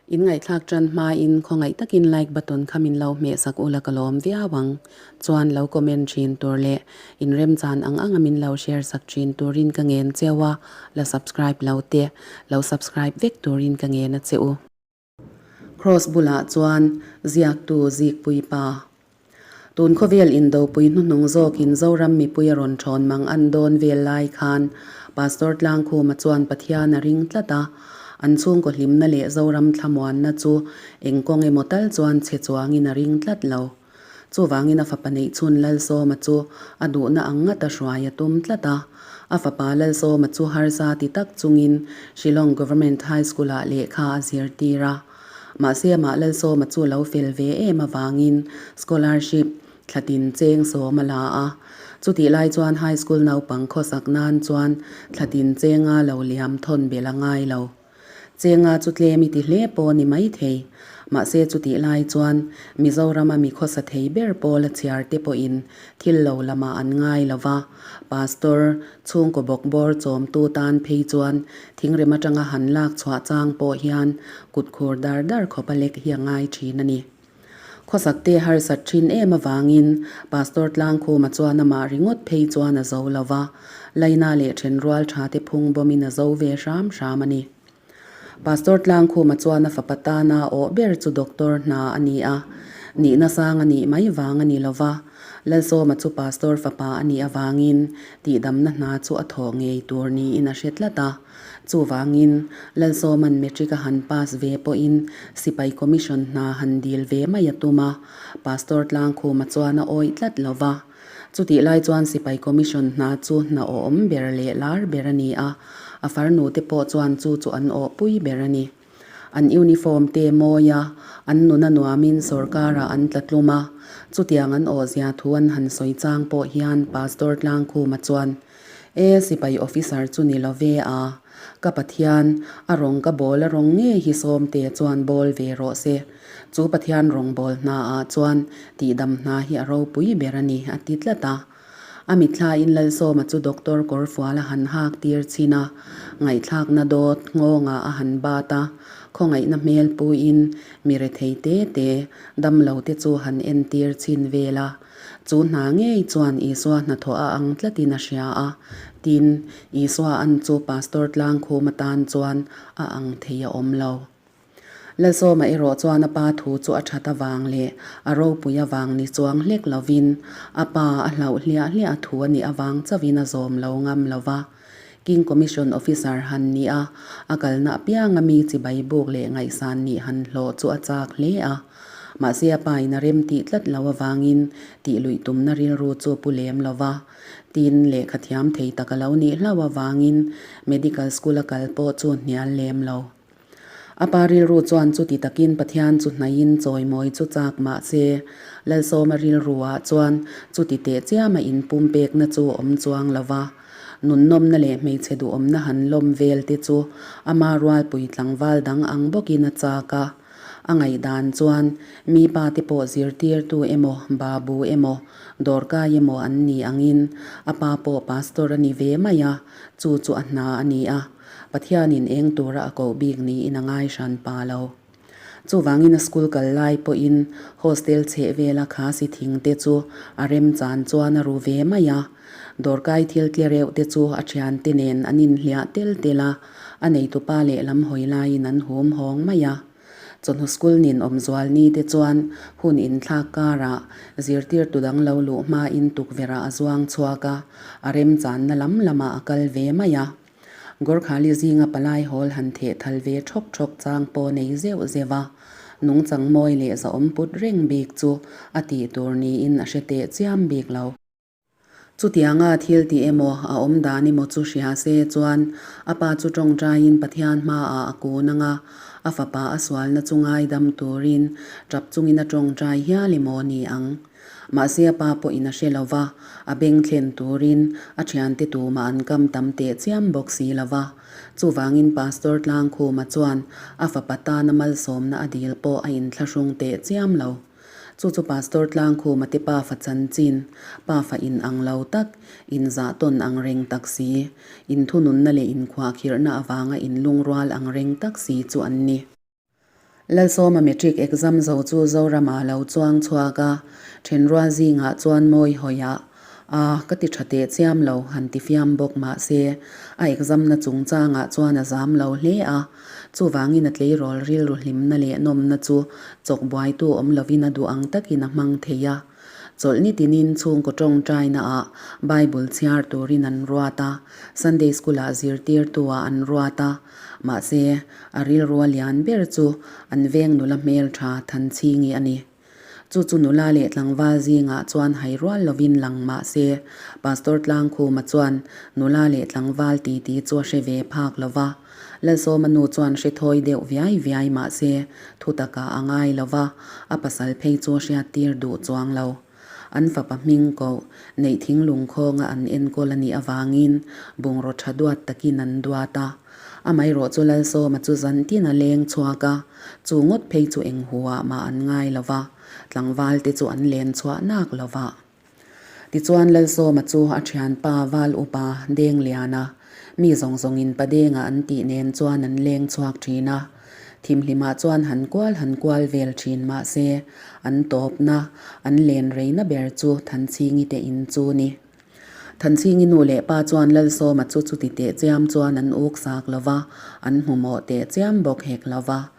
In ngaihthlak tan hmain khawngaih takin like button kha min lo hmeh sak ula ka lawm viau ang. Chuan lo comment thin tur leh in remchan ang anga min lo share sak thin turin ka ngen cheu a, la subscribe lo te lo subscribe vek turin ka ngen a che u. Cross bulah chuan ziaktu Zikpui pa. Tun khawvel indopui hnuhnung zawkin Zoram mipui a rawn thawn mang an dawn vel lai khan Pastor Tlangkhuma chuan Pathian a ring tlat a, an chhungkaw hlimna leh Zoram thlamuanna chu eng kawng emaw tal chuan chhe chuangin a ring tlat lo. Chuvangin a fapa neihchhun Lalsawma chu a duhna ang ngata hruai a tum tlat a. A fapa Lalsawma chu harsa ti tak chungin Shillong Government High School-ah lehkha a zirtir a. Mahse amah Lalsawma chu lo fel ve em avangin scholarship thlatin cheng sawm a la a. Chutih lai chuan high school naupang khawsak nan chuan thlatin chenga lo liam thawn belh a ngai lo. Chenga chu tlem i ti hle pawh ni mai thei. Mahse chutih lai chuan Mizorama mi khawsa thei ber pawl a chhiar te pawhin thil lo lamah an ngai lo va, Pastor, chhungkaw bawk bawr chawmtu tan phei chuan thingrem atanga han lak chhuah chang pawh hian kut khur dar dar khawp a lek hi a ngai thin a ni. Khawsak te harsat thin em avangin Pastor Tlangkhuma chuan amah ringawt phei chuan a zo lo va, Laina leh thenrual tha te phung bawmin a zo ve hram hram a ni. Pastor Tlangkhuma chuan a fapa tana awh ber chu doctor hna a ni a, nihna sang a nih mai vang a ni lo va, Lalsawma chu pastor fapa a nih avangin tihdamna hna chu a thawh ngei tur niin a hre tlat a. Chuvangin, Lalsawma'n matric a han pass ve pawhin sipai commission hna han dil ve mai a tum a, Pastor Tlangkhuma chuan a awih tlat lo va. Chutih lai chuan sipai commission hna chu hna awhawm ber leh lar ber a ni a, a farnu te pawh chuan chu chu an awhpui ber a ni. An uniform te mawi a, an nuna nuamin sorkarah an tla tlum a, chutiang an awhzia thu an han sawi chang pawh hian Pastor Tlangkhuma chuan, E, sipai officer chu ni lo ve a, ka Pathian, a rawng ka bawl a rawng ngei hi sawmte chuan bawl ve rawh se. Chu Pathian rawngbâwl hnaah chuan tihdam hna hi a ropui ber a ni, a ti tlat a. A mithlain Lalsawma chu doctor kawrfual a han hâk tir chhin a, ngaihthlâkna dâwt nghawngah a han bât a, khawngaihna hmel puiin mi rethei tê tê, damlo te chu han entir chhin vel a. Chu hna ngei chuan Isua hnathawh a ang tlatin a hria a, tin, Isua an chu pastor tlangkhum atan chuan a ang thei a awm lo. Lalsawma erawh chuan a pa thu chu a that avang leh a ropui avang ni chuang hlek lovin a pa a hlauh hliah hliah a thu a nih avang chauhin a zawm lo ngam lo va. King Commission Officer han nih a, a kalna apianga mi chibai buk leh ngaihsan nih han hlawh chu a chak hle a. Mahse a pa in a rem tih tlat lo avangin tih luih tumna rilru chu pu lem lo va. Tin, lehkha thiam thei tak a lo nih hlauh avangin Medical School a kal pawh chu hnial lem lo. A pa rilru chuan chuti takin Pathian chu hnaihin chawimawi chu chak mah se, Lalsawma rilruah chuan chuti teh chiama inpumpekna chu awm chuang lo va. Nunnawmna leh hmeichhe duhawmna han lawm vel te chu ama rualpui tlangval dang ang bawkin a chak a. A ngaihdan chuan mi pa te pawh zirtirtu emaw, babu emaw, dawrkai emaw an ni angin a pa pawh pastor a ni ve mai a, chu chu a hna a ni a. Pathianin eng tura a koh bik niin a ngai hran pa lo. Chuvangin a school kal lai pawhin hostel chheh vela khasi thing te chu a remchan chuan a ru ve mai a. Dawrkai thil tle reuh te chu a thiante nen an inhliah tel tel a, a neitupa lehlam hawi laiin an hum hawng mai a. Chawhnu school nin awmzual ni te chuan hun inthlak karah zirtirtu dang lo luh hmain tukverhah a zuang chhuak a, a remchanna lam lamah a kal ve mai a. Gorkhali zinga palai hawl han theh thal ve thawk thawk chang pawh nei zeuh zeuh a, nungchang mawi leh zahawm put reng bik chu a tih tur niin a hre teh chiam bik lo. Chutianga thil tih emaw a awm dan emaw chu hria se chuan a pa chu tawngtaiin Pathian hmaah a kun ang a, a fapa a sualna chu ngaidam turin tap chungin a tawngtai hial emaw ni ang. Mahse a pa pawhin a hre lo va, a beng thlen turin a thiante tumah an kam tam teh chiam bawk si lo va. Chuvangin Pastor Tlangkhuma chuan a fapa tana malsawmna a dil pawh a inthlahrung teh chiam lo. Chu chu Pastor Tlangkhuma te pafa chanchin, pafa in ang lo tak, inzah tawn ang reng tak si, inthununna leh inkhuahkhirhna avanga inlungrual ang reng tak si chu an ni. Lalsawma matric exam zo chu Zorama lo chuang chhuak a, thenrual zingah chuan mawi hawiah a ka ti tha teh chiam lo han ti fiam bawk mah se a exam na chungchangah chuan a zam lo hle a, chuvangin a tleirawl rilru hlimna leh nawmna chu chawk buaitu awm lovin a duh ang takin a hmang thei a. Chawlhni tinin chhungkaw tawngtaina ah Bible chhiar turin an ruat a, Sunday School ah zirtirtu ah an ruat a, mahse a rilru a lian ber chu an veng nula hmeltha Thanchhingi a ni. Chu chu nula leh tlangval zingah chuan hai rual lovin lang mahse Pastor Tlangkhuma chuan nula leh tlangval titi chu a hre ve phak lo va. Lalsawma nu chuan hre thawi deuh viai viai mahse thu takah a ngai lo va, a pasal phei chu a hriattir duh chuang lo. An fapa hming koh neih thinglung khawnga an enkawl a nih avangin bungraw tha duat takin an duat a. Amaherawh chu Lalsawma chu zan tin a leng chhuak a, chu ngawt phei chu eng huah mah an ngai lo va, tlangval te chu an len chhuah nak lo va. Tichuan Lalsawma chu a thianpa Val Upa Dengliana, mi zawng zawngin pa Denga an tih nen chuan an leng chhuak thin a. Thimhlimah chuan han kual han kual vel thin mahse an tawpna, an len reina ber chu Thanchhingi te in chu ni. Thanchhingi nu leh pa chuan Lalsawma chu chuti teh chiam chuan an uk sak lo va, an hmu mawh teh chiam bawk hek lo va.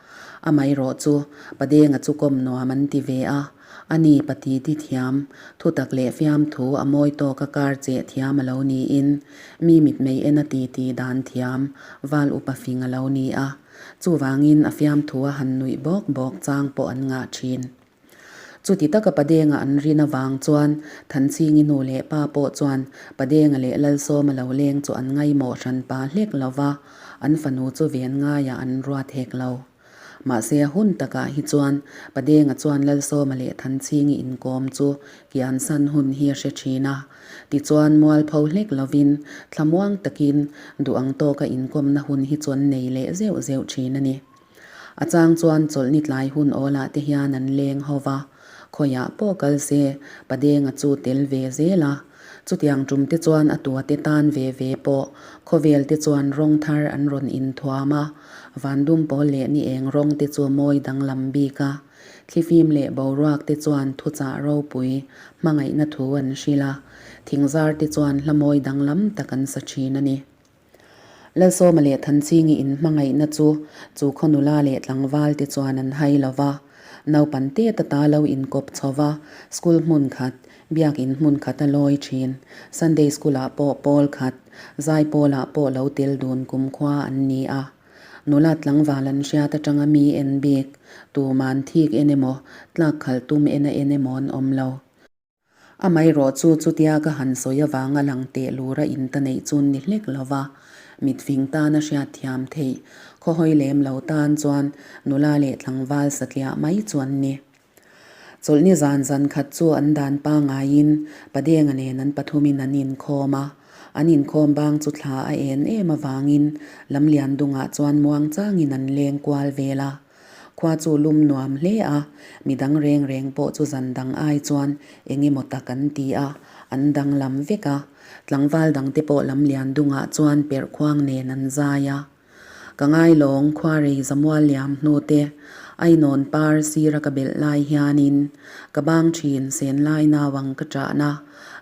Amaherawh chu Padenga chu kawm nuam an ti ve a, a ni pati ti thiam, thutak leh fiamthu a mawi tawka kar cheh thiam a lo niin, mi mitmei en a ti ti dan thiam, val upa fing a lo ni a. Chuvangin a fiamthu a han nuih bawk bawk chang pawh an ngah thin. Chuti taka Padenga an rin avang chuan Thanchhingi nu leh pa pawh chuan Padenga leh Lalsawma lo leng chu an ngaimawh hran pa hlek lo va, an fanu chu ven ngaiah an ruat hek lo. Mahse a hun takah hi chuan Padenga chuan Lalsawma leh Thanchhingi inkawm chu kiansan hun hi a hre thin a. Tichuan mualpho hlek lovin thlamuang takin duh ang tawka inkawmna hun hi chu an nei leh zeuh zeuh thin a ni. A chang chuan chawlhni tlai hun awlah te hian an leng ho va, khawiah pawh kal se Padenga chu tel ve zel a. Chutiang tum te chuan a tua te tan ve ve pawh khawvel te chuan rawng thar an rawn inthuam a, vandum pawl leh ni eng rawng te chu mawi danglam bik a. Thlifim leh boruak te chuan thuchah ropui hmangaihna thu an hrilh a, thingzar te chuan hla mawi danglam tak an sa thin a ni. Lalsawma leh Thanchhingi in hmangaihna chu chu khaw nula leh tlangval te chuan an hai lo va. Naupan te ta ta lo inkawp chho va, school hmun khat, biakin hmun khat a lawi thin. Sunday school ah pawh pawl khat, zaipawl ah pawh lo tel dun kumkhua an ni a. Nula tlangval an hriat atanga mi en bik, tuman thik en emaw, tlak khalh tum en a en emaw an awm lo. Amaherawh chu chutia ka han sawi avanga lang teh lura in ta neih chun ni hlek lo va, mitfing tana hriat thiam theih, khawhawi lem lo tan chuan nula leh tlangval satliah mai chu an ni. Chawlhni zan zan khat chu an dan pangaiin Padenga nen an pathumin an inkhawm a, an inkhawm bang chu thla a en em avangin Lamlian dungah chuan muangchangin an leng kual vel a. Khua chu lum nuam hle a, midang reng reng pawh chu zan dang ai chuan eng emaw tak an ti a, an danglam vek a. Tlangval dangte pawh lamlian dungah chuan perhkhuang nen an zai a. Ka ngailawng khuarei zamual liam hnu te, ainawn par sira ka belh lai hianin ka bang thin sen lai nauang ka ṭahna,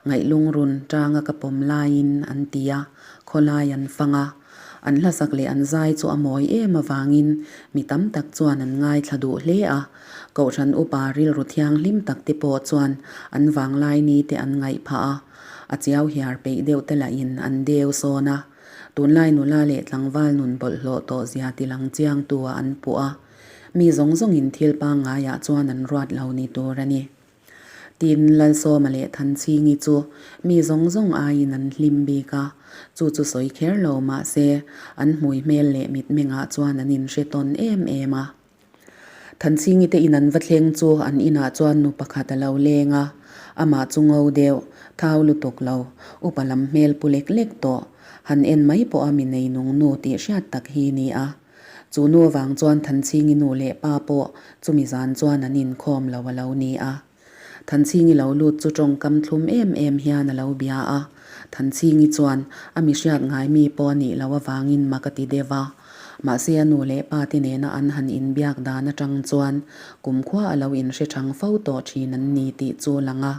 ngaihlungrun ṭanga ka pawm laiin an ti a, khawlai an fang a. An hlasak leh an zai chu a mawi em avangin mi tam tak chuan an ngaithla duh hle a. Kohhran upa rilru thianghlim tak te pawh chuan an vanglai ni te an ngaih phah a, a chiau hiar peih deuh te lahin an deu sawn a. Tunlai nula leh tlangval nun bawlhhlawh tawh zia ti lang chiang tu ah an puh a. Mi zawng zawngin thil pangngaiah chuan an ruat lo ni tur a ni. Tin, Lalsawma leh Thanchhingi chu mi zawng zawng aiin an hlim bik a, chu chu sawi kher lo mah se, an hmui hmel leh mitmengah chuan an inhre tawn em em a. Thanchhingi te in an va thleng chu an inah chuan nu pakhat a lo leng a, amah chu ngo deuh, thau lutuk lo, upa lam hmel pu lek lek tawh, han en mai pawha mi nei nung nu tih hriat tak hi ni a. Chu nu avang chuan Thanchhingi nu leh pa pawh chumi zan chuan an inkhawm lo a lo ni a. Thanchhingi lo lut chu tawngkam thlum em em hian a lo bia a. Thanchhingi chuan a mi hriat ngai mi pawh a nih loh avangin mak a ti deuh a. Mahse a nu leh pa te nena an han inbiak dan atang chuan kumkhua a lo inhre chang fo tawh thin an ni tih chu lang a.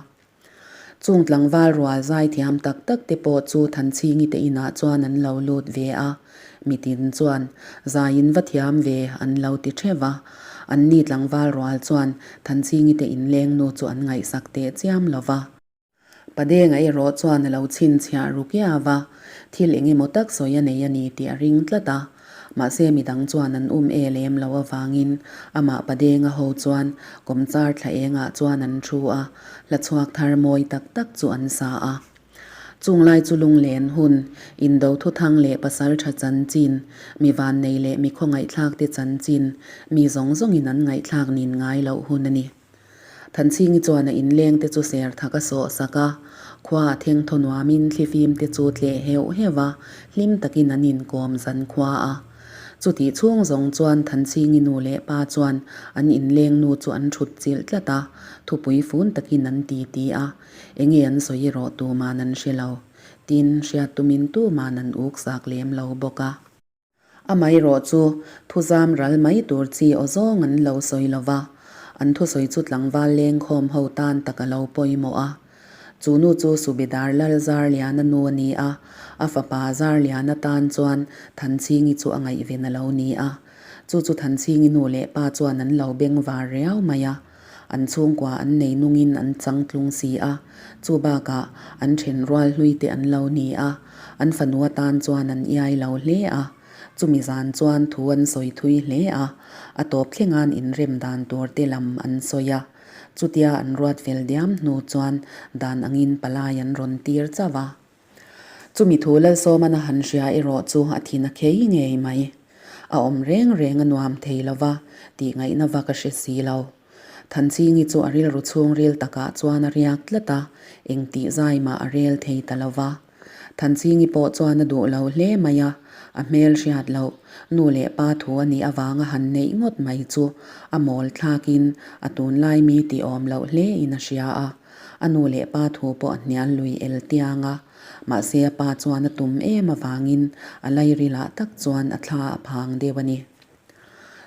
Chung tlangval rual zaithiam tak tak te pawh chu Thanchhingi te inah chuan an lo lut ve a, mitin chuan zaiin va thiam ve an lo ti theuh a. Anni tlangval rual chuan Thanchhingi te inleng nu chu an ngaihsak teh chiam lo va. Padenga erawh chuan a lo chhinchhiah ru kiau a, thil eng emaw tak sawi a nei a ni tih a ring tlat a. Mahse midang chuan an um e lem lo avangin amah Padenga ho chuan kawmchar thla engah chuan an thu a, hla chhuak thar mawi tak tak chu an sa a. Chung lai chu lunglen hun, indo thuthang leh pasal tha chanchin, mi vannei leh mi khawngaihthlak te chanchin, mi zawng zawngin an ngaihthlak nin ngai loh hun a ni. Thanchhingi chuan a inleng te chu ser thak a sawh sak a, khua a theng thaw nuamin thlifim te chu tleh heuh heuh a, hlim takin an inkawm zan khua a. Chutih chhung zawng chuan Thanchhingi nu leh pa chuan an inleng nu chu an thut chilh tlat a, thupui fun takin an ti ti a, enge an sawi erawh tuman an hre lo. Tin, hriat tumin tuman an uk zak lem lo bawk a. Amaherawh chu thuzam ral mai tur chi aw zawng an lo sawi lo va, an thusawi chu tlangval lengkhawm ho tan tak a lo pawimawh a. Chu nu chu Subedar Lal Zarliana nu a ni a, a fapa Zarliana tan chuan Thanchhingi chu a ngaihven a lo ni a. Chu chu Thanchhingi nu leh pa chuan an lo beng var riau mai a. An chhungkua an nei nungin an changtlung si a, chu bakah an then rual hlui te an lo ni a, an fanu atan chuan an iai lo hle a. Chumi zan chuan thu an sawi thui hle a, a tawp thlenga'n inrem dan tur te lam an sawi a. Chutia an ruat fel diam hnu chuan dan angin palai an rawn tir chauh a. Chumi thu Lalsawman a han hria erawh chu a thin a khei ngei mai. A awm reng reng a nuam thei lo va, tih ngaihna vak a hre si lo. Thanchhingi chu a rilru chhungril takah chuan a riak tlat a, eng tih zai mah a rel thei ta lo va. Thanchhingi pawh chuan a duh lo hle mai a, a hmel hriat loh, nu leh pa thu a nih avanga han neih ngawt mai chu a mawl thlakin a tunlai mi tih awm loh hlein a hria a. A nu leh pa thu pawh a hnial lui el tiang a, mahse a pa chuan a tum em avangin a lairilah tak chuan a thla a phang deuh a ni.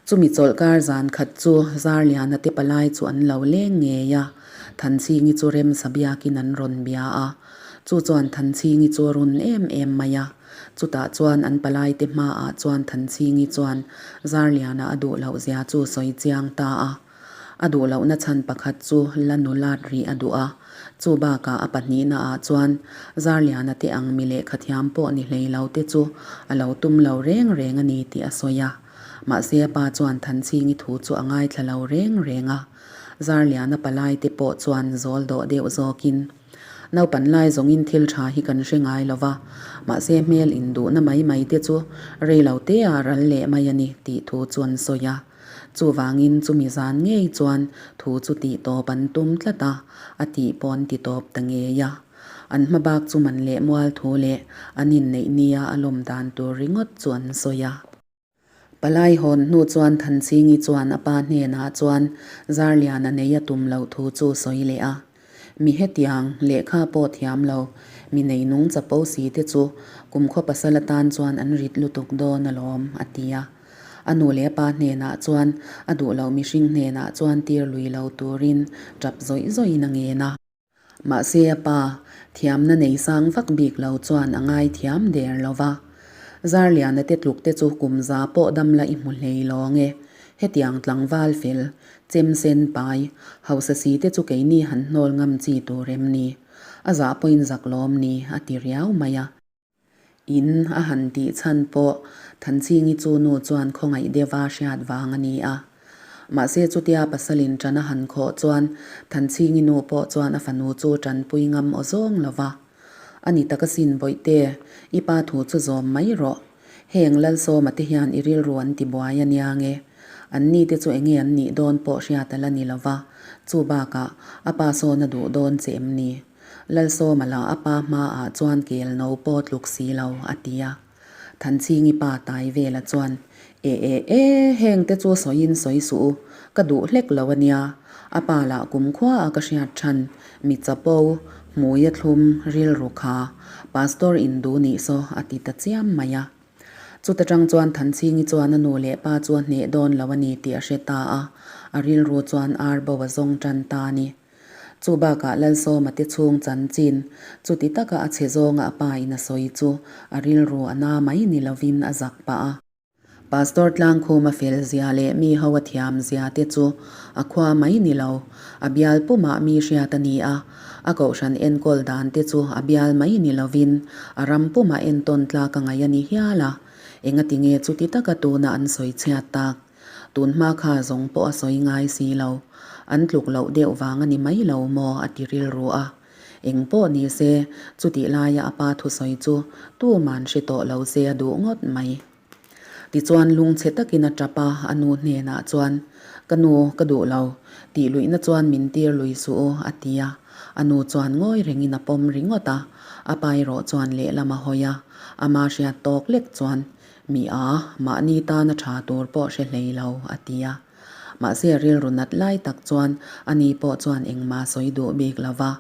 Chumi chawlhkar zan khat chu Zarliana te palai chu an lo leng ngei a, Thanchhingi chu Remsa biakin an rawn bia a. Chu chuan Thanchhingi chu a run em em mai a, chutah chuan an palai te hmaah chuan Thanchhingi chuan Zarliana a duh loh zia chu sawi chiang ta a. A duh lohna chhan pakhat chu la nulat rih a duh a, chu bakah a pahnihna ah chuan Zarliana te ang mi lehkha thiam pawh ni hlei lo te chu a lo tum lo reng reng a ni tih a sawi a. Mahse a pa chuan Thanchhingi thu chu a ngaithla lo reng reng a. Zarliana palai te pawh chuan zawl dawh deuh zawkin, Naupan lai zawngin thil tha hi kan hre ngai lo va, mahse hmel induhna mai mai te chu rei lo te ah ral leh mai a ni tih thu chu an sawi a. Chuvangin chumi zan ngei chuan thu chu tih tawp an tum tlat a, a tih pawh an ti tawp ta ngei a. An hma bak chu man leh mual thu leh an inneih nia a lawm dan tur ringawt chu an sawi a. Palai hawn hnu chuan Thanchhingi chuan a pa hnenah chuan Zarliana nei a tum loh thu chu sawi leh a. Mi hetiang, lehkha pawh thiam lo, mi neinung chapo si te chu kumkhaw pasal atan chuan an rit lutuk dawn alawm, a ti a. A nu leh a pa hnenah chuan a duh loh mihring hnenah chuan tir lui lo turin tap zawih zawihin a ngen a. Mahse a pa, thiamna nei sang vak bik lo chuan a ngai thiam der lo va. Zarliana te tluk te chu kum za pawh dam la i hmu hlei lawng e. Hetiang tlangval fel, chem sen pai, hausa si te chu keini han hnawl ngam chi tur em ni? A zah pawhin zak lawm ni, a ti riau mai a. In a han tih chhan pawh Thanchhingi chu nu chuan khawngaih deuha hriat vang a ni a. Mahse chutia pasalin ṭan a han khawh chuan Thanchhingi nu pawh chuan a fanu chu ṭanpui ngam aw zawng lo va. A ni tak asin Bawihte, i pa thu chu zawm mai rawh. Heng Lalsawma te hian i rilru an ti buai a nia nge. An ni te chu enge an nih dawn pawh hriat a la ni lo va, chu bakah a pa sawn a duh dawn che em ni? Lalsawma lah a pa hmaah chuan kel no pawh tluk si lo, a ti a. Thanchhingi pa tai vela chuan, E e e, heng te chu sawiin sawi suh u, ka duh hlek lo a nia. A pa lah kumkhua a ka hriat than, mi chapo, hmui a thlum, rilru kha, Pastor in duh nih saw, a ti ta chiam mai a. Chuta tang chuan Thanchhingi chuan a nu leh pa chu a hneh dawn lo a ni tih a hre ta a, a rilru chuan ar bo a zawng tan ta a ni. Chu bakah Lalsawma te chhung chanchin, chuti taka a chhe zawnga a pa in a sawi chu a rilru a na mai ni lovin a zak pah a. Pastor Tlangkhuma fel zia leh mi ho a thiam zia te chu a khua mai ni lo, a bial pumah mi hriat a ni a, a kohhran enkawl dan te chu a bial mai ni lovin a ram pumah entawn tlak a ngaih a ni hial a, engati nge chuti taka tuna an sawi chhiat tak? Tun hma kha zawng pawh a sawi ngai si lo, an tluk loh deuh vang a ni mai lo maw a ti rilru a. Eng pawh ni se, chutih laia a pa thusawi chu tuman hre tawh lo se a duh ngawt mai. Tichuan lungchhe takin a tap a, a nu hnenah chuan, Ka nu, ka duh lo, tih luihna chuan min tir lui suh u, a ti a. A nu chuan ngawi rengin a pawm ringawt a, a pa erawh chuan lehlam a hawi a, ama hriat tawk lek chuan, Mi a, mahni tana tha tur pawh hre hlei lo, a ti a. Mahse a rilru nat lai tak chuan ani pawh chuan engmah sawi duh bik lo va,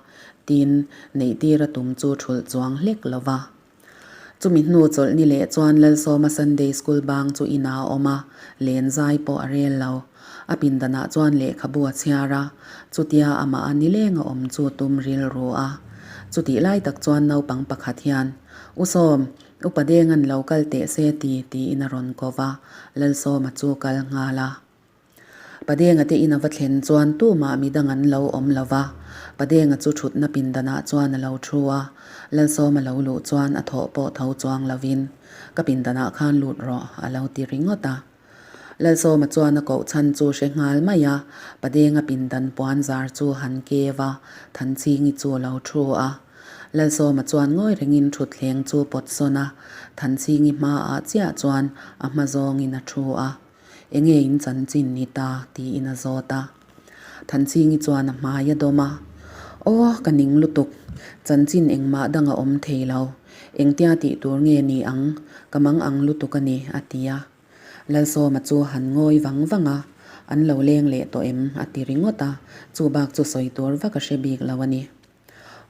tin, neihtir a tum chu thulh chuang hlek lo va. Chumi hnu chawlh ni leh chuan Lalsawma Sunday School bang chu inah a awm a, len zai pawh a rel lo. A pindanah chuan lehkhabu a chhiar a, chutia amah a nileng a awm chu tum rilru a. Chutih lai tak chuan naupang pakhat hian, U Sawm, Upa deng an lo kal teh se ti, tiin a rawn ko va, Lalsawma chu kal nghal a. Padenga te in a va thlen chuan tumah midang an lo awm lo va, Padenga chu thutna pindanah chuan a lo thu a, Lalsawma lo luh chuan a thawh pawh tho chuang lovin, Ka pindanah khan lut rawh, a lo ti ringawt a. Lalsawma chuan a koh chhan chu hre nghal mai a, Padenga pindan puan zar chu han kev a, Thanchingi chu a lo thu a. Lalsawma chuan ngawi rengin thutthleng chu pawt sawn a, Thanchingi hmaah chiah chuan a hma zawngin a thu a. Enge in chanchin ni ta? tiin a zawt a. Thanchingi chuan a hmai a dawm a, Aw, ka ning lutuk. Chanchin engmah dang a awm thei lo. Engtia tih tur nge ni ang? Ka mang ang lutuk a ni, a ti a. Lalsawma chu han ngawi vang vang a, An lo leng leh tawh em? a ti ringawt a, chu bak chu sawi tur vak a hre bik lo a ni.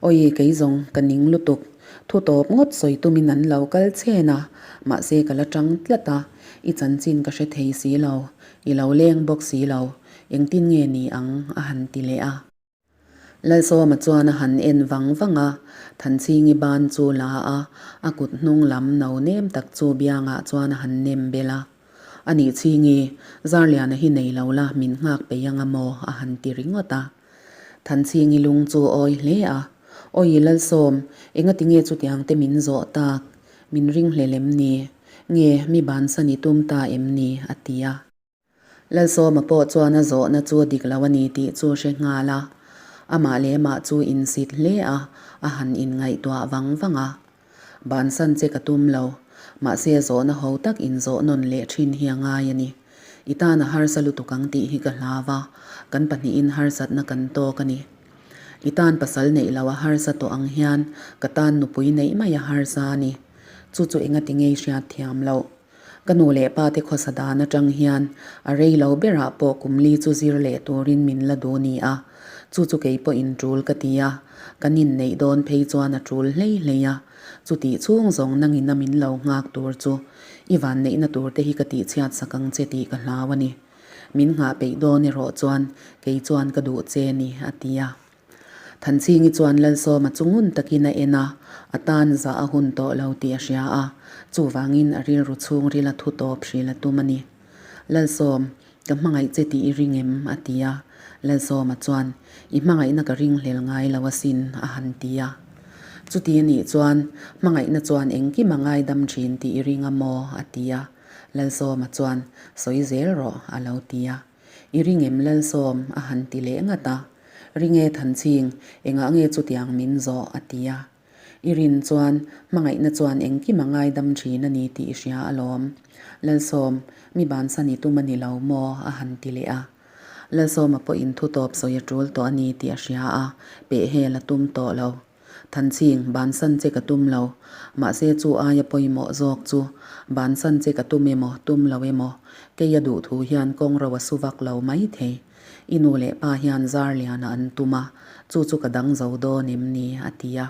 Awi, kei zawng, ka ning lutuk. Thu tawp ngawt sawi tumin an lo kal chen a, mahse ka la tang tlat a, i chanchin ka hre thei si lo, i lo leng bawk si lo, engtin nge ni ang? a han ti leh a. Lalsawma chuan a han en vang vang a, Thanchhingi ban chu la a, a kut hnung lam no nem tak chu biangah chuan a han nem bel a. A nih Chhingi, Zarliana hi nei lo la, min nghak peih anga maw? a han ti ringawt a. Thanchhingi lung chu a awi hle a, Awi Lalsawm, engati nge chutiang te min zawh tak? Min ring hle lem ni? Nge mi bansan i tum ta em ni? a ti a. Lalsawma pawh chuan a zawhna chu a dik lo a ni tih chu hre nghal a, amah leh mah chu insit hle a, a han inngaihtuah vang vang a. Bansan che ka tum lo, mahse zawhna ho tak inzawh nawn leh thin hi a ngai a ni. I tan a harsa lutuk ang tih hi ka hlau a, kan pahnihin harsatna kan tawk a ni. I tan pasal neih lo a harsa tawh ang hian ka tan nupui neih mai a harsa a ni. Chu chu engati ngei hriat thiam loh. Ka nu leh pa te khawsa dan atang hian a rei lo berah pawh kum li chu zir leh turin min la duh ni a, chu chu kei pawhin tul ka ti a, kan inneih dawn phei chuan a tul hlei hlei a, chutih chhung zawng nangin a min lo nghak tur chu i vanneihna tur te hi ka tihchhiat sak ang che tih ka hlau a ni. Min nghah peih dawn erawh chuan kei chuan ka duh che ni, a ti a. Thanchhingi chuan Lalsawma chu ngun takin a en a, a tan zah a hun tawh lo tih a hria a, chuvangin a rilru chhungril a thu tawp hril a tum a ni. Lalsawm, ka hmangaih che tih i ring em? a ti a. Lalsawma chuan, I hmangaihna ka ring hlel ngai lo asin, a han ti a. Chuti a nih chuan, hmangaihna chuan engkim a ngaidam thin tih i ring a maw? a ti a. Lalsawma chuan, Sawi zel rawh, a lo ti a. I ring em Lalsawm? a han ti leh ngat a. Ring e Thanchhing, engah nge chutiang min zawh? a ti a. I rin chuan hmangaihna chuan engkim a ngaidam thin a ni tih i hria alawm. Lalsawm, mi bansan i tum a ni lo maw? a han ti leh a. Lalsawma pawhin thu tawp sawi a tul tawh a ni tih a hria a, pehhel a tum tawh lo. Thanchhing, bansan che ka tum lo. Mahse chu aia pawimawh zawk chu, bansan che ka tum emaw, tum lo emaw, kei a duh thu hian kawng ro a su vak lo mai thei. I nu leh pa hian zar liana an tum a, chu chu ka dang zo dawn em ni? a ti a.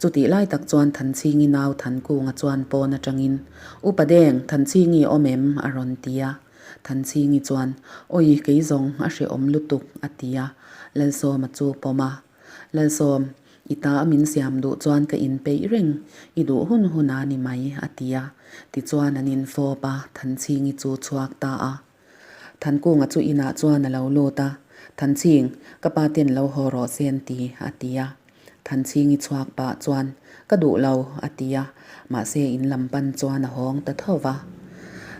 Chutih lai tak chuan Thanchhingi nau Thankunga chuan pawn atangin, Upa Deng, Thanchhingi awm em? a rawn ti a. Thanchhingi chuan, Awi, kei zawng a hrehawm lutuk, a ti a. Lalsawma chu pawm a. Lalsawm, i ta a min siam duh chuan ka inpeih reng, i duh hun hun a ni mai, a ti a. Tichuan an infawp a, Thanchhingi chu chhuak ta a. Thankunga chu inah chuan a lo lut a, Thanchhing, ka pa ten lo haw rawh se an ti, a ti a. Thanchhingi chhuak pah chuan, Ka duh lo, a ti a, mahse in lam pan chuan a hawng ta tho va.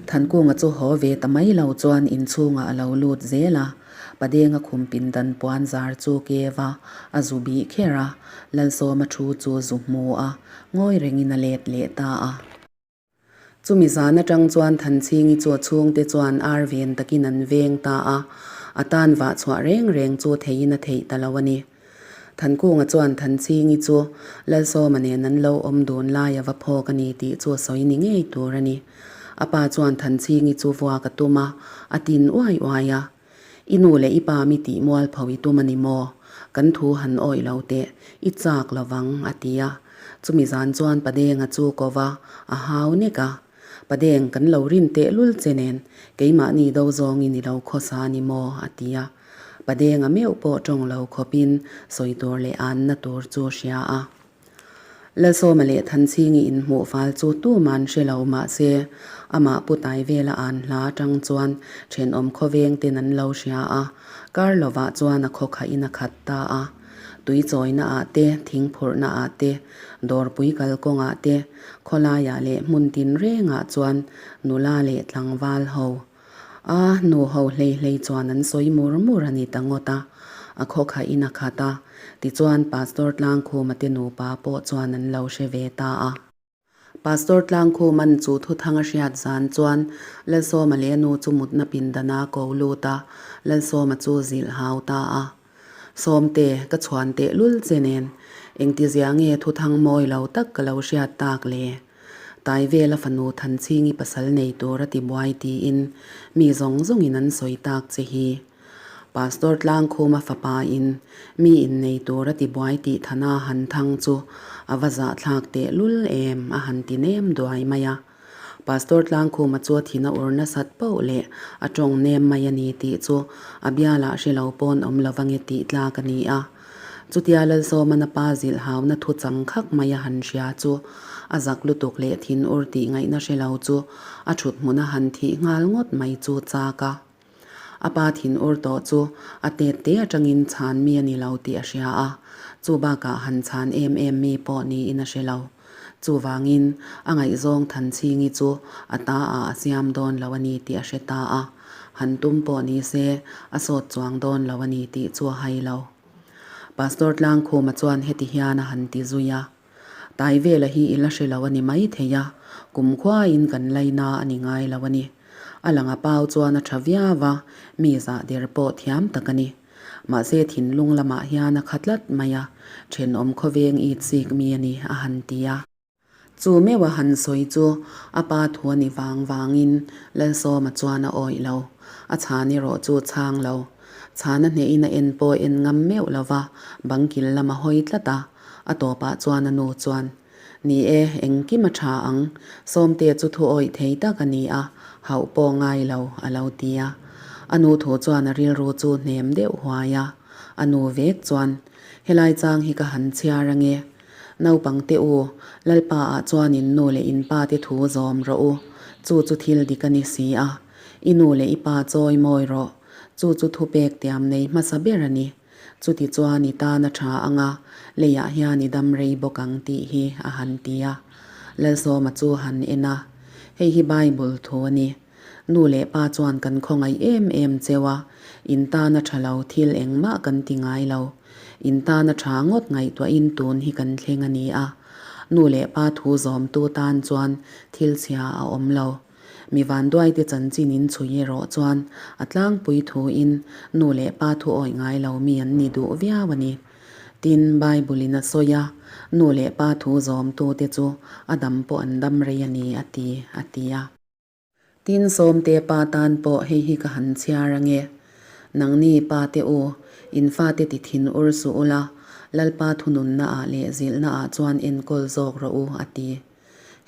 Thankunga chu haw ve ta mai lo chuan inchhungah a lo lut zel a, Padenga khum pindan puan zar chu kev a, a zu bih kher a, Lalsawma thu chu zu hmu a, ngawi rengin a let leh ta a. Chumi zan atang chuan Thanchhingi chu a chhungte chuan ar ven takin an veng ta a, a tan vah chhuah reng reng chu theihin a theih ta lo a ni. Thankunga chuan Thanchhingi chu Lalsawma nen an lo awm dun lai a va phawk a ni tih chu a sawi ni ngei tur a ni. A pa chuan Thanchhingi chu vuak a tum a, a tin uai uai a. I nu leh i pa mi tih mual pho i tum a ni maw? Kan thu han awih lo teh, i chak lo vang, a ti a. Chumi zan chuan Padenga chu ko va, a hau nek a. Padeng, kan lo rin teh lul che nen, keimahni do zawngin i lo khawsa a ni maw? a ti a. Padenga meuh pawh tawng lo khawpin sawi tur leh anna tur chu hria a. Lalsawma leh Thanchhingi inhmuh fal chu tuman hre lo mahse, amah pu tai vela an hla atang chuan thenawm khawveng ten an lo hria a, kar lovah chuan a khawkhahin a khat ta a. Tui chawina ah te, thing phurhna ah te, dawrpui kalkawngah te, khawlaiah leh hmun tinrengah chuan nula leh tlangval ho A nu ho hlei hlei chuan an sawi mur mur a ni ta ngawt a, a khawkhaih in a khat a, tichuan Pastor Tlangkhuma te nupa pawh chuan an lo hre ve ta a. Pastor Tlangkhuma'n chu thuthang a hriat zan chuan Lalsawma leh a nu chu mutna pindana ko lut a, Lalsawma chu zilh hau ta a. Sawmte, ka chhuan teh lul che nen, engtizia nge thuthang mawi lo tak ka lo hriat tak le? Taivela fanu Thanchhingi pasal nei tur a ti buai tiin mi zawng zawngin an sawi tak che hi. Pastor Tlangkhuma fapa in mi innei tur a ti buai tih Thana han thang chu a va zahthlak teh lul em a han ti nem duai mai a. Pastor Tlangkhuma chu a thin a ur nasat poh leh a tawng nem mai a ni tih chu a bialah hre lo pawn awm lovange tih tlak a ni a. Chutia Lalsawmana pa zilh hauna thu chang khak mai a han hria chu a zak lutuk leh thin ur tih ngaihna hre lo chu a thut hmuna han thih nghal ngawt mai chu chak a. A pa thin ur tawh chu a tet te atangin chhan mi a ni lo tih a hria a, chu bakah han chhan em em mi pawh niin a hre lo. Chuvangin a ngaihzawng Thanchhingi chu a ta ah a siam dawn lo a ni tih a hre ta a, han tum pawh ni se a sawt chuang dawn lo a ni tih chu a hai lo. Pastor Tlangkhuma chuan heti hian a han ti zui a, Taivela hi i la hre lo a ni mai thei a, kumkhuain kan laina a ni ngai lo a ni. A langa pau chuan a tha viau a, mi zah der pawh thiam tak a ni. Mahse thinlung lamah hian a kha tlat mai a, thenawm khawveng it sik mi a ni a han ti a. Chu meuh a han sawi chu a pa thu a ni vang vangin Lalsawma chuan a awih lo. A chhan erawh chu chhang lo. Chhana hnehin a en pawh en ngam meuh lo va, bangkil lam a hawi tlat a. A tawpah chuan a nu chuan, Ni e, engkim a tha ang. Sawmte chu thu awih thei tak a ni a, hauh pawh ngai lo, a lo ti a. A nu thu chuan a rilru chu hnem deuh huai a. A nu vek chuan, Helai chang hi ka han chhiar ange. Naupang te u, Lalpa ah chuan in nu leh in pa te thu zawm rawh u. Chu chu thil dik a ni si a. I nu leh i pa chawi mawi rawh. Chu chu thupek tiam nei hmasa ber a ni. Chuti chuan i tan a tha ang a, leiah hian i dam rei bawk ang tih hi a han ti a. Lalsawma chu han en a, Hei hi Bible thu a ni. Nu leh pa chuan kan khawngaih em em cheu a, in tan a tha lo thil engmah kan ti ngai lo. In tan a tha ngawt ngaihtuahin tun hi kan thleng a ni a. Nu leh pa thu zawmtu tan chuan thil chhia a awm lo. Mi vanduaite chanchin in chhui erawh chuan a tlangpui thuin nu leh pa thu awih ngai lo mi an ni duh viau a ni. Tin, Bible in a sawi a, nu leh pa thu zawmtute chu a dam pawh an dam rei a ni a ti, a ti a. Tin, Sawmte pa tan pawh hei hi ka han chhiar ange. Nangni pa te u, in fate ti thin ur suh ula. Lalpa thununnaah leh zilhnaah chuan enkawl zawk rawh u, a ti.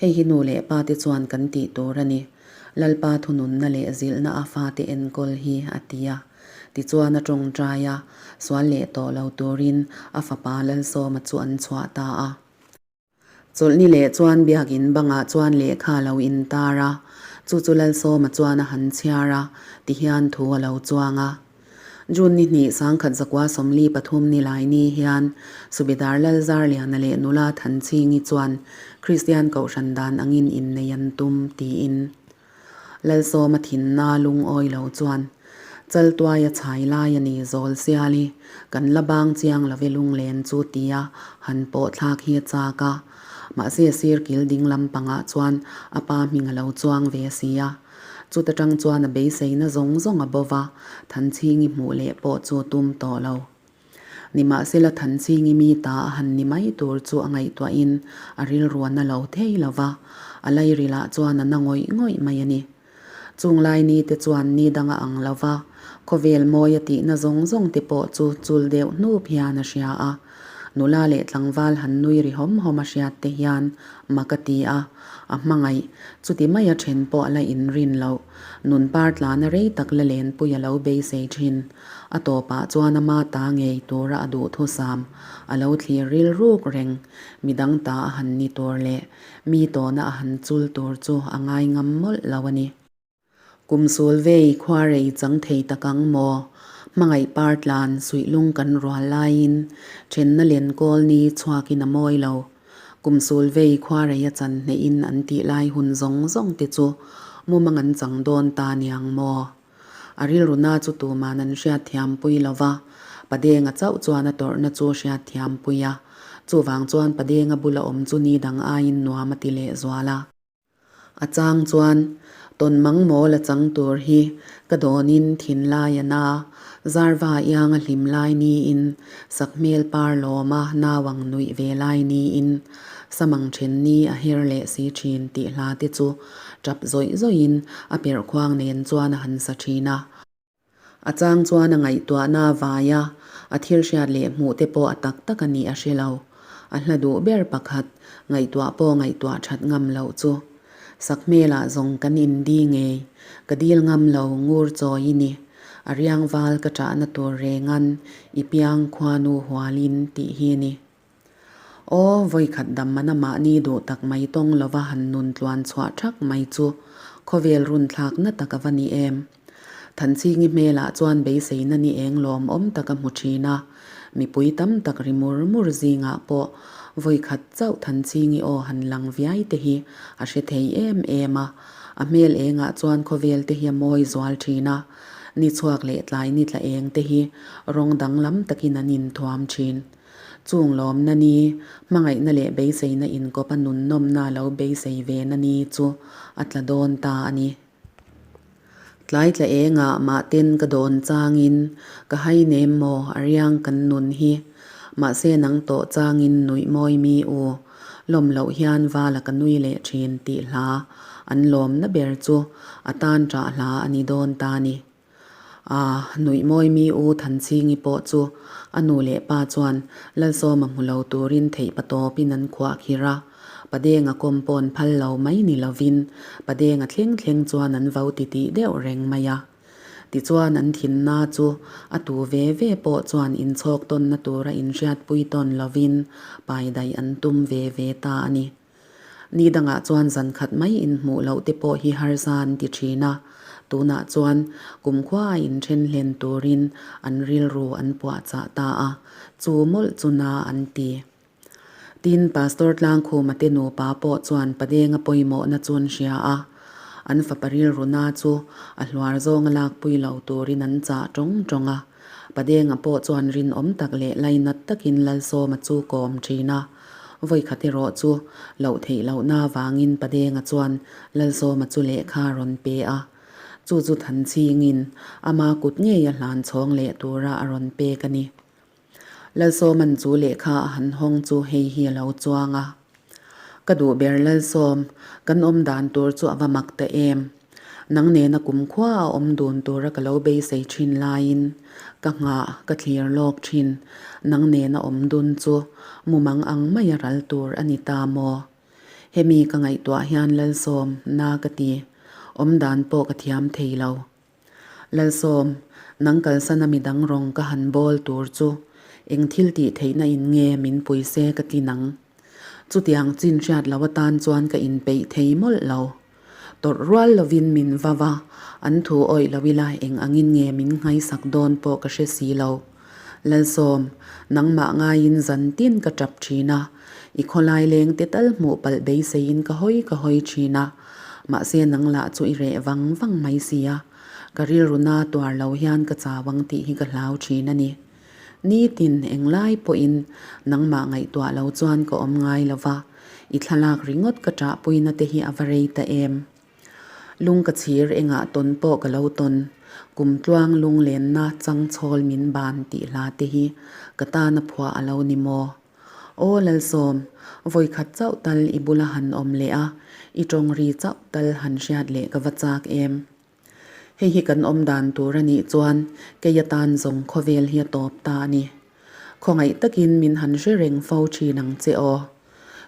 Hei hi nu leh pate chuan kan tih tur a ni. Lalpa thununna leh zilhna a fate enkawl hi, a ti a. Tichuan a tawngtai a, sual leh tawh lo turin a fapa Lalsawma chu an chhuah ta a. Chawlhni leh chuan biakinn bangah chuan lehkha a lo intar a, chu chu Lalsawma chuan a han chhiar a, tihian thu a lo chuang a. June ni hnih 1943 ni lai ni hian Subedar Lalzarliana leh nula Thanchhingi chuan Kristian Kohhran dan angin innei an tum tiin Lalsawma thinna lungawi lo chuan Chaltuaia chhai lai a ni zawl siali kan la bang chiang love lunglen chu tia han pawh thlak hi a chak a, mahse sir kil ding lampangah chuan a pa hming a lo chuang ve si a. Chuta tang chuan a beiseina zawng zawng a bo va, Thanchhingi hmuh leh pawh chu tum tawh lo. Nimahsela Thanchhingi mi ta a han ni mai tur chu a ngaihtuahin a rilru a na lo thei lo va, a lairilah chuan a na ngawih ngawih mai a ni. Chung lai ni te chuan ni dang a ang lo va, khawvel mawi a tihna zawng zawng te pawh chu chul deuh hnup hian a hria a. Nula leh tlangval han nui ri hawm hawm a hriat te hian mak a ti a, a hmangaih, chuti maia then pawh a la inrin loh, nun par tlana rei tak la lenpui a lo beisei thin. A tawpah chuan ama ta ngei tura a duhthusam a lo thlir rilruk reng, midang ta a han ni tur leh mi tawna a han chul tur chu a ngai ngam mawlh lo a ni. Kum sul vei khua rei chang thei tak ang maw? Hmangaih par tlan suihlung kan rual laiin thenna len kawl ni chhuakin a mawi lo. Kum sul vei khua rei a chan hnehin an tih lai hun zawng zawng te chu mumang an chang dawn ta niang maw? A rilruna chu tuman an hriatthiampui lo va, Padenga chauh chuan a tawrhna chu hriatthiampui a. Chuvang chuan Padenga bula awm chu ni dang aiin nuam a ti lehzual a. A chang chuan, Tawn mang mawl a chang tur hi ka dawnin thinlai a na, zarva iang a hlim lai niin, sakhmel par lawma nauang nuih ve lai niin, samang then ni a her leh si thin tih hla te chu tap zawih zawihin a perhkhuang nen chuan a han sa thin a. A chang chuan a ngaihtuahna a vai a, a thil hriat leh hmuh te pawh a tak tak a nih a hre lo. A hla duh ber pakhat, ngaihtuah pawh ngaihtuah that ngam loh chu. Sakhmelah zawng kan indi ngei, ka dil ngam lo ngur chawi i ni. A riang val ka ṭahna tur rengan i piang khuanu hualin tih hi ni. Aw, vawikhat dam mana mahni duh tak mai tawng lova han nun tluan chhuah thak mai chu khawvel run thlakna tak a va ni em? Thanchhingi hmelah chuan beiseina ni eng lawmawm tak a hmu thin a, mipui tam tak ri mur mur zingah pawh vawikhat chauh Thanchhingi aw han lang viai te hi a hre thei em em a, a hmel engah chuan khawvel te hi a mawi zual thin a, ni chhuak leh tlai ni tla eng te hi rawng danglam takin an inthuam thin. Chung lawmna ni, hmangaihna leh beiseina inkawp a nunnawmna lo beisei ve na ni chu a tla dawn ta a ni. Tlai tla engah mahten ka dawn changin ka hai nem maw a riang kan nun hi. Mahse nang tawh changin nuih mawi mi u. Lawm loh hian vala ka nui leh thin tih hla an lawmna ber chu a tan ṭah hla a ni dawn ta ni. A nuih mawi mi u Thanchhingi pawh chu a nu leh pa chuan Lalsawma hmu lo turin theih patawpin an khuah khir a. Padenga kawm pawn phal lo mai ni lovin Padenga thleng thleng chuan an vo titih deuh reng mai a. Tichuan an thinna chu a tu ve ve pawh chuan inchhawk tawnna tura inhriatpui tawn lovin pai daih an tum ve ve ta a ni. Ni dangah chuan zan khat mai inhmuh loh te pawh hi harsa an ti thin a, tunah chuan kumkhua a inthen hlen turin an rilru an puahchah ta a, chu mawlh chu na an ti. Tin, Pastor Tlangkhuma te nupa pawh chuan Padenga pawimawhna chu an hria a, an fapa rilruna chu a hluar zawnga lakpui lo turin an chah tawng tawng a. Padenga pawh chuan rinawm tak leh lainat takin Lalsawma chu kawm thin a. Vawikhat erawh chu loh theih lohna avangin Padenga chuan Lalsawma chu lehkha a rawn pe a. Chu chu Thanchhingin ama kut ngei a hlan chhawng leh tura a rawn pek a ni. Lalsawma'n chu lehkha a han hawng chu hei hi a lo chuang a. Ka duh ber Lalsawm, kan awm dan tur chu a va mak ta em. Nang nena kumkhua a awm dun tura ka lo beisei thin laiin ka nghah ka thlir lawk thin. Nang nena awm dun chu mumang ang maia ral tur a ni ta maw? Hemi ka ngaihtuah hian Lalsawm na ka ti. Awm dan pawh ka thiam thei lo. Lalsawm, nang kalsana midang rawng ka han bawl tur chu eng thil tih theihna in nge min pui se ka ti nang. Chutiang chin hriat lo atan chuan ka inpeih thei mawlh lo. Tawrh rual lovin min va va, an thu awih lo ila eng angin nge min nghaisak dawn pawh ka hre si lo. Lalsawm, nangmah ngaiin zan tin ka tap thin a, i khawlai leng te tal hmuh palh beiseiin ka hawi ka hawi thin a, mahse nang lah chu i reh vang vang mai si a, ka rilru na tuar lo hian ka chau ang tih hi ka hlau thin a ni. Nitin englai pawhin nangmah ngaihtuah lo chuan ka awm ngai lo va, i thlalak ringawt ka ṭahpuina te hi a va rei ta em? Lung ka chhir engah tawn pawh ka lo tawn, kum tluang lunglenna changchhawl min ban tih hla te hi ka tana phuah a lo ni maw? Aw Lalsawm, vawikhat chauh tal i bula han awm leh a, i tawng ri chauh tal han hriat leh ka va chak em? Hei hi kan awm dan tur a nih chuan kei atan zawng khawvel hi a tawp ta a ni. Khawngaih takin min han hre reng fo thin ang che aw.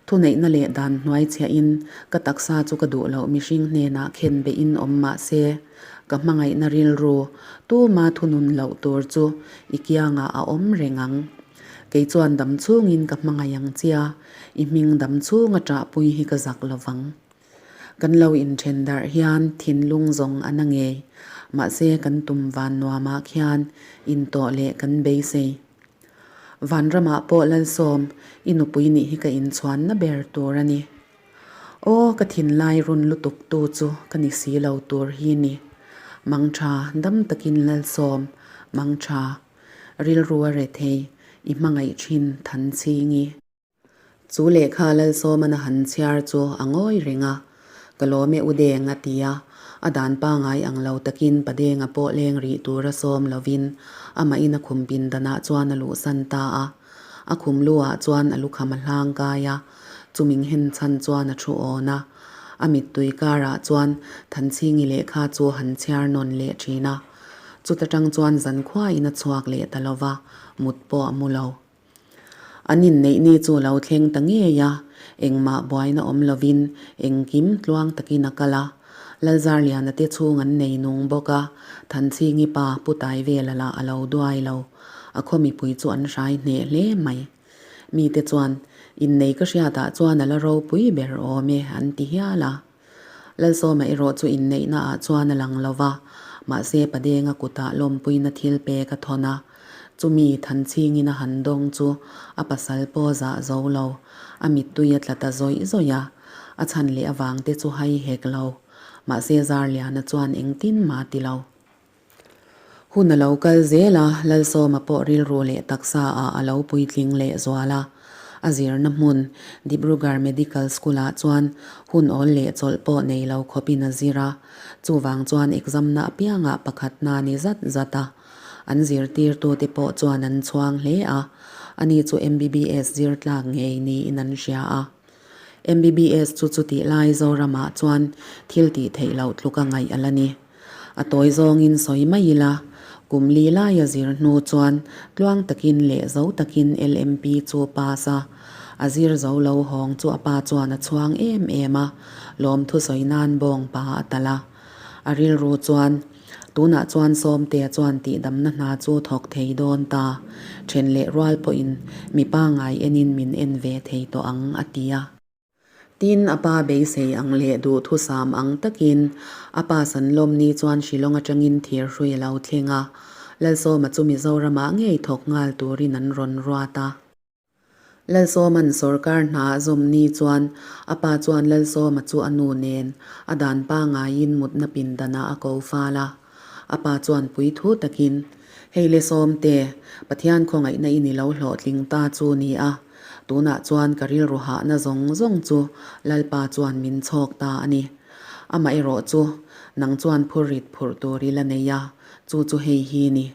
Thuneihna leh dan hnuai chhiahin ka taksa chu ka duh loh mihring hnenah khen beihin awm mah se, ka hmangaihna rilru tuma thunun loh tur chu i kiangah a awm reng ang. Kei chuan dam chhungin ka hmangaih ang chia, i hming dam chhunga ṭahpui hi ka zak lovang. Kan lo inthen darh hian thinlung zawng a na ngei. Mahse kan tum van nuamah khian intawh leh kan beisei. Vanramah pawh Lalsawm, i nupui nih hi ka inchhuanna ber tur a ni. Aw, ka thinlai run lutuk tu chu ka ni si lo tur hi ni. Mangtha dam takin Lalsawm, mangtha. Rilru a rethei, i hmangaih thin Thanchhingi. Chu lehkha Lalsawmana han chhiar chu a ngawi reng a, Ka lawm e u Deng a ti a, a dan pangai ang lo takin Pa Denga pawh leng rih tura sawm lovin amahin a khum pindanah chuan a luhsan ta a. A khum lu ah chuan a lukham a hlang kai a, chuming hen chhan chuan a thu awn a. A mittui karah chuan Thanchhingi lehkha chu a han chhiar nawn leh thin a. Chuta tang chuan zankhuain a chhuak leh ta lova, mut pawh a mu lo. An inneih ni chu lo thleng ta ngei a, engmah buaina awm lovin engkim tluang takin a kal a. Lalzarliana te chhung an nei nung bawk a, Thanchhingi pa Pu Taivela lah a lo duai lo. A khaw mipui chu an hrai hneh hle mai. Mite chuan, Innei ka hriatah chuan a la ropui ber awm e, an ti hial a. Lalsawma erawh chu inneihna ah chuan a lang lo va, mahse Padenga kutah lawmpuina thil pek a thawn a. Chumi Thanchhingin a han dawng chu a pasal pawh zah zo lo, a mittui a tla ta zawih zawih a. A chhan leh avang te chu hai hek lo. Mahse Zarliana chuan engtin mah ti lo. Hun a lo kal zel a, Lalsawma pawh rilru leh taksa ah a lo puitling leh zual a. A zirna hmun, Dibrugarh Medical School ah chuan hun awl leh chawlh pawh nei lo khawpin a zir a. Chuvang chuan exam na apiangah pakhatna ni zat zat a. An zirtirtute pawh chuan an chhuang hle a, ani chu MBBS zir tlak ngei niin an hria a. MBBS chu chutih lai Zoramah chuan thil tih theih loh tluk a ngaih a la ni. A tawi zawngin sawi mai ila, kum li laia zir hnu chuan tluang takin leh zo takin LMP chu pass a, a zir zo lo hawng chu a pa chuan a chhuang em em a, lawmthu sawi nan bawng pa a talh a. A rilru chuan, Tunah chuan Sawmtea chuan tihdamna hna chu thawk thei dawn ta, then leh rual pawhin mi pangai enin min en ve thei tawh ang, a ti a. Tin, a pa beisei ang leh duhthusam ang takin a pa Sanlawmni chuan Shillong atangin thirhrui a lo thleng a, Lalsawma chu Mizoramah ngei thawk nghal turin an rawn ruat a. Lalsawma'n sawrkar hna a zawm ni chuan a pa chuan Lalsawma chu a nu nen a dan pangaiin mutna pindanah a ko fal a. A pa chuan pui thu takin, Hei le Sawmte, Pathian khawngaihna i ni lo hlawhtling ta chu ni a, tunah chuan ka rilru hahna zawng zawng chu Lalpa chuan min chhawk ta a ni. Amaherawh chu, nang chuan phurrit phurh tur i la nei a, chu chu hei hi ni.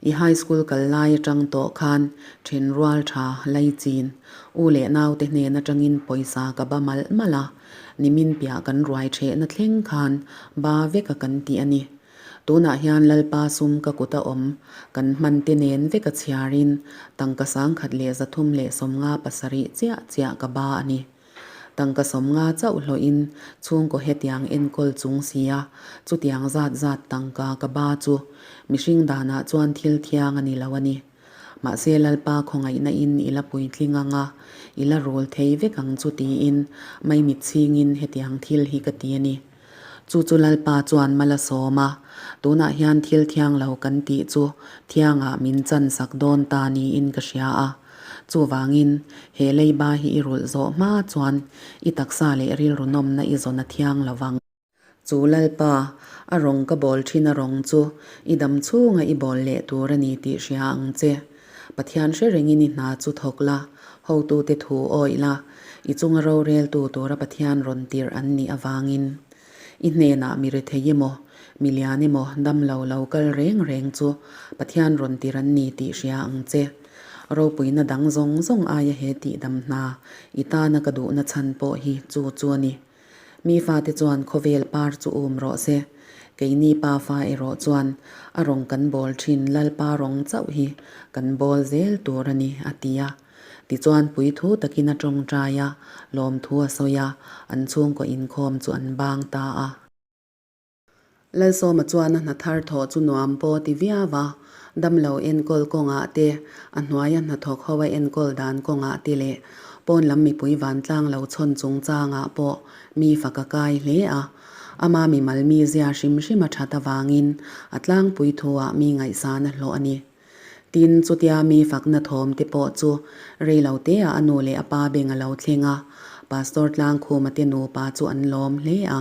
I high school kal lai atang tawh khan then rual tha lai chin u leh naute hnen atangin pawisa ka ba malh malh a. Nimin piah kan ruai ṭhehna thleng khan ba veka kan ti a ni. Tunah hian Lalpa sum ka kuta awm kan hman te nen veka chhiarin tangka 1337 chiah chiah ka ba a ni. Tangka 50 chauh hlawhin chhungkaw hetiang enkawl chung sia chutiang zat zat tangka ka ba chu mihring danah chuan thil thiang a ni lo a ni. Mahse Lalpa khawngaihna in i la puitling ang a, i la rul thei vek ang chu tiin maimit chhingin hetiang thil hi ka ti a ni. Chu chu Lalpa chuan mal a sawm a, tunah hian thil thiang lo kan tih chu thiangah min chan sak dawn ta niin ka hria a. Chuvangin, he leiba hi i rulh zawh hma chuan i taksa leh rilru nawmna i zawn a thiang lo vang. Chu Lalpa, a rawng ka bawl thin a rawng chu i dam chhunga i bawl leh tur a ni tih hria ang che. Pathian hre rengin i hna chu thawk la, hotute thu awih la, i chunga roreltu tura Pathian rawn tirh an nih avangin. I hnenah mi rethei emaw, mi lian emaw damlo lo kal reng reng chu Pathian rawn tirh an ni tih hria ang che. Ropuina dang zawng zawng aia he tihdam hna i tana ka duhna chhan pawh hi chu chu a ni. Mi fate chuan khawvel par chu um rawh se. Keini pa fa erawh chuan a rawng kan bawl thin Lalpa rawng chauh hi kan bawl zel tur a ni, a ti a. Tichuan puithu takin a tawngtai a, lawmthu a sawi a, an chhungkaw inkhawm chu an bang ta a. Lalsawma chuan a hna thar thawh chu nuam pawh ti viau a, damlo enkawl kawngah te, a hnuaia hnathawk ho a enkawl dan kawngah te leh pawn lam mipui vantlang lo chhawn chungchangah pawh mi fak a kai hle a. Ama mimal mizia hrim hrim a that avangin a tlangpui thuah mi ngaihsan a hlawh a ni. Tin, chutia mi fakna thawm te pawh chu rei lo teah a nu leh a pa beng a lo thleng a, Pastor Tlangkhuma te nupa chu an lawm hle a.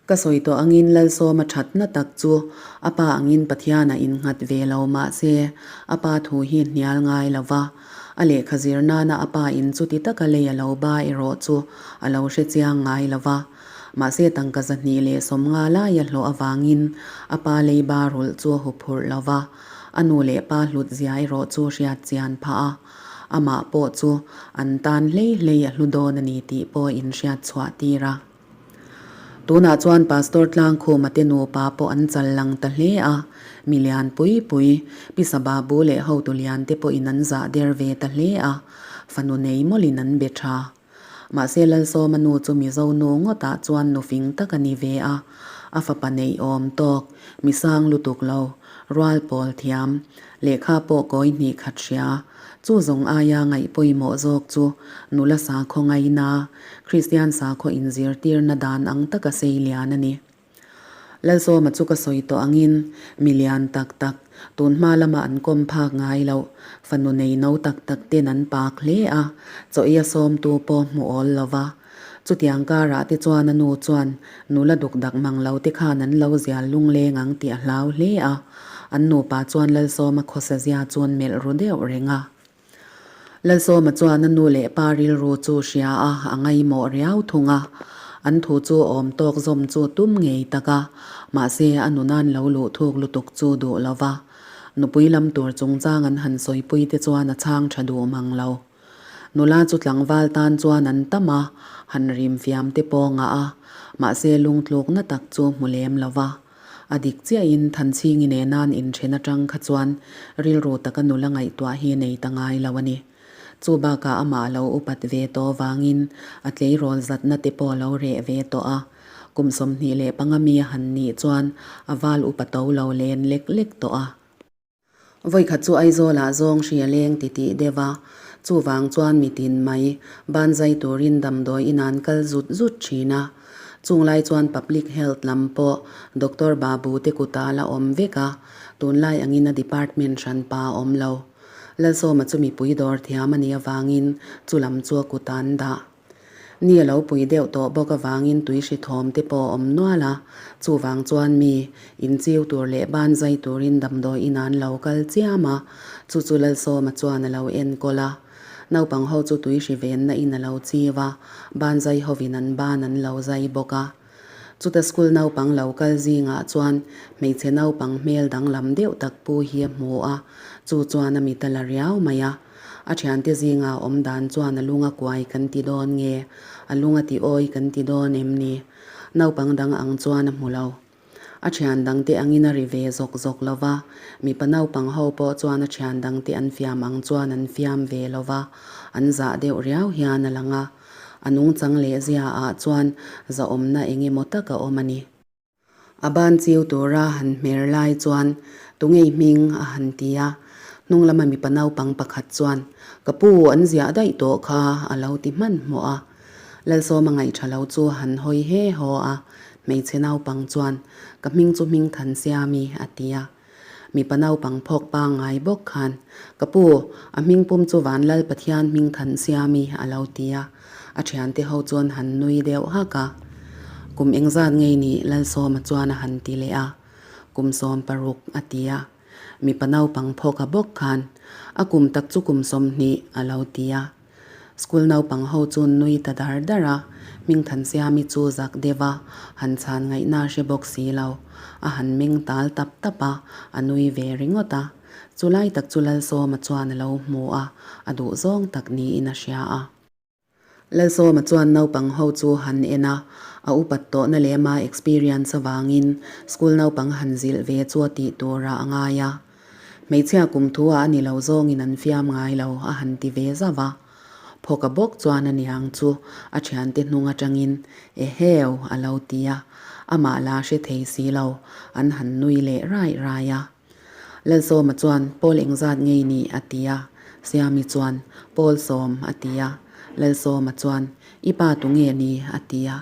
Ka sawi tawh angin Lalsawma thatna tak chu a pa angin Pathianah innghat ve lo mah se a pa thu hi hnial ngai lo va, a lehkha zir nana a pa in chuti taka lei a lo ba erawh chu a lo hre chiang ngai lo va. Mahse tangka 250 laia hlawh avangin a pa lei ba rulh chu a huphurh lo va, a nu leh pa hlut zia erawh chu hriat chian phah a, amah pawh chu an tan hlei hlei a hlu dawn a ni tih pawh inhriat chhuah tir a. Tunah chuan Pastor Tlangkhuma te nupa pawh an chal lang ta hle a, mi lian pui pui, Pi Sababu leh hotu lian te pawhin an zah der ve ta hle a, fanu nei mawlhin an be tha. Mahse Lalsawma nu chu Mizo nu ngawtah chuan nu fing tak a ni ve a, a fapa neih awm tawk, mi sang lutuk lo, rual pawl thiam, lehkha pawh kawi hnih khat hria, Chu zawng aia ngaih pawimawh zawk chu nula sakhaw ngaina, Kristian sakhaw inzirtirna dan ang taka sei lian a ni. Lalsawma chu ka sawi tawh angin mi lian tak tak, tun hma lama an kawm phak ngai loh, fanu nei no tak tak ten an pak hle a, chaw ei a sawmtu pawh hmu awl lo va. Chutiang karah te chuan a nu chuan nula duk dak mang lo te khan an lo zial lungleng ang tih a hlau hle a, an nupa chuan Lalsawma khawsa zia chuan melh ru deuh reng a. Lalsawma chuan a nu leh pa rilru chu hria a, a ngaihmawh riau thung a. An thu chu awm tawk zawm chu tum ngei tak a, mahse a nunan lo luh thuk lutuk chu duh lo va. Nupui lam tur chungchang an han sawipui te chuan a chhang tha duh mang lo. Nula chu tlangval tan chuan an tam a, han rim fiam te pawh ngah a, mahse lungtlukna tak chu hmu lem lo va. A dik chiahin Thanchhingi nena'n inthen atang kha chuan rilru taka nula ngaihtuah hi nei ta ngai lo a ni. Chu bakah amah lo upat ve tawh vangin a tleirawl zatna te pawh lo reh ve tawh a, kum 25 mi a han nih chuan a val upa to lo len lek lek tawh a. Vawikhat chu Aizawlah zawng hri a leng ti tih deuh a, chuvang chuan mitin mai ban zai turin damdawi in an kal zut zut thin a. Chung lai chuan Public Health lam pawh Doctor Babu te kutah la awm vek a, tunlai angin a department hran pa a awm lo. Lalsawma chu mipui dawr thiam a nih avangin chu lam chu a kutah an dah. Ni a lo pui deuh tawh bawk avangin tui hri thawm te pawh a awm nual a, chuvang chuan mi inchiu tur leh ban zai turin damdawi in an lo kal chiam a, chu chu Lalsawma chuan a lo enkawl a. Naupang ho chu tui hri venna in a lo chiu a, ban zai hovin an ban an lo zai bawk a. Chuta school naupang lo kal zingah chuan hmeichhe naupang hmel danglam deuh tak pu hi a hmu a, chu chuan a mit a la riau mai a. A thiante zinga awm dan chuan a lung a kuai kan ti dawn nge? A lung a ti awi kan ti dawn em ni? Naupang dang ang chuan a hmu lo. A thian dangte angin a ri ve zawk zawk lo va, mipa naupang ho pawh chuan a thian dangte an fiam ang chuan an fiam ve lo va, an zah deuh riau hian a lang a. A nungchang leh zia ah chuan zahawmna eng emaw tak a awm a ni. A ban chiu tura han hmer lai chuan tungei hming a han ti a, hnung lama mipa naupang pakhat chuan, Ka pu, an ziah daih tawh kha a lo ti hmanhmawh a. Lalsawma ngaihṭha lo chu han hawi he haw a, hmeichhe naupang chuan, Ka hming chu hming than siami a ti a. Mipa naupang phawk pangngai bawk khan, Ka pu, a hming pum chu Vanlal Pathian hming than siami a lo ti a. A thiante ho chuan han nui deuh hak a. Kum engzat ngei nih Lalsawma chuan a han ti leh a. Kum 16 a ti a. Mipa naupang phawka bawk khan, A kum tak chu kum 20 a lo ti a. School naupang ho chu nui ta dar dar a, Hmingthansiami chu zak deuh a, han chhan ngaihna hre bawk si lo. A han meng tal tap tap a, a nui ve ringawt a. Chu lai tak chu Lalsawma chuan a lo hmu a, a duh zawng tak niin a hria a. Lalsawma chuan naupang ho chu han en a, a upat tawhna lema experience avangin school naupang han zilh ve chu a tih turah a ngai a. Hmeichhia kum thu ah a ni lo zawngin an fiam ngai lo a han ti ve zauh a. Phawka bawk chuan a niang chu a thiante hnung atangin Eheu a lo ti a, amah la hre thei si lo an han nui leh raih raih a. Lalsawma chuan Pawl engzat ngei ni a ti a, Siami chuan Pawl sawm a ti a, Lalsawma chuan I pa tu nge ni a ti a,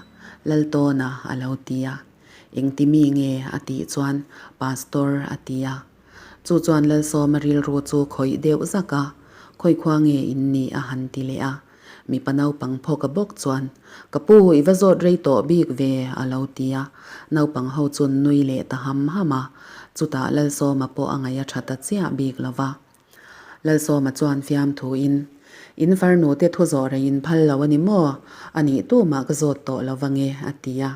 Laltawna a lo ti a. Engti mi nge a tih chuan Pastor a ti a. Chu chuan Lalsawma rilru chu khawih deuh zak a, Khawi khua nge in nih a han ti leh a. Mipa naupang phawka bawk chuan, Ka pu, i va zawt rei tawh bik ve a lo ti a. Naupang ho chu nui leh ta ham ham a. Chutah Lalsawma pawh a ngaih a tha ta chiah bik lo va. Lalsawma chuan fiamthuin, In farnu te thu zawh rei in phal lo a ni maw? A nih tumah ka zawt tawh lo vang e, a ti a.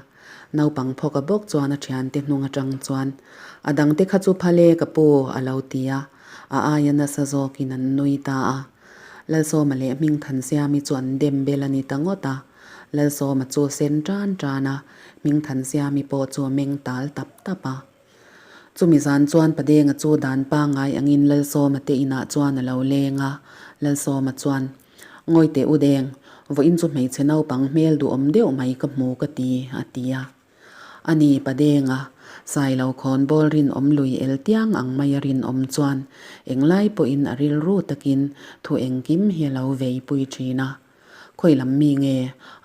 Naupang phawka bawk chuan a thiante hnung atang chuan, A dangte kha chu phal e ka pu, a lo ti a. A aia nasa zawkin an nui ta a. Lalsawma leh Hmingthansiami chu an dem bel a ni ta ngawt a. Lalsawma chu sen tan tan a, Hmingthansiami pawh chu a meng tal tap tap a. Chumi zan chuan Padenga chu dan pangngai angin Lalsawma te inah chuan a lo leng a, Lalsawma chuan, Ngawi teh u deng, vawiin chu hmeichhe naupang hmel duhawm deuh mai ka hmu ka ti, a ti a. Ani Padenga, Sailo khawnbawl rinawm lui el tiang ang maia rinawm chuan englai pawhin a rilru takin thu engkim hi a lo veipui thin a. Khawi lam mi nge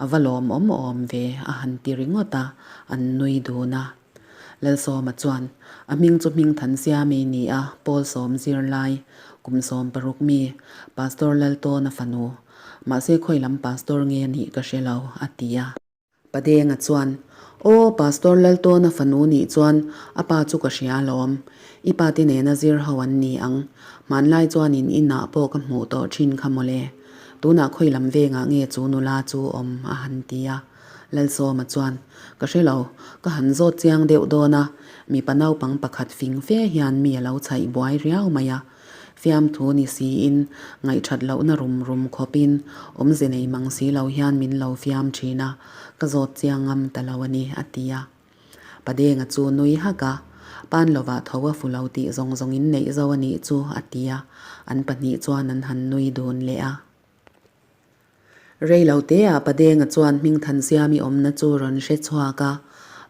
a va lawmawm awm ve a han ti ringawt a, an nui dun a. Lalsawma chuan, A hming chu hming than siami ni a, Paul sawm zirlai, kum 16 mi, Pastor Laltawna fanu. Mahse khawi lam Pastor nge nih ka hre lo, a ti a. Padenga chuan, Aw, Pastor Laltawna fanu nih chuan a pa chu ka hria alawm. I pa te nena zir ho an ni ang. Hmanlai chuan in inah pawh ka hmuh tawh thin kha mawle. Tunah khawi lam vengah nge chu nula chu awm, a han ti a. Lalsawma chuan, Ka hre lo, ka han zawt chiang deuh dawn a, mipa naupang pakhat fing fe hian mi a lo chhaih buai riau mai a. Fiamthu ni siin, ngaihthat lohna rum rum khawpin awmze nei mang si lo hian min lo fiam thin a, ka zawt chiang ngam ta lo a ni, a ti a. Padenga chu nui hak a, Pan lovah tho a fu lo tih zawng zawngin neih zo a nih chu, a ti a. An pahnih chuan an han nui dun leh a. Reiloteah Padenga chuan Hmingthansiami awmna chu rawn hre chhuak a,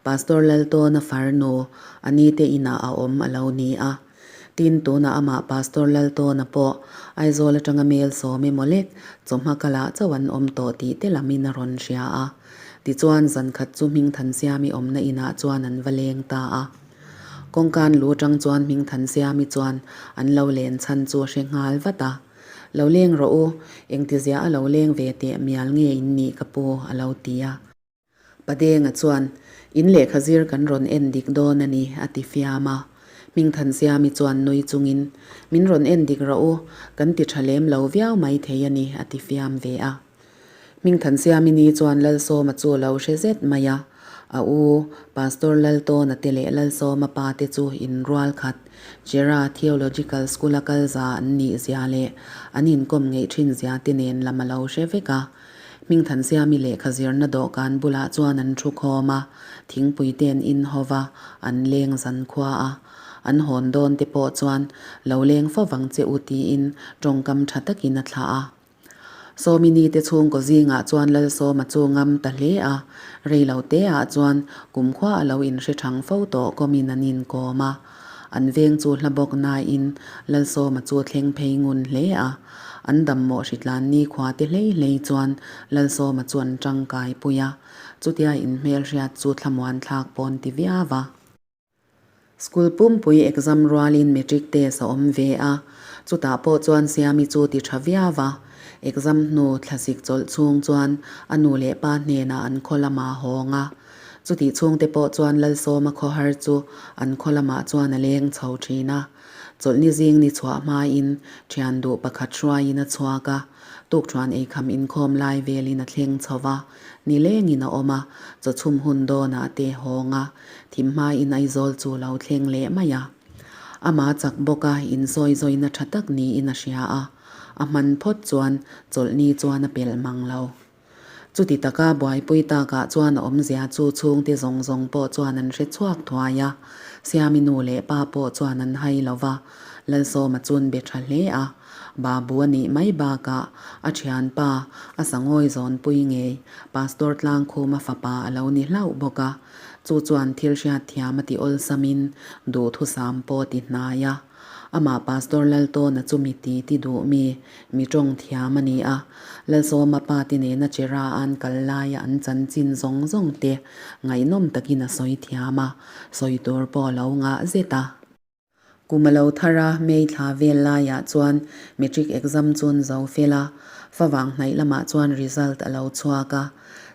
Pastor Laltawna farnu a nite inah a awm a lo ni a. Tin, tunah amah Pastor Laltawna pawh Aizawl atanga mel sawm emaw lek chawhma kalah chauh an awm tawh tih te lamin a rawn hria a. Tichuan, zankhat chu Hmingthansiami awmna inah chuan an va leng ta a. Kawngkan lu atang chuan Hmingthansiami chuan an lo len chhan chu a hre nghal vat a. Lo leng rawh u, engtizia a lo leng ve teh mial nge in nih ka pu a lo ti a. Padenga chuan, In lehkha zir kan rawn en dik dawn a ni a ti fiam a. Hmingthansiami chuan nui chungin, Min rawn en dik rawh u, kan ti tha lem lo viau mai thei a ni a ti fiam ve a. Hmingthansiami ni chuan Lalsawma chu a lo hre zet mai a, a u Pastor Laltawna te leh Lalsawma pa te chu inrual khat Chera Theological School a kal za an nih zia leh an inkawm ngeih thin zia te nen lam a lo hre vek a. Hmingthansiami lehkha zirna dawhkan bulah chuan an thu khawm a, thingpui te an in ho va, an leng zan khua a. An hawn dawn te pawh chuan lo leng fo vang che u tiin tawngkam tha takin a thlah a. Sawmini te chhungkaw zingah chuan Lalsawma chu ngam ta hle a, reilo te ah chuan kumkhua a lo inhre thang fo tawh kawmin an inkawm a. An veng chu hla bawk nain Lalsawma chu thleng phei ngun hle a. An dammawh hritlan nikhua te hlei hlei chuan Lalsawma chu an tangkai pui a, chutia inhmelhriat chu thlamuan thlak pawn ti viau a. School pumpui exam rualin matric test a awm ve a, chutah pawh chuan Siami chu ti tha viau a. Exam hnu thlasik chawlh chhung chuan a nu leh pa hnenah an khaw lamah a hawng a. Chutih chhungte pawh chuan Lalsawma khawhar chu an khaw lamah chuan a leng chho thin a. Chawlhni zing ni chhuah hmain thian duh pakhat hruaiin a chhuak a, tukṭhuan eikham inkhawm lai velin a thleng chho va, ni lengin a awm a, chawchhum hun dawnah te hawng a, thim hmain Aizawl chu lo thleng leh mai a. Ama chak bawka insawi zawina ṭha tak niin a hria a, a hman phawt chuan chawlhni chuan a pelh mang lo. Chuti taka buaipui takah chuan a awmzia chu chhungte zawng zawng pawh chuan an hre chhuak thuai a, Siami nu leh pa pawh chuan an hai lo va, Lalsawma chun be tha hle a, Babu a nih mai bakah a thianpa a sangawi zawnpui ngei Pastor Tlangkhuma fapa a lo ni hlauh bawk a, chu chuan thil hriatthiam a ti awlsamin duhthusam pawh a ti hnai a. Amah Pastor Laltawna chu mi ti ti duh mi, mi tawng thiam a ni a. Lalsawma pa te nena Chera an kal laia an chanchin zawng zawng te ngaihnawm takin a sawi thiam a, sawi tur pawh a lo ngah zet a. Kum a lo thar a, May thla vel laiah chuan Matric exam chun zo fel a, favang hnaih lamah chuan result a lo chhuak a.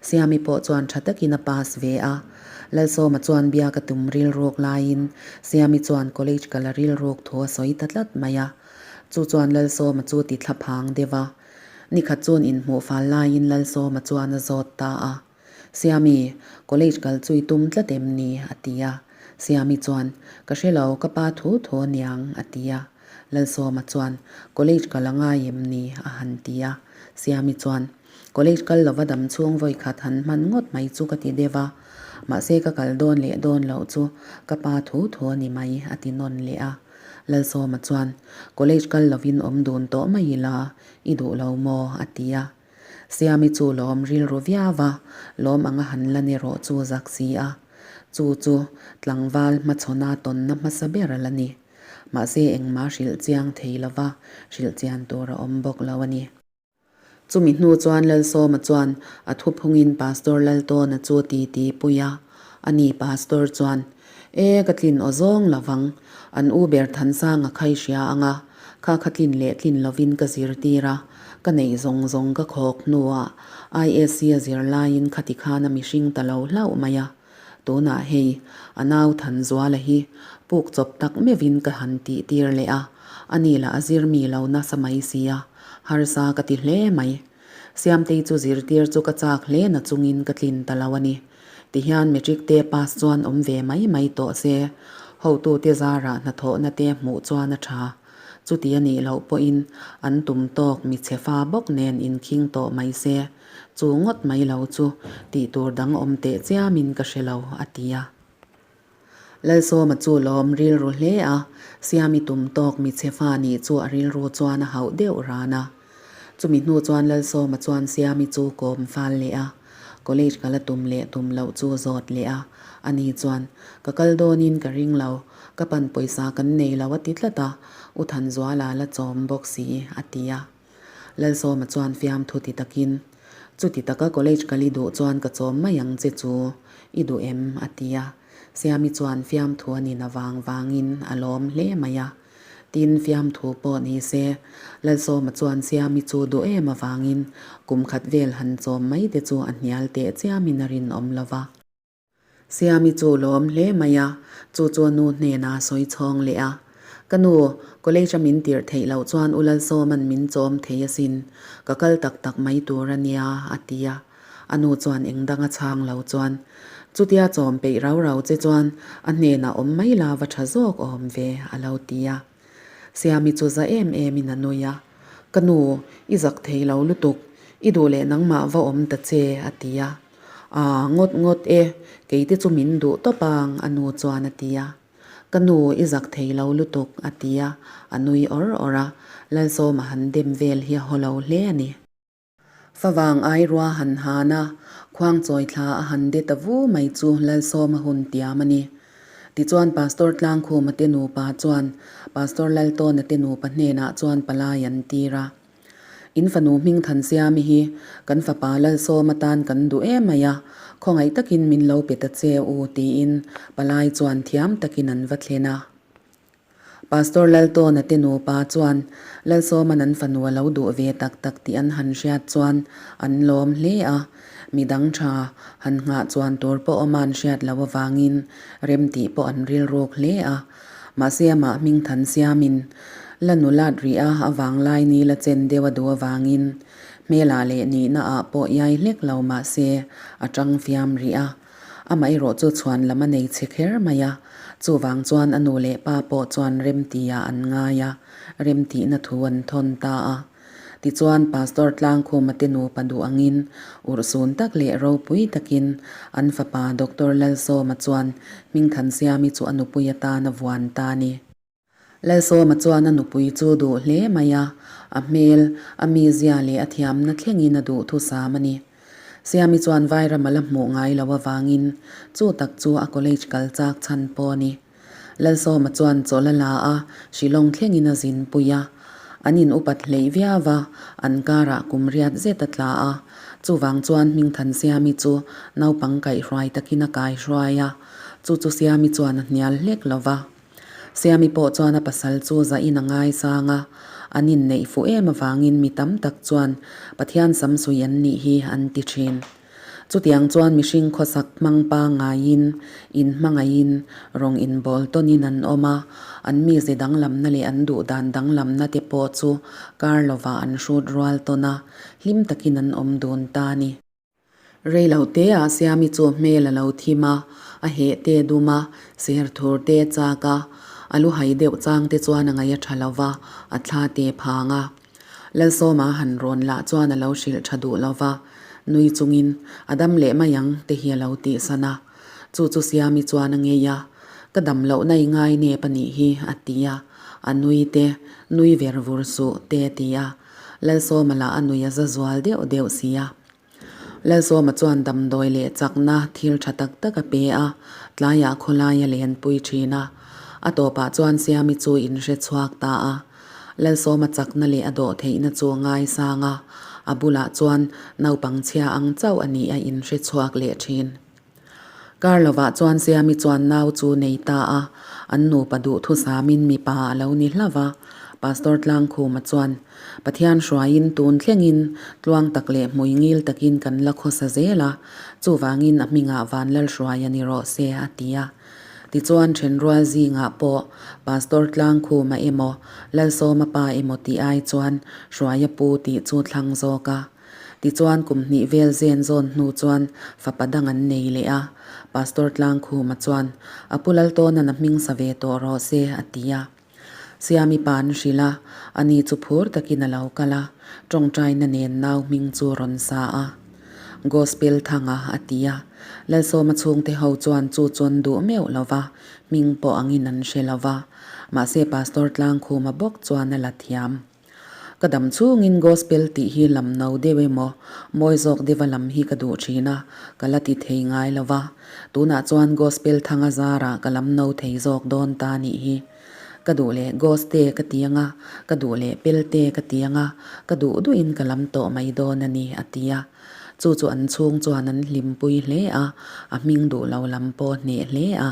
Siami pawh chuan tha takin a pass ve a. Lalsawma chuan biak a tum rilruk laiin Siami chuan college kal a rilruk thu a sawi ta tlat mai a. Chu chuan Lalsawma chu ti thla phang deuh a. Nikhat chuan inhmuh fal laiin Lalsawma chuan a zawt ta a. Siami, college kal chu i tum tlat em ni? a ti a. Siami chuan, Ka hre lo, ka pa thu thu aniang, a ti a. Lalsawma chuan, College kal a ngai em ni? a han ti a. Siami chuan, College kal lova dam chhung vawi khat han hman ngawt mai chu ka ti deuh a, mahse ka kal dawn leh dawn loh chu ka pa thu thu a ni mai, a ti nawn leh a. Lalsawma chuan, College kal lovin awm dun tawh mai ila, i duh lo maw? a ti a. Siami chu lawm rilru viau a, lawm anga han lan erawh chu zak si a. Chu chu tlangval hmachhawna tawnna hmasa ber a la ni. Mahse engmah hrilh chiang thei lova hrilh chian tur a awm bawk lo a ni. Chumi hnu chuan Lalsawma chuan a thuphungin Pastor Laltawna chu ti ti pui a, ani Pastor chuan, E, ka tlin aw zawng lo vang, an u ber Thansanga khai hria ang a, kha kha tlin leh tlin lovin ka zirtir a, ka neih zawng zawng ka khawk hnuah ISC a zir laiin khati khan a mihring ta lo hlauh mai a. Tunah hei, a nau Thanzuala hi puk chawp tak meuhin ka han tih tir leh a, a ni lah a zir mi lo nasa mai si a, harsa ka ti hle mai. Siamtei chu zirtir chu ka chak hle na chungin ka tlin ta lo a ni. Tihian matric te pass chuan awm ve mai mai tawh se, hotute zarah hnathawhna te hmuh chuan a tha. Chuti a nih loh pawhin an tum tawk mi chhe fa bawk nen inkhing tawh mai se. Chu ngawt mai lo chu tih tur dang awm teh chiamin ka hre lo, a ti a. Lalsawma chu lawm rilru hle a, Siami tum tawk mi chhe fa nih chu a rilru chuan a hauh deuh ran a. Chumi hnu chuan Lalsawma chuan Siami chu kawm fal leh a, college kal a tum leh tum loh chu zawt leh a. Ani chuan, Ka kal dawnin ka ring lo, ka pan pawisa kan nei lo a ti tlat a, U Thanzuala la chawm bawk si, a ti a. Lalsawma chuan fiamthu ti takin, Chuti taka college kal i duh chuan ka chawm mai ang che chu, i duh em? a ti a. Siami chuan fiamthu a nin avang vangin a lawm hle mai a. Tin, fiamthu pawh ni se, Lalsawma chuan Siami chu duh em avangin kum khat vel han chawm mai te chu a hnial teh chiamin a rinawm lo va. Siami chu lawm hle mai a, chu chu a nu hnenah a sawi chhawng leh a. Ka nu, college a min tirh theih loh chuan U Lalsawma'n min chawm thei asin, ka kal tak tak mai tur a nia, a ti a. A nu chuan eng dang a chhang lo chuan, Chutia chawm peih rau rau che chuan a hnenah awm mai la va tha zawk awm ve, a lo ti a. Siami chu za em em in a nui a, Ka nu, i zak thei lo lutuk. I duh leh nangmah va awm ta che, a ti a. Aa, ngawt ngawt e, keite chu min duh tawp ang, a nu chuan a ti a. Ka nu, i zak thei lo lutuk, a ti a, a nui awr awr a. Lalsawma han dem vel hi a haw lo hle a ni. Favang ai rua han han a, khuangchawi thla a han de ta vu mai chu Lalsawma hun tiam a ni. Tichuan Pastor Tlangkhuma te nupa chuan Pastor Laltawna te nupa hnenah chuan palai an tir a. In fanu hming Thansiami hi kan fapa Lalsawma tan kan duh em mai a, khawngaih takin min lo pe ta che u tiin palai chuan thiam takin an va thlen a. Pastor Laltawna te nupa chuan Lalsawma'n an fanu a lo duh ve tak tak tih an han hriat chuan an lawm hle a, midang tha han nghah chuan tur pawh awma an hriat loh avangin remtih pawh an rilruk hle a. Mahse amah hming than siamin la nulat rih a avanglai ni la chen deuh a duh avangin hmelah leh nihna ah pawh iai hlek lo mahse a tang fiam rih a. Amaherawh chu chhuan lam a nei chhe kher mai a, chuvang chuan a nu leh pa pawh chuan remtiah an ngai a, remtihna thu an thawn ta a. Tichuan Pastor Tlangkhuma te nupa duh angin urhsun tak leh ropui takin an fapa Doctor Lalsawma chuan Hmingthansiami chu a nupui atan a vuan ta a ni. Lalsawma chuan a nupui chu duh hle mai a, a hmel, a mizia leh a thiamna thlengin a duh thusam a ni. Siami chuan Vairam a la hmuh ngai lo avangin chu tak chu a college kal chak chhan pawh a ni. Lalsawma chuan chawlh a la a, Shillong thlengin a zin pui a. An in upat hleih viau a, an karah kum riat zet a tla a. Chuvang chuan Hmingthan Siami chu naupang kaihhruai takin a kaihruai a, chu chu Siami chuan a hnial hlek lo va. Siami pawh chuan a pasal chu zahin a ngaisang a, an inneih fuh em avangin mi tam tak chuan Pathian samsui an nih hi an ti thin. Chutiang chuan mihring khawsak hmang pangaiin, inhmangaihin, rawng inbawl tawnin an awm a, an mize danglamna leh an duhdan danglamna te pawh chu kar lovah an hrut rual tawn a, hlim takin an awm dun ta a ni. Rei lo te ah Siami chu hmel a lo thim a, a heh te dum a, ser thur te chak a, a lu hai deuh chang te chuan a ngaih a tha lo va, a thla te phang a. Lalsawma han rawn lah chuan a lo hrilh tha duh lo va, nui chungin a dam leh mai ang te hi a lo tihsan a. Chu chu Siami chuan a ngei a, Ka dam lohna i ngai nep a nih hi a ti a, a nui te, nui ver vur suh te a ti a. Lalsawma lah a nui a za zual deuh deuh si a. Lalsawma chuan damdawi leh chakna thil tha tak tak a pe a, tlaiah khawlai a lenpui thin a. A tawpah chuan Siami chu inhre chhuak ta a. Lalsawma chakna leh a dawh theihna chu a ngaisang a, a bulah chuan naupang chhia ang chauh a nih a inhre chhuak leh thin. Kar lovah chuan Siami chuan nau chu nei ta a, an nupa duhthusamin mipa a lo ni hlauh a. Pastor Tlangkhuma chuan, Pathian hruaiin tun thlengin tluang tak leh hmui ngil takin kan la khawsa zel a, chuvangin a hmingah Vanlalhruai a ni rawh se, a ti a. Tichuan thenrual zingah pawh Pastor Tlangkhuma emaw Lalsawma pa emaw tih ai chuan Hruaia pu tih chu thlang zawk a. Tichuan kum hnih vel zen zawn hnu chuan fapa dang an nei leh a, Pastor Tlangkhuma chuan, A pu Laltawna'n a hming sa ve tawh rawh se, a ti a. Siami pa an hrilh a, ani chu phur takin a lo kal a, tawngtaina nen nau hming chu rawn sa a. Gospel Thanga a ti a, Lalsawma chhungte ho chuan chu chuan duh meuh lo va, hming pawh angin an hre lo va, mahse Pastor Tlangkhuma bawk chuan a la thiam. Ka dam chhungin gospel tih hi lam no deuh emaw, mawi zawk deuha lam hi ka duh thin a, ka la ti thei ngai lo va. Tunah chuan gospel thanga zarah ka lam no thei zawk dawn ta nih hi. Ka duh leh goste ka ti ang a, ka duh leh pelte ka ti ang a, ka duh duhin ka lam tawh mai dawn a ni, a ti a. Chu chu an chhung chuan an hlimpui hle a, a hming duh lo lam pawh hneh hle a.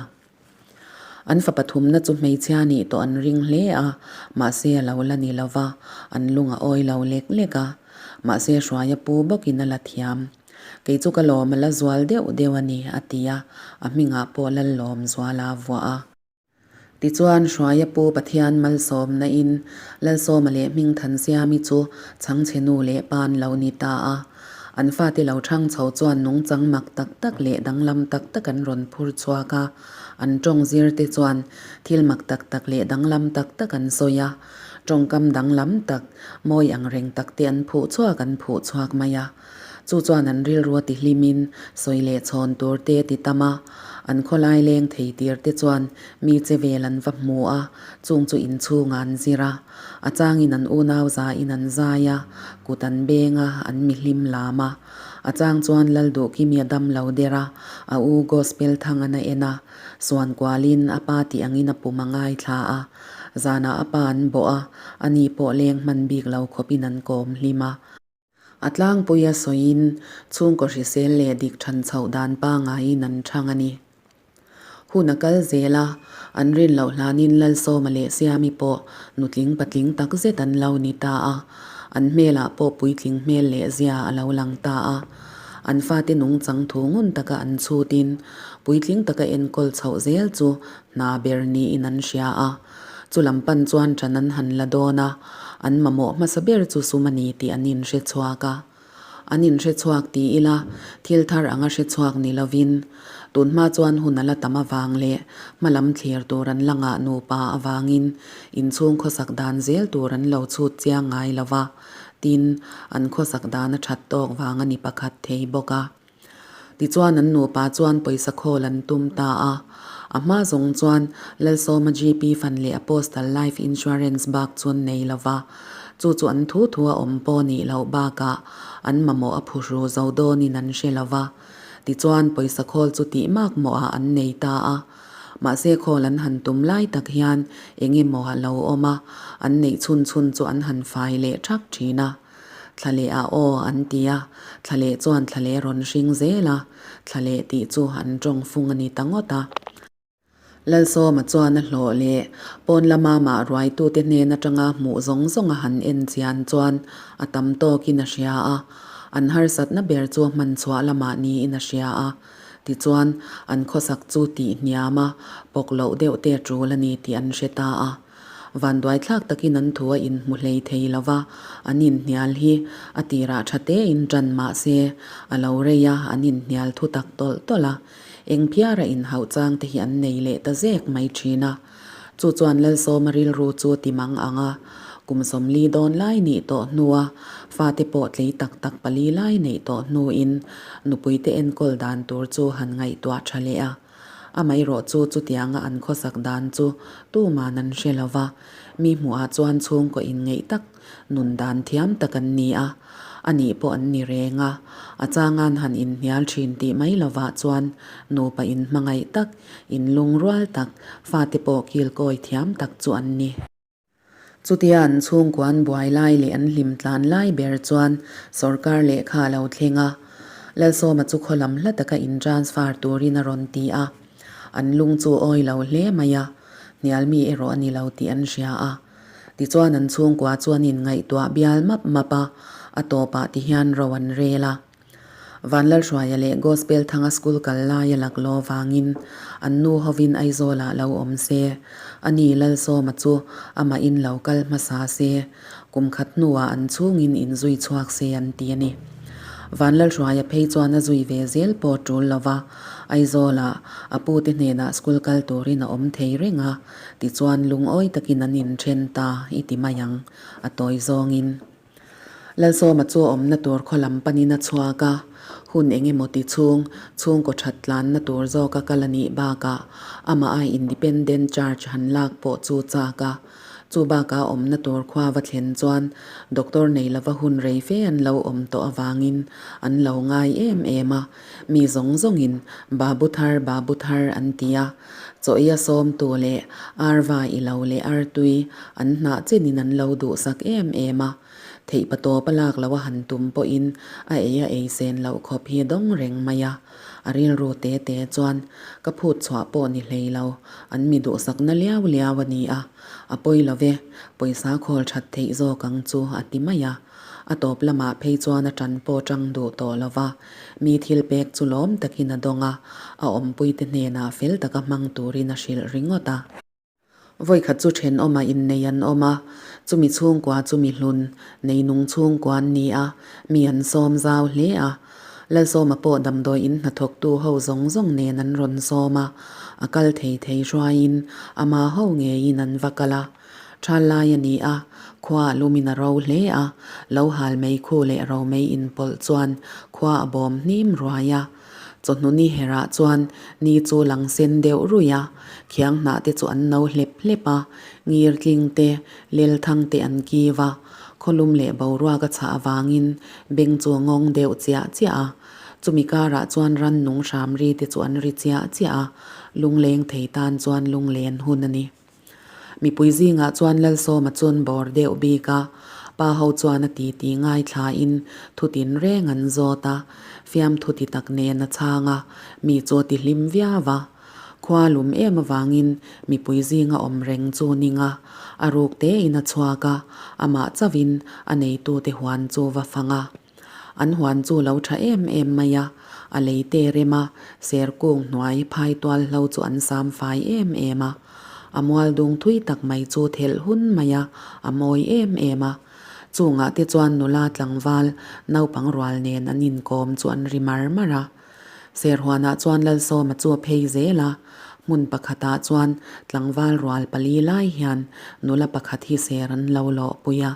An fapa thumna chu hmeichhia nih tawh an ring hle a, mahse a lo la ni lo va, an lung a awi lo lek lek a. Mahse Hruaia pu bawkin a la thiam. Kei chu ka lawm a la zual deuh deuh a ni, a ti a, a hmingah pawh Lallawm zuala a vuah a. Tichuan Hruaia pu Pathian malsawmna in Lalsawma leh Hmingthansiami chu chhangchhe nu leh pa an lo ni ta a. An fate lo thang chho chuan nungchang mak tak tak leh danglam tak tak an rawn phur chhuak a, an tawng zir te chuan thil mak tak tak leh danglam tak tak an sawi a. Tawngkam danglam tak, mawi ang reng tak te an phuh chhuak an phuh chhuak mai a. Chu chuan an rilru a ti hlimin sawi leh chhawn tur te a ti tam a. An khawlai leng thei tir te chuan mi che vel an va hmu a, chung chu inchhungah an zir a. A changin an unau zain an zai a, kut an beng a, an mihlim lam a. A chang chuan Lalduhkimi a dam lo der a, a u Gospel Thangana en a, suan kualin a pa tih angin a pum a ngaithla a. Zanah a pa an bawh a, ani pawh leng hman bik lo khawpin an kawm hlim a. A tlangpuia sawiin chhungkaw hrisel leh dik than chhoh dan pangaiin an chhang a ni. Hun a kal zel a, an rin loh hlanin Lalsawma leh Siami pawh nutling patling tak zet an lo ni ta a, an hmelah pawh puitling hmel leh zia a lo lang ta a. An fate nungchang thu ngun taka an chhutin puitling taka enkawl chhoh zel chu hna ber niin an hria a. Chu lam pan chuan ṭan an han la dawn a, an mamawh hmasa ber chu sum a ni tih an inhre chhuak a. An inhre chhuak ti ila, thil thar anga hre chhuak ni lovin, tun hma chuan hun a la tam avang leh hma lam thlir tur an la ngah nupa avangin inchhung khawsak dan zel tur an lo chhut chiang ngai lo va, tin, an khawsak dan a ṭhat tawk vang a ni pakhat thei bawk a. Tichuan an nupa chuan pawisa khawl an tum ta a. A hma zawng chuan Lalsawma GP fund leh a Postal Life Insurance bak chu an nei lo va. Chu chu an thu thu a awm pawh nih loh bakah an mamawh a phuhru zo dawnin an hre lo va. Tichuan pawisa khawl chu tih mak mawhah an nei ta a. Mahse khawl an han tum lai tak hian eng emaw a lo awm a, an neih chhun chhun chu an han fai leh thak thin a. Thlaleh ah aw an ti a, thlaleh chuan thlaleh rawn hring zel a, thlaleh tih chu an tawng fung a ni ta ngawt a. Lalsawma chuan a hlawh leh pawn lama mah ruaitute hnen atanga hmuh zawng zawng a han en chian chuan a tam tawkin a hria a, an harsatna ber chu hman chhuah lamah niin a hria a. Tichuan, an khawsak chu tih hniam a, pawk loh deuh te a tul a ni tih an hre ta a. Vanduaithlak takin an thu a inhmu hlei thei lo va, an inhnial hi a tirah tha tein tan mah se, a lo rei a, an inhnial thu tak tawlh tawlh a. Eng phiara inhauh chang te hi an nei leh ta zek mai thin a. Chu chuan Lalsawma rilru chu ti mang ang a, kum 40 dawn lai nih tawh hnua fate pawh tlei tak tak pali lai neih tawh hnuin nupuite enkawl dan tur chu han ngaihtuah tha leh a. Amaherawh chu chutianga an khawsak dan chu tuman an hre lo va, mi hmuhah chuan chhungkaw inngeih tak, nun dan thiam tak an ni a, a nih pawh an ni reng a, a changan han inhnial thin tih mai lovah chuan nupa inhmangaih tak, inlungrual tak, fate pawh kilkawi thiam tak chu an ni. Chutia an chhungkua an buai lai leh an hlim tlan lai ber chuan sawrkar lehkha a lo thleng a, Lalsawma chu khaw lam hla taka in transfer turin a rawn ti a, an lung chu awi lo hle mai a, hnial mi erawh a ni lo tih an hria a. Tichuan an chhungkua chu an inngaihtuah bial map map a, a tawpah tihian ro an rel a. Vanlalhruaia leh Gospel Thanga school kal lai a lak law vangin an nu hovin Aizawlah lo awm se, ani Lalsawma chu amahin lo kal hmasa se, kum khat hnuah an chhungin inzui chhuak se an ti a ni. Vanlalhruaia phei chuan a zui ve zel pawh tul lova, Aizawlah a pute hnenah school kal turin a awm thei reng a, tichuan lungawi takin an inthen ta i ti mai ang, a tawi zawngin. Lalsawma chu a awmna tur khaw lam panin a chhuak a, hun eng emaw ti chhung, chhungkaw that tlanna tur zawka kal a nih bakah amah a independent charge han lak pawh chu chak a. Chu bakah a awmna tur khua va thlen chuan doctor nei lova hun rei fe an lo awm tawh avangin an lo ngai em em a, mi zawng zawngin Babu thar, Babu thar an ti a. Chaw ei a sawmtu leh arva i lo leh artui an hnah chenin an lo duhsak em em a, theih patawp a lak loh a han tum pawhin a ei a ei sen loh khawp hi dawng reng mai a. A rilru te te chuan ka phut chhuah pawh ni hlei lo, an mi duhsakna liau liau a ni a, a pawi lo ve, pawisa khawl that theih zawk ang chu a ti mai a. A tawp lamah phei chuan a ṭan pawh ṭang duh tawh lo va, mi thil pek chu lawm takin a dawng a, a awmpuite hnenah fel taka hmang turin a hrilh ringawt a. Vawikhat chu ṭhenawma innei an awm a, chumi chhungkua chu mi hlun, neinung chhungkua an ni a, mi an sawm zau hle a. Lalsawma pawh damdawi in hnathawktu ho zawng zawng nen an rawn sawm a, a kal thei thei hruaiin ama ho ngeiin an va kal a. Thal lai a ni a, khua a lumin a ro hle a, lo hal mei khu leh ro mei inpawlh chuan khua a bawm hnim ruai a. Chawhnu ni herah chuan ni chu lang sen deuh ruih a, khiang hnah te chu an no hlep hlep a, ngir tling te, lel thang te an kiv a, khawlum leh boruak a chhah avangin beng chu a ngawng deuh chiah chiah a. Chumi karah chuan rannung hram ri te chu an ri chiah chiah a, lungleng thei tan chuan lunglen hun a ni. Mipui zingah chuan Lalsawma chuan bawr deuh bik a, pa ho chuan a titi ngaithlain thu tin reng an zawt a, fiamthu ti tak nen a chhang a, mi chu a ti hlim viau a. Khua lum em avangin mipui zinga awm reng chu ning a, a ruk tein a chhuak a, amah chauhin a neitute huan chu va fang a. An huan chu lo tha em em mai a, a lei te rem a, ser kung hnuai phai tual hlo chu an sam fai em em a. A mual dung thui tak mai chu thelh hun mai a, a mawi em em a. Chungah te chuan nula tlangval naupang rual nen an inkawm chu an ri mar mar a. Ser huanah chuan Lalsawma chu a phei zel a, hmun pakhatah chuan tlangval rual pali lai hian nula pakhat hi ser an lo lawhpui a.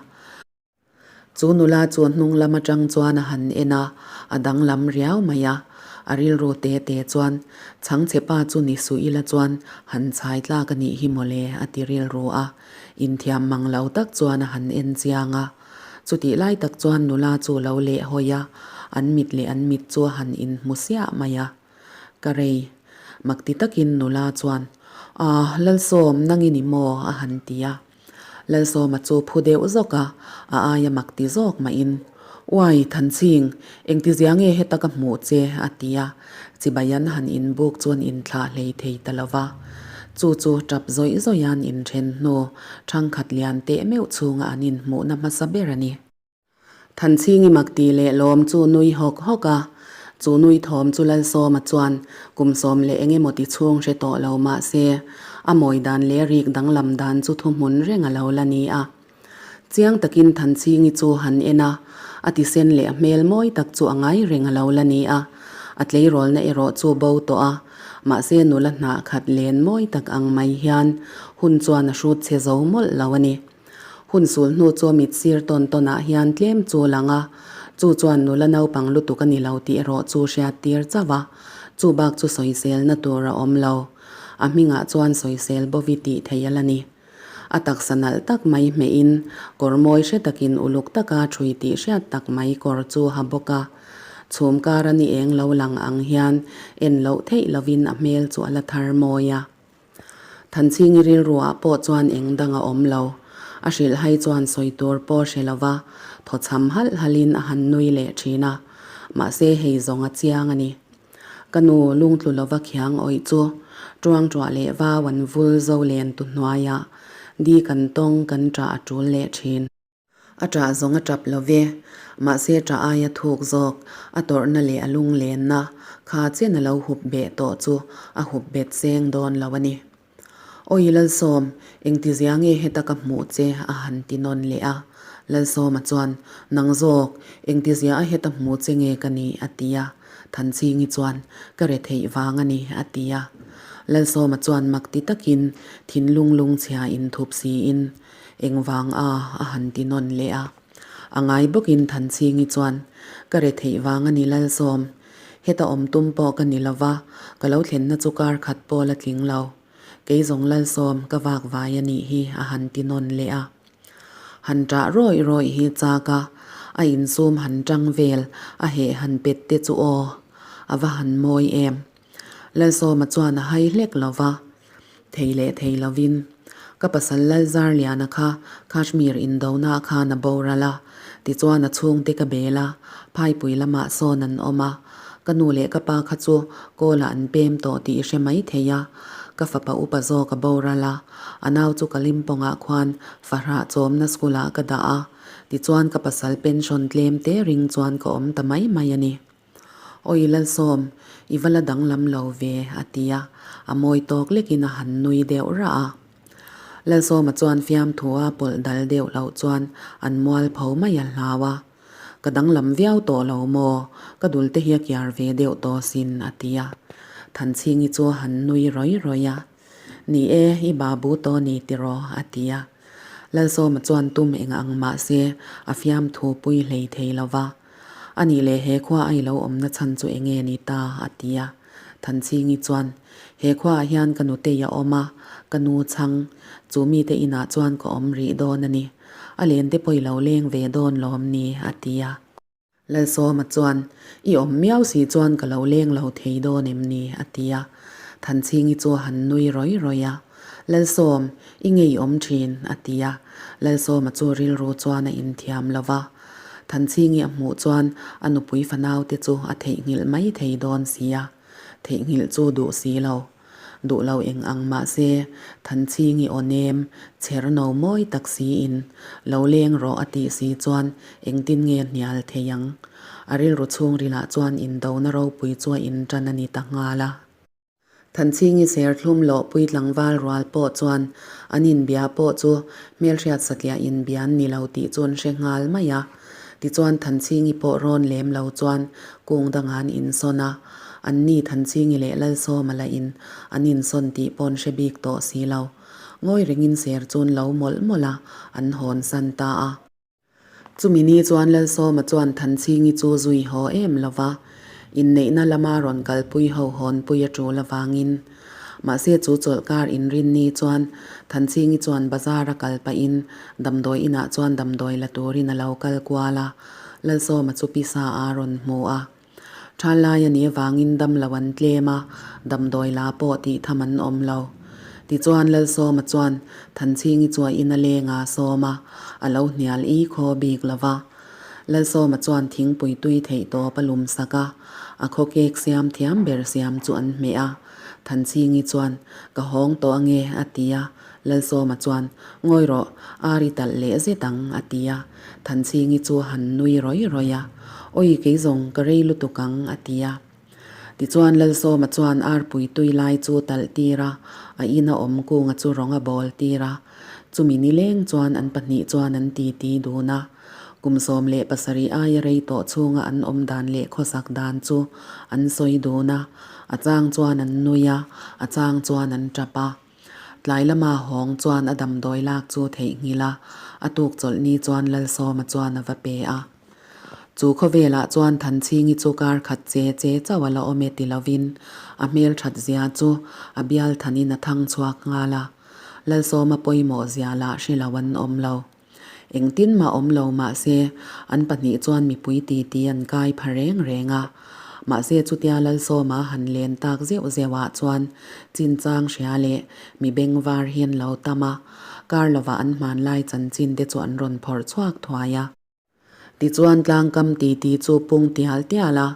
Chu nula chu hnung lam atang chuan a han en a, a danglam riau mai a. A rilru te te chuan, Chhangchhe pa chu ni suh ila chuan han chhai tlak a nih hi mawle a ti rilru a. Inthiam mang lo tak chuan a han en chiang a. Chutih lai tak chuan nula chu lo leh hawi a, an mit leh an mit chu a han inhmu siah mai a. Ka rei. Makti takin nula chuan, Aah, Lalsawm, nangin i maw? a han ti a. Lalsawma chu phu deuh zawk a, a aia mak ti zawk mahin, Uai, Thanching, engtizia nge heta ka hmuh che? a ti a, chibai an han inbuk chuan inthlah hlei thei ta lo va. Chu chu tap zawih zawih an inthen hnu, thangkhat lian teh meuh chhunga an inhmuhna hmasa ber a ni. Thanchhingi mak ti leh lawm chu nui hawk hawk a, chu nui thawm chu Lalsawma chuan kum sawm leh eng emaw ti chhung hre tawh lo mah se, a mawi dan leh rik danglam dan chu thuhmun reng a lo la ni a. Chiang takin Thanchhingi chu han en a, a tisen leh a hmel mawi tak chu a ngai reng a lo la ni a, a tleirawlna erawh chu bo tawh a, mahse nula hnah khat len mawi tak ang mai hian hun chuan a hrut chhe zo mawlh lo a ni. Hun sul hnu chu a mit sir tawn tawn ah hian tlem chu lang a, chu chuan nula naupang lutuk a ni lo tih erawh chu hriat tir chauh a, chu bak chu sawisel na tur a awm lo. A hmingah chuan sawisel bovi tih theih a la ni. A taksa nalh tak mai hmeh in kawr mawi hre takin uluk taka thui tih hriat tak mai kawr chu ha bawk a. Chhum kar a ni eng lo lang ang hian en loh theih lovin a hmel chu a la thar mawi a. Thanchhingi rilruah pawh chuan eng dang a awm lo. A hrilhhai chuan sawi tur pawh hre lo va, thawchham halh halhin a han nui leh thin a. Mahse hei zawng a chiang a ni. Ka nu lungtlu lova khiang awih chu tuangtuah leh vau an vul zo len tu hnuaiah di kan tawng kan ṭah a ṭul leh thin. A ṭah zawng a ṭap lo ve. Mahse ṭah aia thuk zawk, a tawrhna leh a lunglenna kha chen a lo hup beh tawh chu a hup bet seng dawn lo a ni. Awi Lalsawm, engtizia nge heta ka hmuh che a han ti nawn leh a. Lalsawma chuan, Nang zawk, engtizia a heta hmuh che nge ka ni? a ti a. Thanchhingi chuan, Ka re theih vang a ni, a ti a. Lalsawma chuan mak ti takin thinlung lungchhia inthup siin, Engvang a a han ti nawn leh a. A ngai bawkin Thanchhingi chuan, Ka re theih vang a ni Lalsawm. Heta awm tum pawh ka ni lova, ka lo thlenna chu kar khat pawh la tling lo. Kei zawng Lalsawm ka vak vai a nih hi a han ti nawn leh a. Han ṭah rawih rawih hi chak a, a insum han ṭang vel a heh han pet te chu aw, a va han mawi em. Lalsawma chuan a hai hlek lova. Thei leh thei lovin. Ka pasal Lalzarliana kha Kashmir indona khan a boral a, tichuan a chhungte ka bel a, phaipui lamah sawn an awm a. Ka nu leh ka pa kha chu Kawlah an pem tawh tih i hre mai thei a. Ka fapa upa zawk a boral a, a nau chu Kalimpongah khuan fahrah chawmna school-ah ka dah a, tichuan ka pasal pension tlem te ring chuan ka awm ta mai mai a ni. Awi Lalsawm, i va la danglam lo ve, a ti a, a mawi tawk lekin a han nui deuh rah a. Lalsawma chuan fiamthua pawlh dal deuh loh chuan an mual pho mai a hlau a. Ka danglam viau tawh lo maw, ka dul te hi a kiar ve deuh tawh sin, a ti a. Thanchhingi chu a han nui rawih rawih a. Ni e, i babu tawh ni tiraw, a ti a. Lalsawma chuan tum eng ang mah se a fiamthu pui hlei thei lo va. A nih leh he khua a i lo awmna chhan chu eng nge ni ta? a ti a. Thanchhingi chuan, He khuaah hian ka nutei a awm a, ka nu chhang, chu mite inah chuan ka awm rih dawn a ni. A lente pawh i lo leng ve dawn lawm ni? a ti a. Lalsawma chuan, I awm miau si chuan ka lo leng lo thei dawn em ni? a ti a. Thanchhingi chu a han nui rawih rawih a. Lalsawm, i ngei awm thin, a ti a. Lalsawma chu rilru chuan a inthiam lo va. Thanchhingi a hmuh chuan a nupui fanaute chu a theihnghilh mai thei dawn si a. Theihnghilh chu duh si lo. Duh lo eng ang mah se, Thanchhingi aw nem, chher no mawi tak siin, lo leng rawh a tih si chuan engtin nge hnial thei ang? A rilru chhungrilah chuan indona ropui chu a inṭan a ni ta nghal a. Thanchhingi serthlum lawhpui tlangval rual pawh chuan an inbia pawh chu hmelhriat satliah inbia an ni lo tih chu an hre nghal mai a. Tichuan Thanchhingi pawh rawn lem lo chuan kung dangah an insawn a. Anni Thanchhingi leh Lalsawma lah in an insawn tih pawh an hre bik tawh si lo. Ngawi rengin ser chu an lo mawlh mawlh a, an hawn san ta a. Chumi ni chuan Lalsawma chuan Thanchhingi chu zui haw em lo va, inneihna lama rawn kalpui ho hawnpui a tul avangin. Mahse chu chawlhkar inrinni chuan Thanchhingi chuan bazar a kal pahin damdawi inah chuan damdawi la turin a lo kal kual a, Lalsawma chu pisa a rawn hmu a. Tha lai a nih avangin dam lo an tlem a, damdawi la pawh tih tham an awm lo. Tichuan Lalsawma chuan Thanchhingi chu a in a leng a sawm a, a lo hnial i khaw bik lo va. Lalsawma chuan thingpui tui theih tawp a lum sak a, a khaw cake siam thiam ber siam chu an hmeh a. Thanchhingi chuan, Ka hawng tawh ange, a ti a. Lalsawma chuan, Ngawi rawh, ar i talh leh zet ang, a ti a. Thanchhingi chu a han nui rawih rawih a. Awi kei zawng ka rei lutuk ang, a ti a. Tichuan Lalsawma chuan arpui tui lai chu talh tir a, a ina awm kunga chu rawng a bawl tir a. Chumi nileng chuan an pahnih chuan an titi dun a. Kum 17 aia rei tawh chhunga an awm dan leh khawsak dan chu an sawi dun a. A chang chuan an nui a, a chang chuan an tap a. Tlai lama hawng chuan a damdawi lak chu theihnghilh a, a tuk chawlh ni chuan Lalsawma chuan a va pe a. Chu khawvelah chuan Thanchhingi chu kar khat che che chauh a la awm e ti lovin a hmel that zia chu a bial thanin a thang chhuak nghal a. Lalsawma pawimawh zia lah hre lo an awm lo. Engtin mah awm lo mahse, an pahnih chuan mipui titi an kai pha reng reng a. Mahse chutia Lalsawma han len tak zeuh zeuhah chuan chinchang hria leh mi bengvar hi an lo tam a, kar lovah an hmanlai chanchin te chu an rawn phawrh chhuak thuai a. Tichuan tlangkam titi chu pung tial tial a,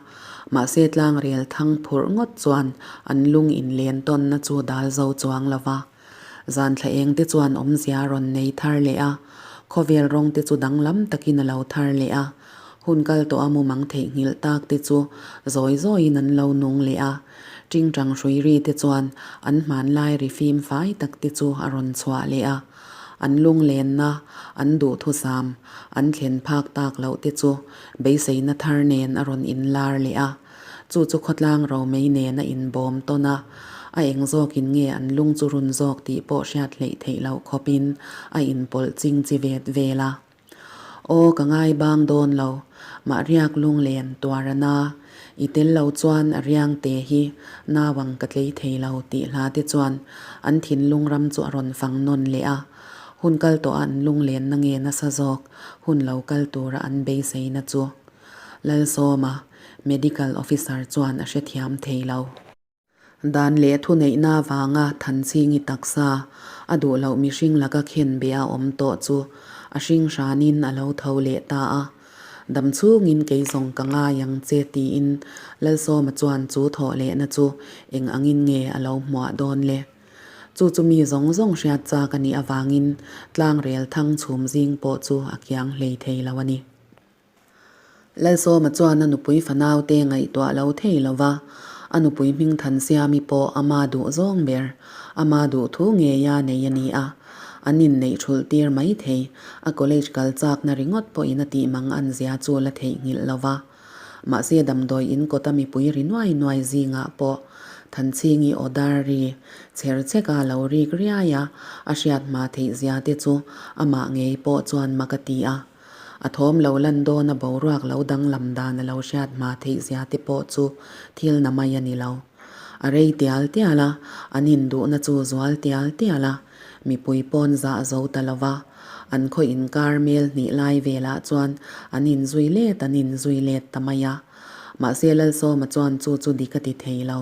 mahse tlangrel thang phurh ngawt chuan an lung inlen tawnna chu dal zo chuang lo va. Zan thla eng te chuan awmzia a rawn nei thar leh a, khawvel rawng te chu danglam takin a lo thar leh a, hun kal tawh a mumang theihnghilh tak te chu zawi zawiin an lo nung leh a, tingtang hrui ri te chuan an hmanlai ri fim fai tak te chu a rawn chhuah leh a. An lunglenna, an duhthusam, an thlen phak tak loh te chu beiseina thar nen a rawn inlar leh a. Chu chu khawtlang romei nen a inbawm tawn a, a eng zawkin nge an lung chu run zawk tih pawh hriat hleih theih loh khawpin a inpawlh ching chi vet vel a. Aw ka ngai bang dawn lo, mah riak lunglen tuar a na, i tel lo chuan a riang te hi nauang ka tlei thei lo tih hla te chuan an thinlung ram chu a rawn fang nawn leh a. Hun kal tawh a an lunglenna nge nasa zawk hun lo kal tura an beiseina chu Lalsawma, Medical Officer chuan a hrethiam thei lo. Dan leh thuneihna avanga Thanchhingi taksa a duh loh mihring laka khen be a awm tawh chu a hring hranin a lo tho leh ta a. Dam chhungin kei zawng ka ngai ang che tiin Lalsawma chuan chu thawh lehna chu eng angin nge a lo hmuah dawn le? Chu chu mi zawng zawng hriat chak a nih avangin tlangrel thang chhum zing pawh chu a kiang hlei thei lo a ni. Lalsawma chuan a nupui fanaute ngaihtuah lo thei lo va, a nupui hming Thansiami pawh ama duh zawng ber, ama duh thu ngeia nei a ni a. An inneih thulh tir mai thei, a college kal chakna ringawt pawhin a tih mang an zia chu la theihnghilh lo va. Mahse damdawi in kawta mipui ri nuai nuai zingah pawh. Thanchhingi aw dar ri chher chhek a lo rik riai a, a hriat hma theih zia te chu amah ngei pawh chuan mak a ti a. A thawm lo lan dawn a boruak lo danglam dan a lo hriat hma theih zia te pawh chu thil na mai a ni lo. A rei tial tial a, an induhna chu zual tial tial a, mipui pawn zah zo ta lo va, an khaw inkar mel hnih lai velah chuan an inzui let an inzui let ta mai a. Mahse Lalsawma chuan chu chu dik a ti thei lo.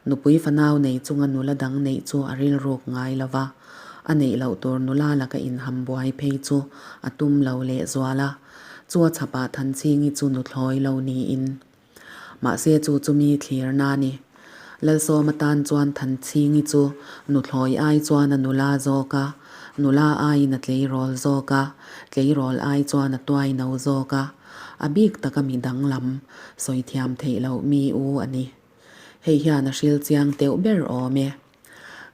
Nupui fanau nei chunga nula dang neih chu a rilruk ngai lo va, a neih loh tur nula laka inham buai phei chu a tum lo lehzual a, chu a chhapah Thanchhingi chu nuthlawi lo niin. Mahse chu chu mi thlirna a ni. Lalsawma tan chuan Thanchhingi chu nuthlawi ai chuan a nula zawk a, nula aiin a tleirawl zawk a, tleirawl ai chuan a tuai no zawk a, a bik taka mi danglam, sawi thiam theih loh mi u a ni. Hei hian a hril chiang teuh ber awm e.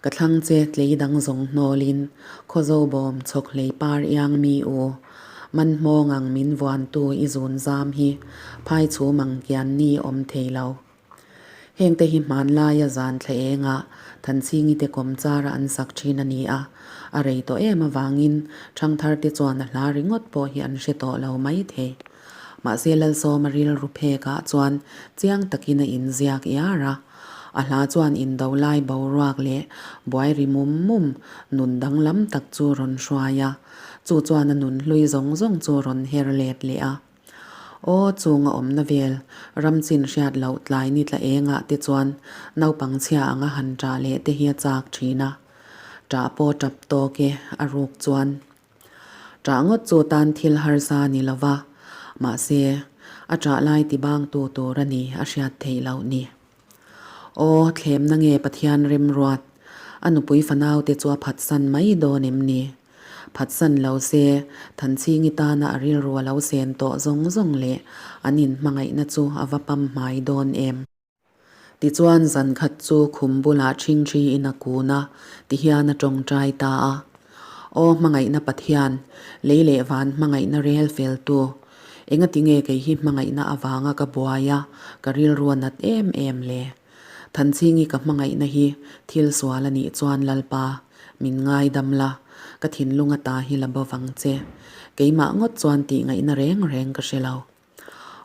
Ka thlang che tlei dang zawng hnawlin Khawzo bawm chhawk hlei par iang mi u. Man hmawng ang min vuantu i zun zam hi phai chhum ang kian ni awm thei lo. Hengte hi hmanlaia zan thla engah Thanchhingi te kawm chara an sak thin a ni a, a rei tawh em avangin ṭhangthar te chuan a hla ringawt pawh hi an hre tawh lo mai thei. Mahse Lalsawma rilru phekah chuan chiang takin a inziak iar a. A hla chuan indo lai boruak leh buai ri mum mum nun danglam tak chu rawn hruai a, chu chuan a nun hlui zawng zawng chu rawn her let leh a. Aw, chunga awmna vel, ram chin hriat loh tlai ni tla engah te chuan naupang chhia anga han ṭah leh te hi a chak ṭhin a. Ṭah pawh ṭap tawk e, a ruk chuan. Ṭah ngawt chu tan thil harsa ni lo va, mahse, a ṭah lai ti bangtu tur a ni a hriat theih loh ni. Aw, thlemna nge Pathian remruat, a nupui fanaute chu a phatsan mai dawn em ni? Phatsan lo se, Thanchhingi tana a rilru a lo sen tawh zawng zawng leh an inhmangaihna chu a va pamhmai dawn em? Tichuan zan khat chu khum bulah ṭhingṭhi in a kun a, tihian a ṭawngṭai ta a. Aw hmangaihna Pathian, lei leh van hmangaihna rel feltu, engati nge kei hi hmangaihna avanga ka buai a, ka rilru a nat em em le? Thanchhingi ka hmangaihna hi thil sual a nih chuan Lalpa, min ngaidam la, ka thinlung ata hi la bo vang che. Keimah ngawt chuan tih ngaihna reng reng ka hre lo.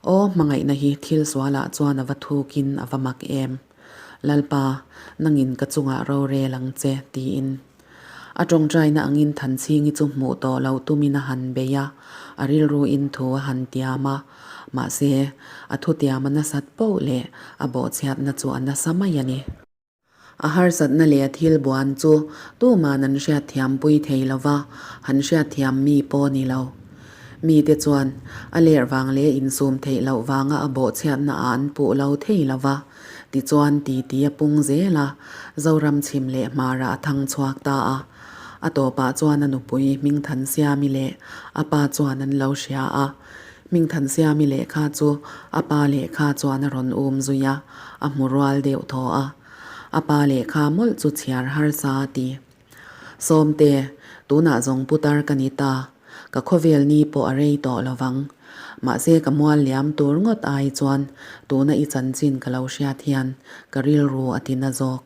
Aw, hmangaihna hi thil sualah chuan a va thukin a va mak em. Lalpa, nangin ka chungah rorel ang che, tiin. A tawngtaina angin Thanchhingi chu hmuh tawh loh tumin a han bei a, a rilruin thu a han tiam a. Mahse, a thutiam a nasat poh leh a bawhchhiatna chu a nasa mai a ni. A harsatna leh a thil buan chu tuman an hriatthiampui thei lo va, han hriatthiam mi pawh ni lo. Mite chuan a ler vang leh insum theih loh vanga a bawhchhiatna ah an puh lo thei lo va, tichuan titi a pung zel a, Zoram chhim leh hmarah a thang chhuak ta a. A tawpah chuan a nupui Hmingthansiami leh a pa chuan an lo hria a. Hmingthansiami lehkha chu a pa lehkha chuan a rawn um zui a, a hmu rual deuh thaw a. A pa lehkha mawlh chu chhiar harsa a ti. Sawmte, tunah zawng putar ka ni ta. Ka khawvel ni pawh a rei tawh lo vang. Mahse ka mual liam tur ngawt ai chuan tuna i chanchin ka lo hriat hian ka rilru a ti na zawk.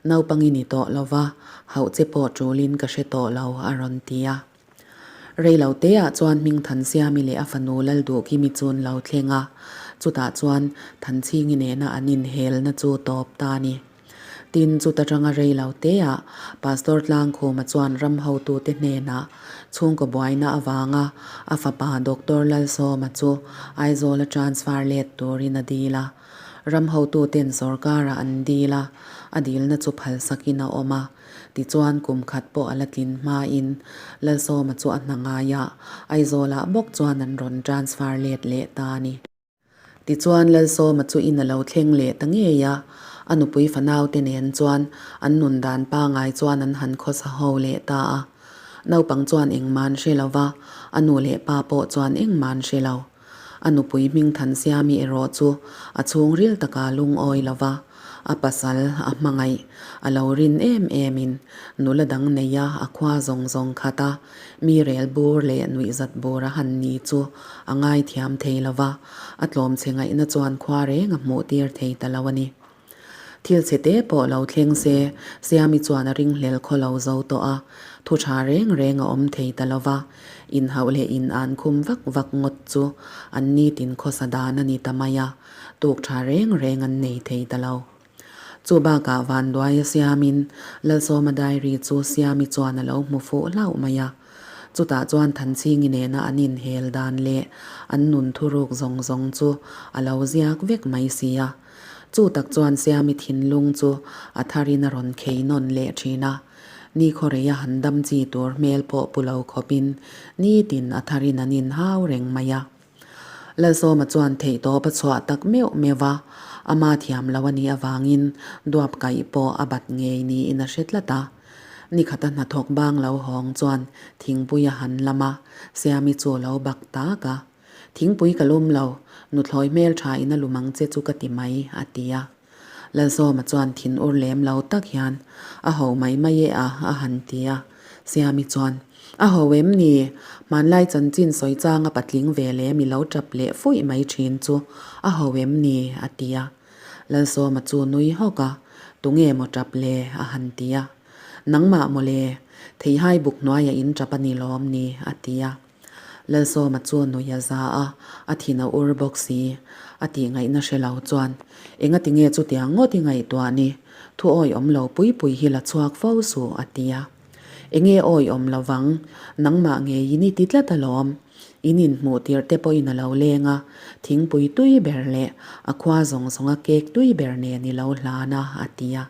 Naupang i ni tawh lo va, hauh che pawh tulin ka hre tawh lo a rawn ti a. Rei lo teah chuan hming Thansiami leh a fanu Lalduhkimi chu an lo thleng a, chutah chuan Thanchhingi nena an inhelna chu tawp ta a ni. Tin, chuta tanga rei lo teah Pastor Tlangkhuma chuan ram hotute hnenah chhungkaw buaina avanga a fapa Doctor Lalsawma chu Aizawla transfer let turin a dil a. Ram hotuten sawrkarah an dil a, a dilna chu phalsakin a awm a. Tichuan kum khat pawh a la tlin hmain Lalsawma chu a hna ngai a, Aizawlah bawk chuan an rawn transfer let leh ta a ni. Tichuan Lalsawma chu in a lo thleng leh ta ngei a, a nupui fanaute nen chuan an nun dan pangai chuan an han khawsa ho leh ta a. Naupang chuan engmah an hre lo va, a nu leh pa pawh chuan engmah an hre lo. A nupui hming Thansiami erawh chu a chhungril taka lungawi lo va, a pasal a hmangaih a lo rin em emin nula dang neia a khua zawng zawng khat a, mi rel bur leh nuihzat bur a han ni chu a ngaithiam thei lo va, a tlawmchhe ngaihna chuan khua reng a hmuh tir thei ta lo a ni. Thil chhe te pawh lo thleng se, Siami chuan a ringhlel khaw lo zo tawh a, thu tha reng reng a awm thei ta lo va, inhauh leh in an khum vak vak ngawt chu an nitin khawsa dan a ni ta mai a, tuk tha reng reng an nei thei ta lo. Chu bakah Vanduaia siamin Lalsawma diary chu Siami chuan a lo hmu fuh hlauh mai a. Chutah chuan Thanchhingi nena an inhel dan leh an nun thuruk zawng zawng chu a lo ziak vek mai si a. Chu tak chuan Siami thinlung chu a tharin a rawn khei nawn leh thin a. Ni khawreia han dam chi tur hmel pawh pu lo khawpin nitin a tharin an inhau reng mai a. Lalsawma chuan theihtawp a chhuah tak meuh meuh va, ama thiam lo a nih avangin duap kaih pawh a bat ngei niin a hre tlat a. Nikhata hnathawk bang lo hawng chuan thingpui a han lam a, Siami chu a lo bak tak a. Thingpui ka lum lo, nuthlawi hmeltha in a lum ang che chu ka ti mai, a ti a. Lalsawma chuan thin ur lem lo tak hian, A ho mai mai e a, a han ti a. Siami chuan, A ho em ni? Hmanlai chanchin sawi changa patling ve leh mi lo tap leh fuih mai thin chu a ho em ni? a ti a. Lalsawma chu nui hawk a, Tunge maw tap le? a han ti a. Nangmah maw le? Theihai buk hnuaia in tap a ni lawm ni? a ti a. Lalsawma chu nui a za a, a thin a ur bawk si. A tih ngaihna hre lo chuan, Engati nge chutiang ngawt i ngaihtuah ni? Thu awiawm lo pui pui hi la chhuak fo suh, a ti a. Enge awiawm lo vang? Nangmah ngeiin i ti tlat alawm. In inhmuh tirh te pawhin a lo leng a, thingpui tui ber leh a khua zawng zawnga cake tui ber nen i lo hlan a, a ti a.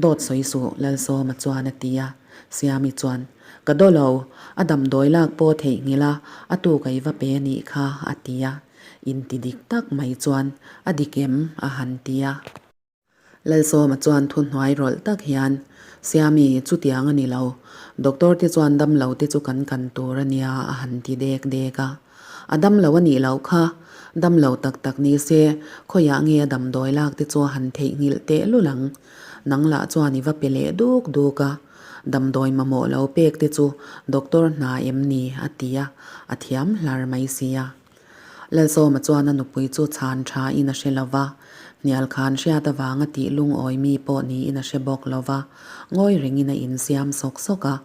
Dawt sawi suh, Lalsawma chuan a ti a. Siami chuan, Ka daw lo, a damdawi lak pawh theihnghilh a, a tu ka i va pe anih kha, a ti a. Inti dik tak mai chuan, A dik em? a han ti a. Lalsawma chuan thu hnuai rawlh tak hian, Siami, chutiang a ni lo. Doctor te chuan damlo te chu kan kan tur a nia, a han ti dek dek a. A damlo a nih loh kha, damlo tak tak ni se, khawiah nge a damdawi lak te chu a han theihnghilh teh lul ang. Nang lah chuan i va pe leh duk duk a, damdawi mamawh lo pek te chu doctor hna em ni a ti a, a thiam hlar mai sia. Lalsawma chuan a nupui chu chhan tha in a hre lo va, hnial khan hriat avanga tih lungawi mi pawh niin a hre bawk lo va, ngawi rengin a insiam sawk sawk a,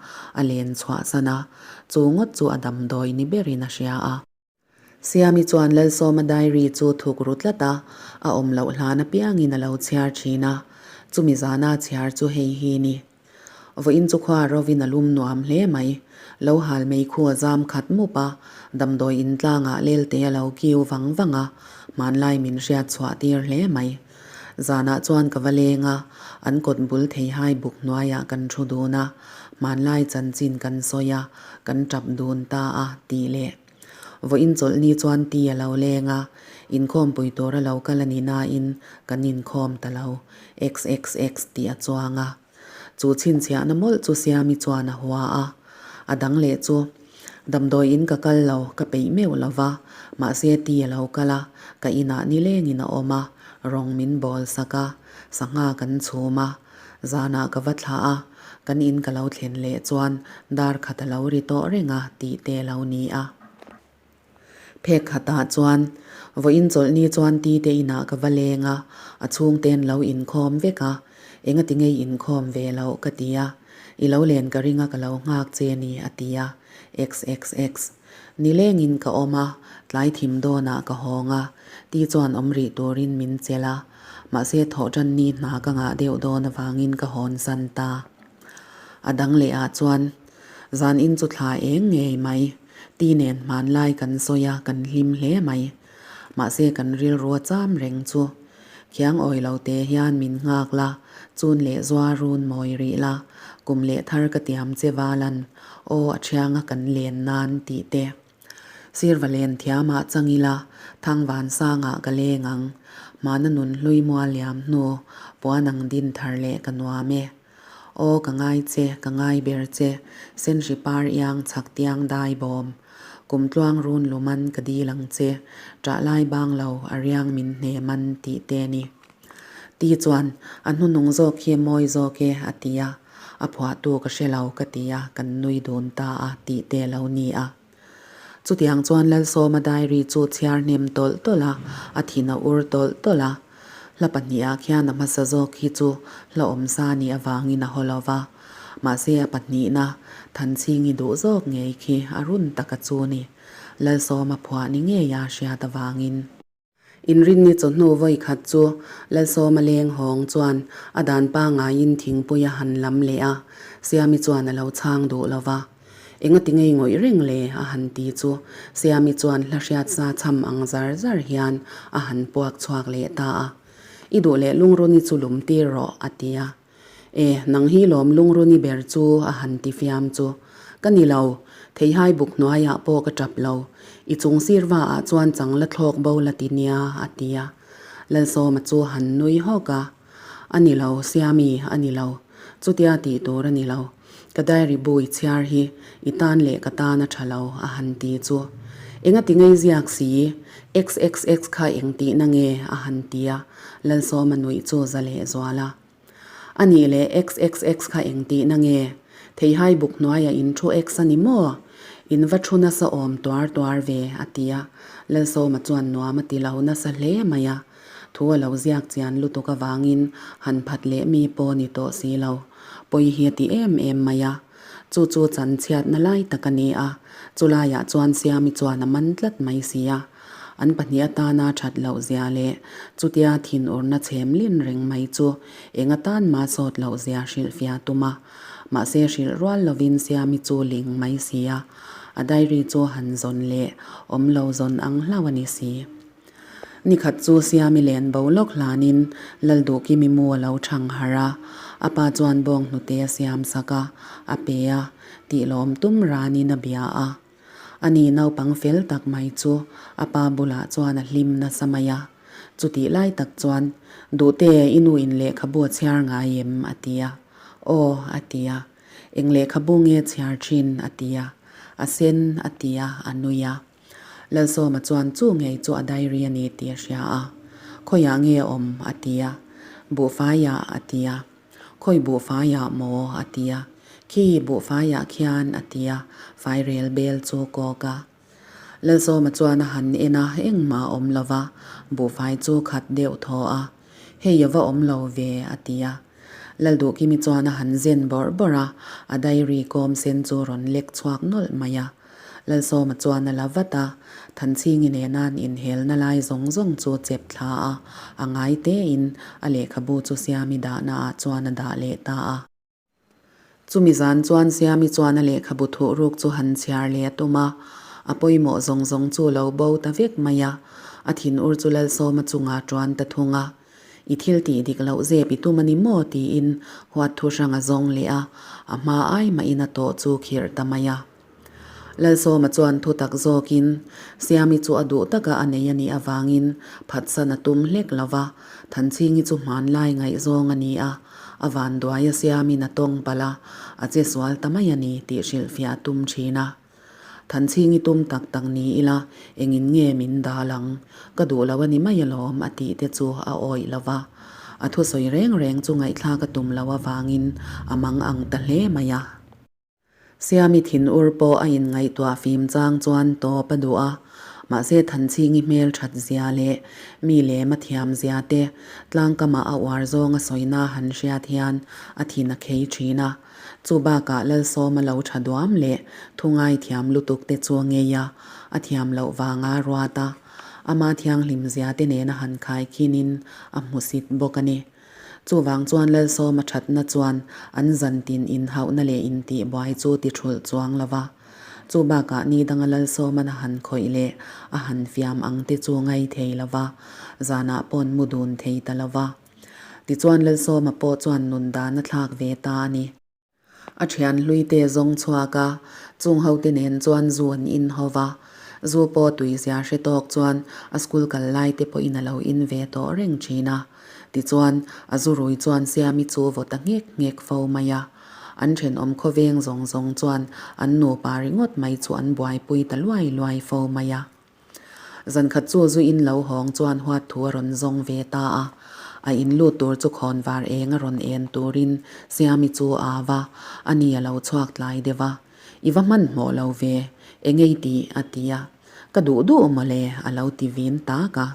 a len chhuahsan a. Chu ngawt chu a damdawi ni berin a hria a. Siami chuan Lalsawma diary chu thuk ru tlat a, a awm loh hlan apiangin a lo chhiar thin a. Chumi zana chhiar chu hei hi ni. Vawiin chu khua rovin a lum nuam hle mai. Lo hal mei khu a zam khat mup a, damdawi in tlangah lelte a lo kiu vang vang a, hmanlai min hriat chhuah tir hle mai. Zanah chuan ka va leng a, an kawt bul theihai buk hnuaiah kan thu dun a, hmanlai chanchin kan sawi a, kan tap dun ta a, tih leh. Vawiin chawlhni chuan ti a lo leng a, inkhawmpui tur a lo kal a ni nain kan inkhawm ta lo, xxx tih a chuang a. Chu chhinchhiahna mawlh chu Siami chuan a hua a, a dang leh chu damdawi in ka kal lo, ka peih meuh lo va, mahse ti a lo kal a, ka inah nilengin a awm a, rawng min bawl sak a, sangha kan chhum a, zanah ka va thlah a, kan in ka lo thlen leh chuan dar khat a lo ri tawh reng a tih te a lo ni a. Phek khatah chuan vawiin chawlhni chuan ti te inah ka va leng a, a chhungte'n lo inkhawm vek a, engati ngei inkhawm ve loh ka ti a, i lo len ka ring a ka lo nghak che ni a ti a, xxx. Nilengin ka awm a, tlai thim dawnah ka hawng a, ti chuan awm rih turin min chelh a, mahse thawhṭan ni hna ka ngah deuh dawn avangin ka hawnsan ta. A dang leh ah chuan zan in chu thla eng ngei mai. Ti nen hmanlai kan sawi a, kan hlim hle mai. Mahse kan rilru a cham reng chu. Khiang awi lo te hian min nghak la, chun leh zua run mawi rih la, kum leh thar ka tiam che valan, aw a thianga kan len nan tih te. Sirva len thiamah chang ila, thangvan sangah ka leng ang. Hmana nun hlui mual liam hnu, puan ang din thar leh ka nuam e. Aw ka ngai che, ka ngai ber che, Senhri par iang chhak tiang dai bawm. Kum tluang run luman ka dil ang che, ṭah lai bang lo a riang min hne man tih te ni. Ti chuan, a hnunung zawk hi mawi zawk e a ti a, a phuahtu ka hre lo ka ti a, kan nui dun ta a tih te lo ni a. Chutiang chuan Lalsawma diary chu chhiar hnem tawlh tawlh a, a thin a ur tawlh tawlh a. Hla pahnihah khian a hmasa zawk hi chu hla awmsa nih avangin a haw lo va, mahse a pahnihna Thanchhingi duh zawk ngei khi a run taka chu ni. Lalsawma phuah ni ngeia hriat avangin. Inrinni chawhnu vawi khat chu Lalsawma leng hawng chuan a dan pangaiin thingpui a han lam leh a, Siami chuan a lo chhang duh lo va. Engati ngei ngawih reng le? a han ti chu Siami chuan hla hriat sa chham ang zar zar hian a han puak chhuak leh ta a. I duh leh lungruni chu lum tir rawh, a ti a. E, nang hi lawm lungruni ber chu a han ti fiam chu. Ka ni lo, theihai buk hnuaiah pawh ka tap lo. I chung sirva ah chuan chang la thlawk bo la ti nia, a ti a. Lalsawma chu han nui hawk a. A ni lo, Siami, a ni lo. Chutia tih tur a ni lo. Ka diary bu i chhiar hi i tan leh ka tan a tha lo, a han ti chu. Engati ngei ziak si, XXX kha eng tihna nge? a han ti a, Lalsawma nuih chu za leh zual a. A nih leh XXX kha eng tihna nge? Theihai buk hnuaiah in thu X a ni maw? In va thu nasa awm tuar tuar ve, a ti a, Lalsawma chuan nuam a ti lo nasa hle mai a. Thu a lo ziak chian lutuk avangin han phat leh mi pawh ni tawh si lo. Pawi hi a ti em em mai a. Chu chu chan chhiatna lai tak a ni a, chulaiah chuan Siami chuan a man tlat mai si a. An pahnih atana that loh zia leh chutia thinurna chhem lin reng mai chu eng atan mah sawt loh zia hrilhfiah tum a. Mahse hrilh rual lovin Siami chu ling mai si a. A diary chu han zawn leh awm lo zawn ang hlauh a ni si. Nikhat chu Siami len bo lawk hlanin Lalduhkimi mu a lo chhang harh a, a pa chuan bawng hnute a siam sak a, a pe a, tih lawm tum ranin a bia a. Ani naupang fel tak mai chu a pa bulah chuan a hlim nasa mai a. Chutih lai tak chuan, Duhte, i nu in lehkhabu a chhiar ngai em? a ti a. Aw, a ti a. Eng lehkhabu nge chhiar thin? a ti a. A sen, a ti a, a nui a. Lalsawma chuan chu ngei chu a diary a ni tih a hria a. Khawiah nge a awm? a ti a. Buhfaiah a ti a. Khawi buhfaiah maw? a ti a. Khi buhfaiah khian a ti a, fairel bel chu kawk a. Lalsawma chuan a han en a, engmah a awm lo va, buhfai chu khat deuh thaw a. Hei a va awm lo ve, a ti a. Lalduhkimi chuan a han zen bawrh bawrh a, a diary kawm sen chu rawn lek chhuak nawlh mai a. Lalsawma chuan a la vat a, Thanchhingi nena an inhelna lai zawng zawng chu chep thla a, a ngai tein a lehkhabu chu Siami dahna ah chuan a dah leh ta a. Chumi zan chuan Siami chuan a lehkhabu thuhruk chu han chhiar leh a tum a, a pawimawh zawng zawng chu lo bo ta vek mai a, a thinur chu Lalsawma chungah tuan ta thung a. I thil tih dik loh zep i tum a ni maw? tiin huat thu hrang a zawng leh a, a hma ai mahin a tawh chu khirh ta mai a. Lalsawma chuan thu tak zawkin Siami chu a duh taka a nei a nih avangin phatsan a tum hlek lo va, Thanchhingi chu hmanlai ngaihzawng a ni a, a vanduai a Siamin a tawng palh a, a che sual ta mai a ni tih hrilhfiah a tum thin a. Thanchhingi tum tak tak ni ila engin nge min dal ang, ka duh lo a ni mai alawm a tih te chu a awih lo va, a thusawi reng reng chu ngaihthlak a tum lo avangin a mang ang ta hle mai a. Siami thinur pawh a inngaihtuah fim chang chuan tawp a duh a, mahse Thanchhingi hmel that zia leh mi lem a thiam zia te tlangkamah a uar zawng a sawina han hriat hian a thin a khei thin a. Chu bakah Lalsawma lo tha duam leh thu ngaithiam lutuk te chu a ngei a, a thiam loh vanga ruat a, ama thianghlim zia te nena han khai khinin a hmusit bawk a ni. Chuvang chuan Lalsawma thatna chuan an zantin inhauhna leh intihbuai chu ti thulh chuang lo va. Chu bakah ni danga Lalsawma'n a han khawih leh a han fiam ang te chu ngai thei lo va, zanah paw'n mu dun thei ta lo va. Tichuan Lalsawma pawh chuan nun dan a thlak ve ta a ni. A thian hlui te zawng chhuak a, chung ho te nen chuan zu an in ho va. Zu pawh tui zia hre tawk chuan a school kal lai te pawhin a lo in ve tawh reng thin a. Tichuan, a zu rui chuan Siami chu vaw ta nghek nghek fo mai a. An thenawm khawveng zawng zawng chuan an nupa ringawt mai chu an buaipui ta luai luai fo mai a. Zankhat chu zu in lo hawng chuan huat thu a rawn zawng ve ta a. A in lut tur chu khawn var eng a rawn en turin Siami chu a va, a ni a lo chhuak tlai deuh a. I va hmanhmawh lo ve, eng ei tih? a ti a. Ka duh duh mawle, a lo ti vin tak a.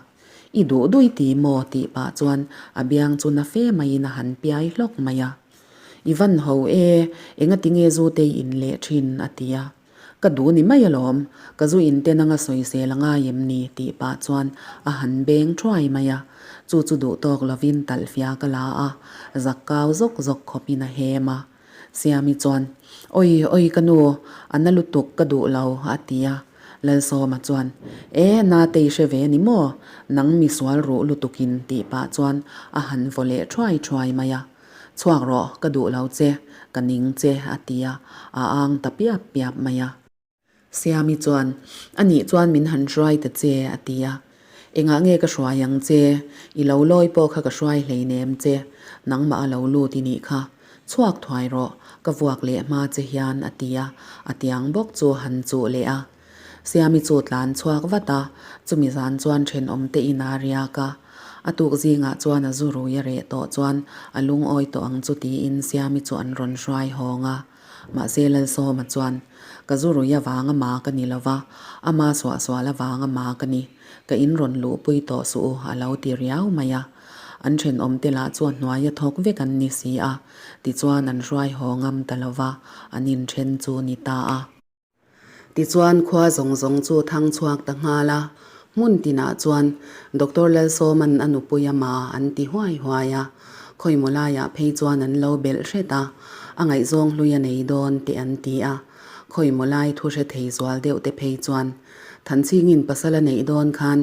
I duh duh i ti maw? tih pah chuan a biang chu na fe maiin a han piai hlawk mai a. I van ho e, engati nge zu te i in leh thin? a ti a. Ka duh ni mai alawm, ka zu in te nanga sawisel a ngai em ni? tih pah chuan a han beng thuai mai a. Chu chu duh tawk lovin talhfia ka la a, zak kau zawk zawk khawpin a hem a. Siami chuan, Oi, oi ka nu, a na lutuk ka duh lo, a ti a. Lalsawma chuan, E, nate i hre ve ni maw? Nang mi sual ruh lutukin, tih pah chuan a han vaw leh thuai thuai mai a. Chhuak rawh, ka duh lo che, ka ning che, a ti a, a ang ta piap piap mai a. Siami chuan, A nih chuan min han hruai ta che, a ti a. Engah nge ka hruai ang che? I lo lawi pawh kha ka hruai hleinem che, nangmah a lo lut i nih kha. Chhuak thuai rawh, ka vuak leh hma che hian, a ti a, a tiang bawk chu han chuh leh a. Siami chu tlan chhuak vat a, chumi zan chuan thenawm te in a riak a. A tuk zingah chuan a zu rui a reh tawh chuan a lungawi tawh ang chu tiin Siami chu an rawn hruai hawng a. Mahse Lalsawma chuan, Ka zu rui avanga ma ka ni lo va, ama suahsual avanga ma ka ni. Ka in rawn luhpui tawh suh u a lo ti riau mai a. An thenawm te lah chu a hnuaia thawk vek an ni si a, tichuan an hruai haw ngam ta lo va, an inthen chu ni ta a. Tichuan khua zawng zawng chu thang chhuak ta nghal a, hmun tinah chuan Doctor Lalsawma'n a nupui a ma an ti huai huai a, khawimaw laiah phei chuan an lo belh hret a, a ngaihzawng hlui a nei dawn teh an ti a, khawimaw lai thu hre thei zual deuh te phei chuan Thanchhingin pasal a neih dawn khan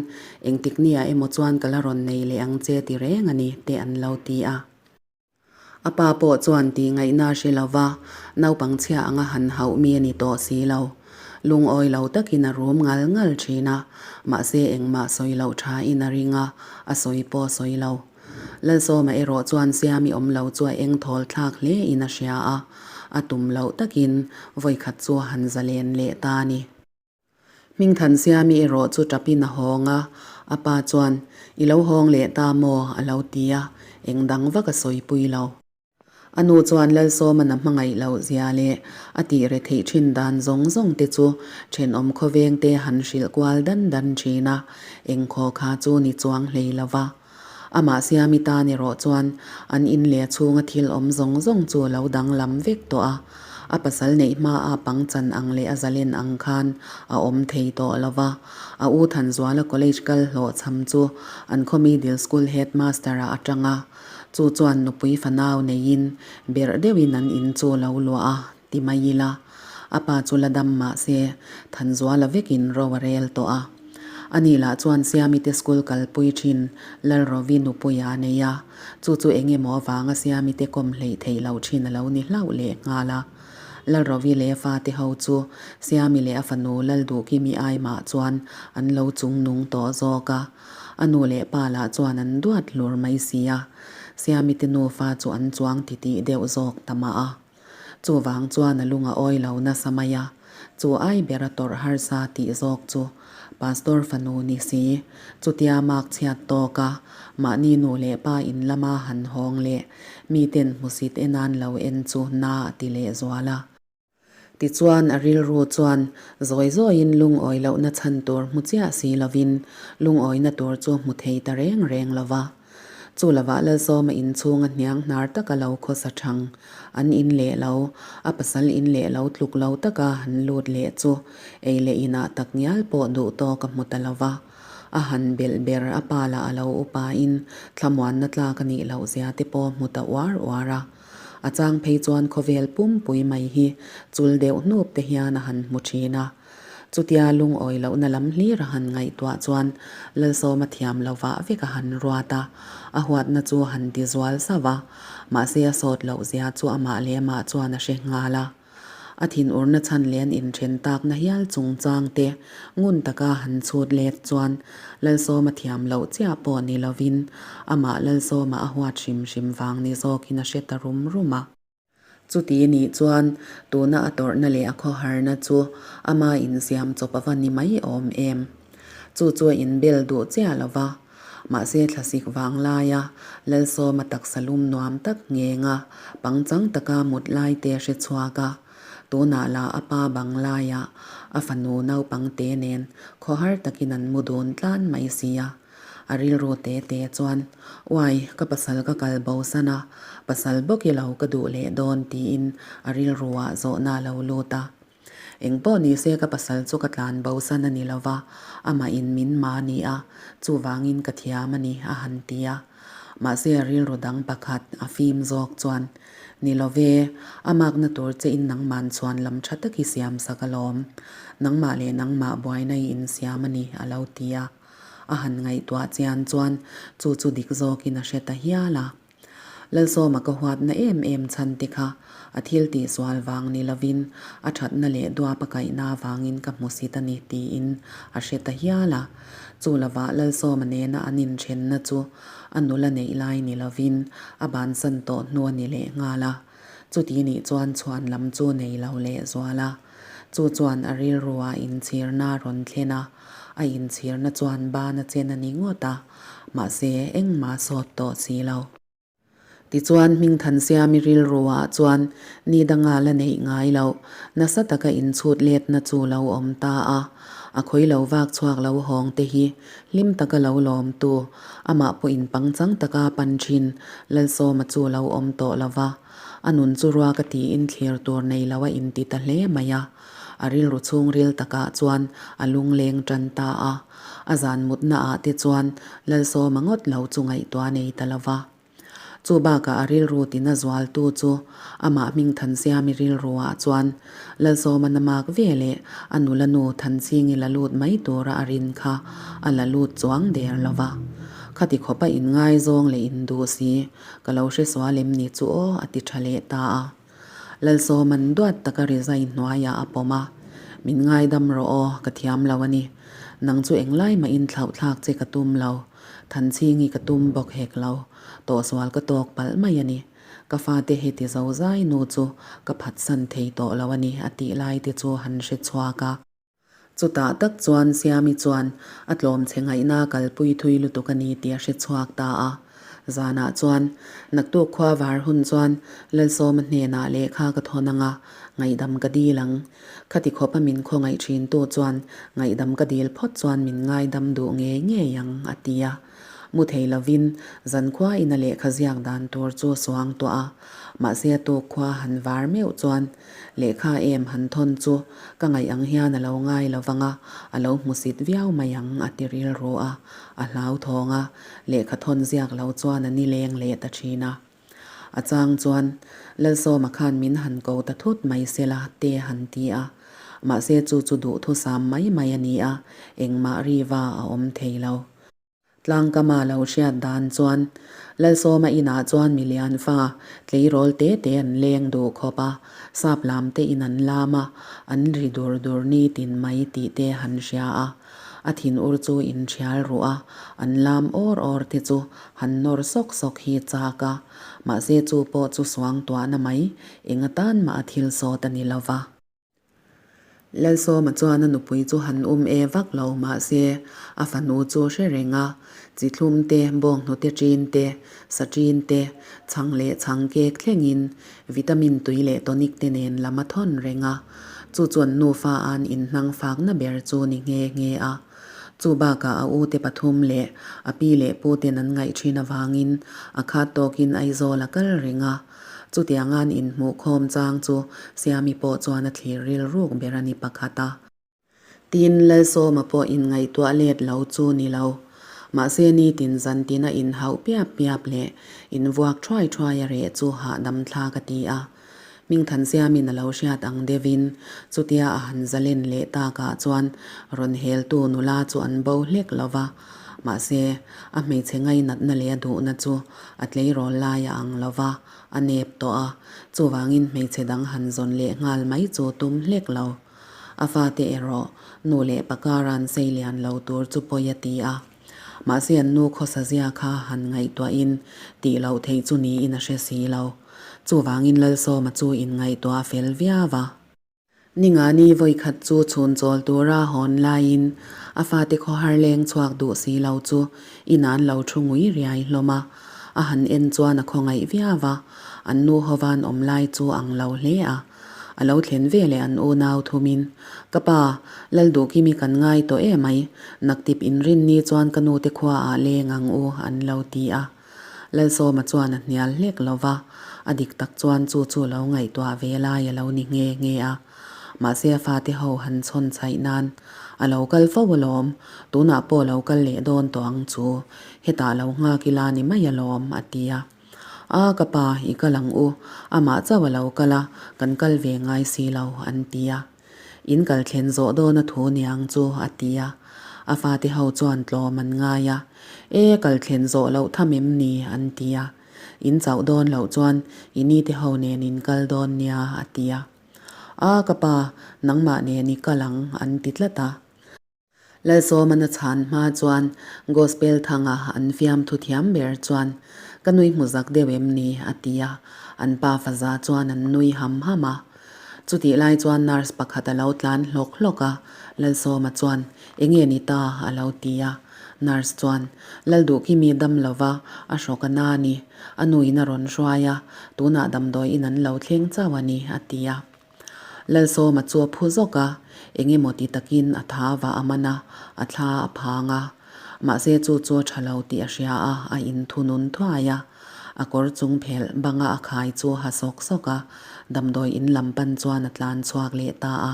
engtik nia emaw chuan ka la rawn nei leh ang che ti reng a ni teh an lo ti a. A pa pawh chuan tih ngaihna a hre lo va, naupang chhia anga han hauh mi a ni tawh si lo. Lungawi lo takin a rum ngal ngal thin a, mahse engmah sawi loh thain a ring a, a sawi pawh a sawi lo. Lalsawma erawh chuan Siami awm lo chu a eng thawl thlak hle in a hria a, a tum loh takin vawikhat chu a han zalen leh ta a ni. Hmingthansiami erawh chu tapin a hawng a, a pa chuan, I lo hawng leh ta maw? a lo ti a, eng dang vak a sawipui lo. A nu chuan Lalsawma'n a hmangaih loh zia leh a tih re theih thin dan zawng zawng te chu thenawm khawveng te han hrilh kual dan dan thin a, eng khaw kha chu ni chuang hlei lo va. Amah Siami tan erawh chuan an in leh chhunga thil awm zawng zawng chu a lo danglam vek tawh a, a pasal neih hmaa pangchan ang leh a zalen ang khan a awm thei tawh lo va. A u Thanzuala college kal hlawhchham chu an khaw middle school headmaster-ah a tang a, chu chuan nupui fanau neiin berh deuhin an in chu a lo luah a, ti mai ila. A pa chu la dam mah se, Thanzuala vekin ro a rel tawh a. Ani lah chuan Siami te school kalpui thin Lalrovi nupuia a nei a, chu chu eng emaw avanga Siami te kawm hleih theih loh thin a lo ni hlauh leh nghal a. Lalrovi leh a fate ho chu Siami leh a fanu Lalduhkimi ai mah chuan an lo chungnung tawh zawk a, a nu leh pa lah chuan an duat hlur mai si a, Siami te nufa chu an chuang titih deuh zawk ta mah a. Chuvang chuan a lung a awi lo nasa mai a, chu ai ber a tawrh harsa tih zawk chu Pastor fanu ni si, chutia mak chhiat tawk a, mahni nu leh pa in lama han hawng leh miten hmusit enan lo en chu na a ti leh zual a. Tichuan a rilru chuan zawi zawiin lungawi lohna chhan tur hmu chiah si lovin lungawina tur chu hmu thei ta reng reng lo va. Chu lovah Lalsawma inchhunga hniang hnar taka lo khawsa thang an in leh lo, a pasal in leh lo tluk lo taka han lut leh chu ei leh inah tak ngial pawh duh tawk a hmu ta lo va. A han belh ber a pa lah a lo upain thlamuanna tlak a nih loh zia te pawh hmu ta uar uar a. A chang phei chuan khawvel pumpui mai hi chul deuh hnup te hian a han hmu thin a. Chutia lungawi lohna lam hlir a han ngaihtuah chuan Lalsawma thiam lo vah vek a han ruat a, a huatna chu a han ti zual sauh a, mahse a sawt loh zia chu amah leh amah chuan a hre nghal a. A thinurna chhan leh an inthen takna hial chungchang te ngun taka han chhut let chuan Lalsawma thiam loh chiah pawh ni lovin amah Lalsawma a huat hrim hrim vang ni zawkin a hre ta rum rum a. Chuti nih chuan tuna a tawrhna leh a khawharna chu ama insiam chawp a va ni mai awm em? Chu chu a inbel duh chiah lo va, mahse thlasik vang laia Lalsawma taksa lum nuam tak nghenga pangchang taka mut lai te hre chhuak a, tunah lah a pa bang laiah a fanu naupang te nen khawhar takin an mu dun tlan mai si a. A rilru te te chuan, Uai, ka pasal ka kal bo san a, pasal bawk i lo ka duh leh dawn tiin a rilru ah zawhna a lo lut a. Eng pawh ni se ka pasal chu ka tlan bo san a ni lo va, amah in min ma ni a, chuvangin ka thiam a ni a han ti a. Mahse a rilru dang pakhat a fim zawk chuan, Ni lo ve, a makna tur che in nangman chuan lam tha tak i siam sak alawm. Nangmah leh nangmah buaina i insiam a ni a lo ti a. A han ngaihtuah chian chuan chu chu dik zawkin a hre ta hial a. Lalsawma ka huatna em em chhan te kha a thil tihsual vang ni lovin a thatna leh duap a kaihna avangin ka hmusit a ni tiin a hre ta hial a. Chu lovah Lalsawma nena an inthenna chu a nula neih lai ni lovin a bansan tawh hnu a ni leh nghal a. Chuti nih chuan chhuan lam chu nei lo leh zual a. Chu chuan a rilruah inchhirna a rawn thlen a, a inchhirna chuan ban a chen a ni ngawt a, mahse engmah sawt tawh si lo. Tichuan Hmingthansiami rilruah chuan ni danga la neih ngai loh, nasa taka inchhut letna chu lo awm ta a. A khawi lo vak chhuak lo hawng te hi hlim taka lo lawmtu, amah pawhin pangchang taka pan thin Lalsawma chu lo awm tawh lo va. A nun chu rua ka tiin thlir tur nei lo a inti ta hle mai a. A rilru chhungril takah chuan a lungleng tan ta a. A zan mutna ah te chuan Lalsawma ngawt lo chu ngaihtuah nei ta lo va. Chu bakah a rilru tina zualtu chu amah hming Thansiami rilru ah chuan Lalsawma na mak ve leh a nula nu Thanchhingi la lut mai tura a rin kha a la lut chuang der lo va. Khati khawpa inngaizawng leh induh si Ka lo hre sual em ni chu aw a ti tha leh ta a. Lalsawma'n duat taka rizai hnuaiah a pawm a, Min ngaidam rawh aw, ka thiam lo a ni. Nang chu englai mahin thlauhthlak che ka tum lo, Thanchhingi ka tum bawk hek lo, tawhsual ka tawk palh mai a ni. Ka fate heti zozai nu chu ka phatsan thei tawh lo a ni a tih lai te chu han hre chhuak a. Chutah tak chuan Siami chuan a tlawm che ngaihna kalpui thui lutuk a ni tih a hre chhuak ta a. Zanah chuan naktuk khua var hun chuan Lalsawma hnenah lehkha ka thawn ang a, ngaihdam ka dil ang. Khati khawpa min khawngaih thintu chuan ngaihdam ka dil phawt chuan min ngaidam duh ngei ngei ang, a ti a. Mu thei lovin zankhua ina lehkha ziak dan tur chu suang tuah a, mahse a tuk khua han var meuh chuan lehkha em han thawn chu ka ngaih ang hian a lo ngai lo vang a, a lo hmusit viau mai ang a ti rilru a, a hlauthawng a, lehkha thawn ziak lo chuan a ni leng leh ta thin a. A chang chuan Lalsawma khan min han ko ta thut mai sela te han ti a, mahse chu chu duhthusam mai mai a ni a, engmah riva a awm thei lo. Tlangkama lo hriat dan chuan Lalsawma inah chuan milian fa tleirawl te te an leng duh khawp a, sap lam te in an lam a, an ri dur dur nitin mai tih te han hria a. A thinur chu inthial ruh a, an lam awr awr te chu han nawr sawk sawk hi chak a, mahse chu pawh chu suangtuahna mai eng atan mah a thil sawt a ni lo va. Lalsawma chuan a nupui chu han um e vak lo mahse a fanu chu hre reng a, chi thlum te, bawnghnute ṭin te, sa ṭin te, chhang leh chhang kek thlengin vitamin tui leh tonic te nen lam a thawn reng a, chu chuan nufa an inhnang fakna ber chu ni nghe nghe a. Chu bakah a ute pathum leh a pi leh puten an ngaih ṭhin avangin a khat tawkin Aizawl a kal reng a. Chutianga'n inhmuhkhawm chang chu Siami pawh chuan a thlir rilruk ber a ni pakhat a. Tin, Lalsawma pawh inngaihtuah let lo chu ni lo. Mahse nitin zantin a inhauh piap piap leh invuak thuai thuai a reh chu hahdam thlak a ti a. Hmingthansiamin a lo hriat ang deuhin chutia a han zalen leh takah chuan rawn heltu nula chu an bo hlek lo va. Mahse, a hmeichhe ngainatna leh a duhna chu a tleirawl lai a ang lo va, a nep tawh a, chuvangin hmeichhe dang han zawn leh nghal mai chu tum hlek lo. A fate erawh nu leh pa kara'n sei lian lo tur chu pawi a ti a. Mahse an nu khawsa zia kha han ngaihtuahin tih loh theih chu niin a hre si lo. Chuvangin Lalsawma chu inngaihtuah fel viau a. Ningani vawikhat chu chhun chawl tura hawn laiin a fate khawhar leng chhuak duh si lo chu in an lo thu ngui riai hlawm a. A han en chuan a khawngaih viau a, an nu hova'n awm lai chu ang lo hle a. A lo thlen ve leh an unau thumin, Ka pa, Lalduhkimi kan ngai tawh emai, naktip inrinni chuan ka nute khuaah leng ang u, an lo ti a. Lalsawma chuan a hnial hlek lo va, a dik tak chuan chu chu lo ngaihtuah ve lai a lo ni nghe nghe a. Mahse a fate ho han chhawn chhaih nan a lo kal fo alawm, tunah pawh lo kal leh dawn tawh ang chu, hetah lo nghak ila ni mai alawm, a ti a. A ka pa, i kal ang u, amah chauh a lo kal a, kan kal ve ngai si lo, an ti a. In kal thlen zawh dawn a thu niang chu, a ti a. A fate ho chuan tlawm an ngai a. E, kal thlen zawh loh tham em ni? an ti a. In chauh dawn loh chuan i nite ho nen in kal dawn nia, a ti a. A, ka pa, nangmah nen i kal ang, an ti tlat a. Lalsawmana chhan hma chuan Gospel thanga an fiamthu thiam ber chuan, Ka nui hmu zak deuh em ni? a ti a, an pa faza chuan an nui ham ham a. Chutih lai chuan nurse pakhat a lo tlan hlawk hlawk a, Lalsawma chuan, Enge ni ta? a lo ti a. Nurse chuan, Lalduhkimi dam lova, a hrawk a na ni. A nuin a rawn hruai a, tunah damdawiin an lo thleng chauh a ni, a ti a. Lalsawma chu a phu zawk a, eng emaw ti takin a tha vah a man a, a thla a phang a. Mahse chu chu a tha lo tih a hria a, a inthunun thuai a. A kawr chung phelh banga a khai chu a ha sawk sawk a, damdawi in lam pan chuan a tlan chhuak leh ta a.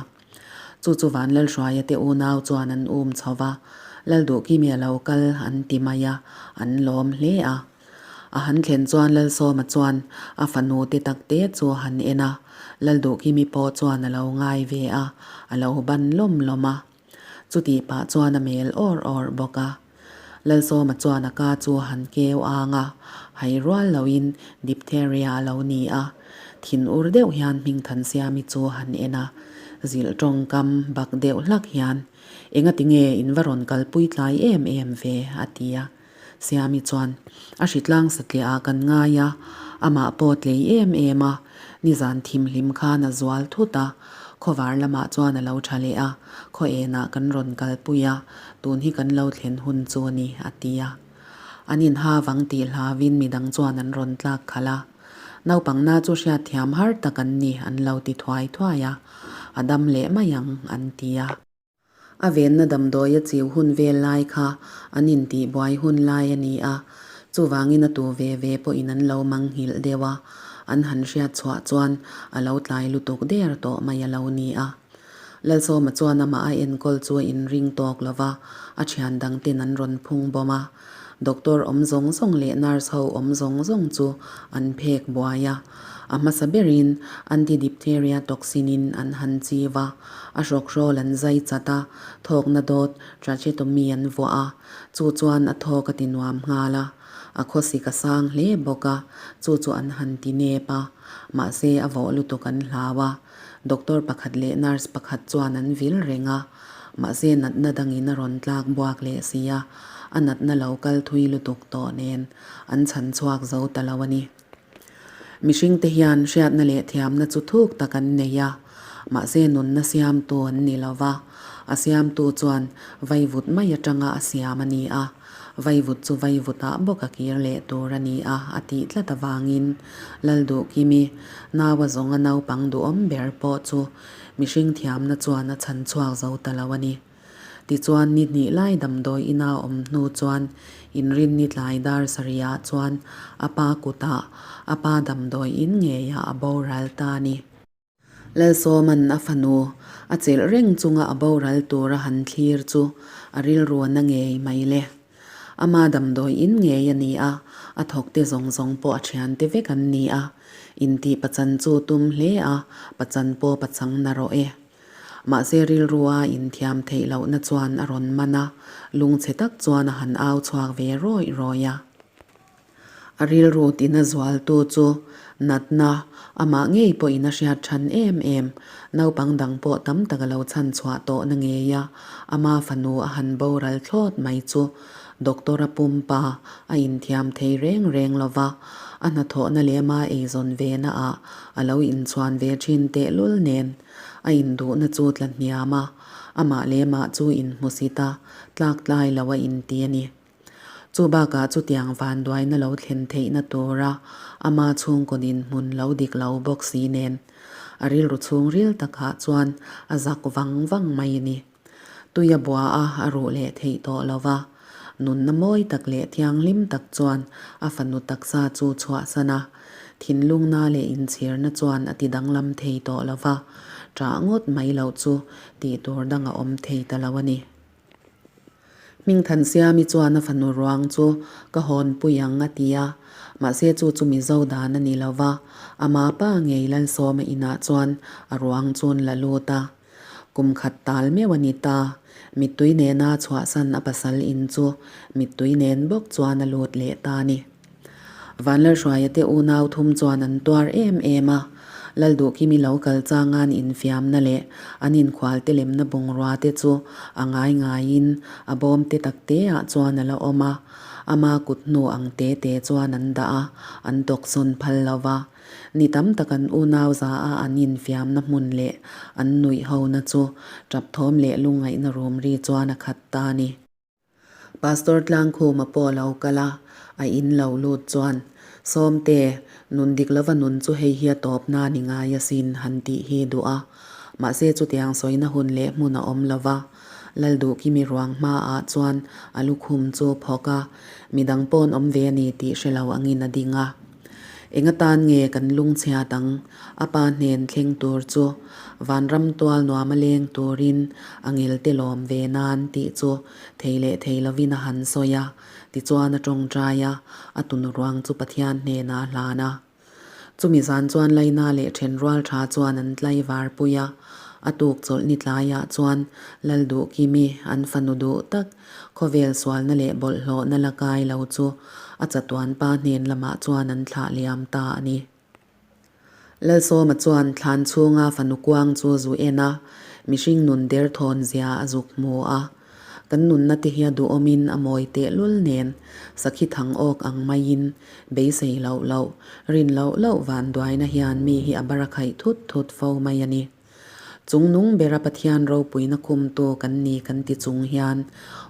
Chu chu Vanlalhruaia te unau chuan an um chho va, Lalduhkimi a lo kal an ti mai a, an lawm hle a. A han thlen chuan Lalsawma chuan a fanu te tak te chu a han en a, Lalduhkimi pawh chuan a lo ngai ve a, a lo ban lawm lawm a. Chutih pah chuan a mel awr awr bawk a. Lalsawma chuan a ka chu a han keu ang a, hai rual loin diphtheria a lo ni a. Thin ur deuh hian Hmingthansiami chu a han en a, zilh tawngkam bak deuh hlak hian, Engati nge in va rawn kalpui tlai em em ve? a ti a. Siami chuan, A hritlang satliah ah kan ngai a, amah pawh tlei em em a, nizan thimhlim khan a zual thut a, khawvar lamah chuan a lo tha leh a, khaw enah kan rawn kalpui a, tun hi kan lo thlen hun chu a ni, a ti a. An inha vang tih hlauvin midang chuan an rawn tlak khalh a. Naupang na chu hriatthiam har tak an ni, an lo ti thuai thuai a, a dam leh mai ang, an ti a. A venna damdawi a chiu hun vel lai kha an intihbuai hun lai a ni a, chuvangin a tu ve ve pawhin an lo manghilh deuh a, an han hriat chhuah chuan a lo tlai lutuk der tawh mai a lo ni a. Lalsawma chuan amah a enkawl chu a inring tawk lo va, a thian dangten an rawn phung bawm a. Doctor awm zawng zawng leh nurse ho awm zawng zawng chu an phek buai a. A hmasa berin anti-diphtheria toxin in an han chiu a, a hrawkhrawl an zai chat a, thawkna dawt tracheotomy an vuah a, chu chuan a thawk a ti nuam nghal a. A khawsik a sang hle bawk a, chu chu an han ti nep a, mahse a vawh lutuk an hlau a. Doctor pakhat leh nurse pakhat chuan an vil reng a, mahse natna dangin a rawn tlak buak leh si a, a natna lo kal thui lutuk tawh nen an chhan chhuak zo ta lo a ni. Mihringte hian hriatna leh thiamna chu thuk tak an nei a, mahse nunna siamtu an ni lo va, a siamtu chuan vaivut mai atanga a siam a ni a, vaivut chu vaivutah bawk a kir leh tur a ni a, a tih tlat avangin Lalduhkimi, naua zawnga naupang duhawm ber pawh chu mihring thiamna chuan a chhan chhuak zo ta lo a ni. Tichuan ni hnih lai damdawi ina awm hnu chuan inrinni tlai dar sarihah chuan a pa kutah a pa damdawi in ngeiah a boral ta a ni. Lalsawma'n a fanu a chelh reng chunga a boral tur a han thlir chu a rilru a na ngei mai le. Ama damdawi in ngei a ni a, a thawkte zawng zawng pawh a thiante vek an ni a, intih pachan chu tum hle a, pachan pawh pachang na rawh e. Mahse rilrua inthiam theih lohna chuan a rawn man a, lungchhe tak chuan a han au chhuak ve rawih rawih a. A rilru tina zualtu chu natna amah ngei pawhin a hriat than em em, naupang dang pawh tam tak a lo chhan chhuah tawhna ngei a, ama fanu a han boral thlawt mai chu Doctor a pumpa a inthiam thei reng reng lo va, a hnathawhna leh ama eizawn ve naah a lo inchhuan ve thin tehlul nen. A induhna chu tla hniam a, amah leh mah chu inhmusit a, tlak tlai lo a inti a ni. Chu bakah chutiang vanduaina lo thlen theihna tura ama chhungkaw dinhmun lo dik lo bawk si nen. A rilru chhungril takah chuan a zak vang vang mai a ni. Tui a bua a, a ruh leh theih tawh lo va. Nunna mawi tak leh thianghlim tak chuan a fanu taksa chu chhuahsan a. Thinlungna leh inchhirna chuan a ti danglam thei tawh lo va, ṭah ngawt mai loh chu tih tur dang a awm thei ta lo a ni. Hmingthansiami chuan a fanu ruang chu ka hawnpui ang a ti a, mahse chu chu Mizo dan a ni lo va, ama pa ngei Lalsawma inah chuan a ruang chu an la lut a. Kum khat tal meuh a ni ta, mittui nena chhuahsan a pasal in chu mittui nen bawk chuan a lut leh ta a ni. Vanlalhruaia te unau thum chuan an tuar em em a, Lalduhkimi lo kal changa'n infiamna leh an inkhualte lemna bungrua te chu a ngai ngaiin a bawm te tak te ah chuan a la awm a, ama kut hnu ang te te chuan an dah a, an tawksawn phal lo va. Ni tam tak an unau za a an infiamna hmun leh an nuih hona chu tap thawm leh lungngaihna rum ri chuan a khat ta a ni. Pastor Tlangkhuma pawh a lo kal a, a in lo lut chuan, Sawmte, nun dik lova nun chu hei hi a tawp na ni ngai asin han tih hi duh a. Mahse chutiang sawina hun leh hmun a awm lo va. Lalduhkimi ruang hmaah chuan a lukhum chu phawk a, midang pawn awm ve a ni tih hre lo angin a ding a. Eng atan nge kan lungchhiat ang? A pa hnen thleng tur chu vanram tual nuam a leng turin a ngelte lawm ve nan tih chu thei leh thei lovin a han sawi a, tichuan a tawngtai a, a tunu ruang chu Pathian hnenah a hlan a. Chumi zan chuan Laina leh Thenrual tha chuan an tlaivar pui a, a tuk chawlh ni tlaiah chuan Lalduhkimi an fanu duh tak Khawvel sualna leh bawlhhlawhna la kai lo chu a chatuan pa hnen lamah chuan an thlah liam ta a ni. Lalsawma chuan thlan chhunga fanu kuang chu zu en a, mihring nun derthawn zia a zuk hmu a. Kan nunna te hi a duhawmin a mawi tehlul nen sakhi thang awk ang maiin beisei loh loh, rin loh loh vanduaina hian mi hi a bara khaih thut thut fo mai a ni. Chung nung bera Pathian ropuina khumtu kan ni kan ti chung hian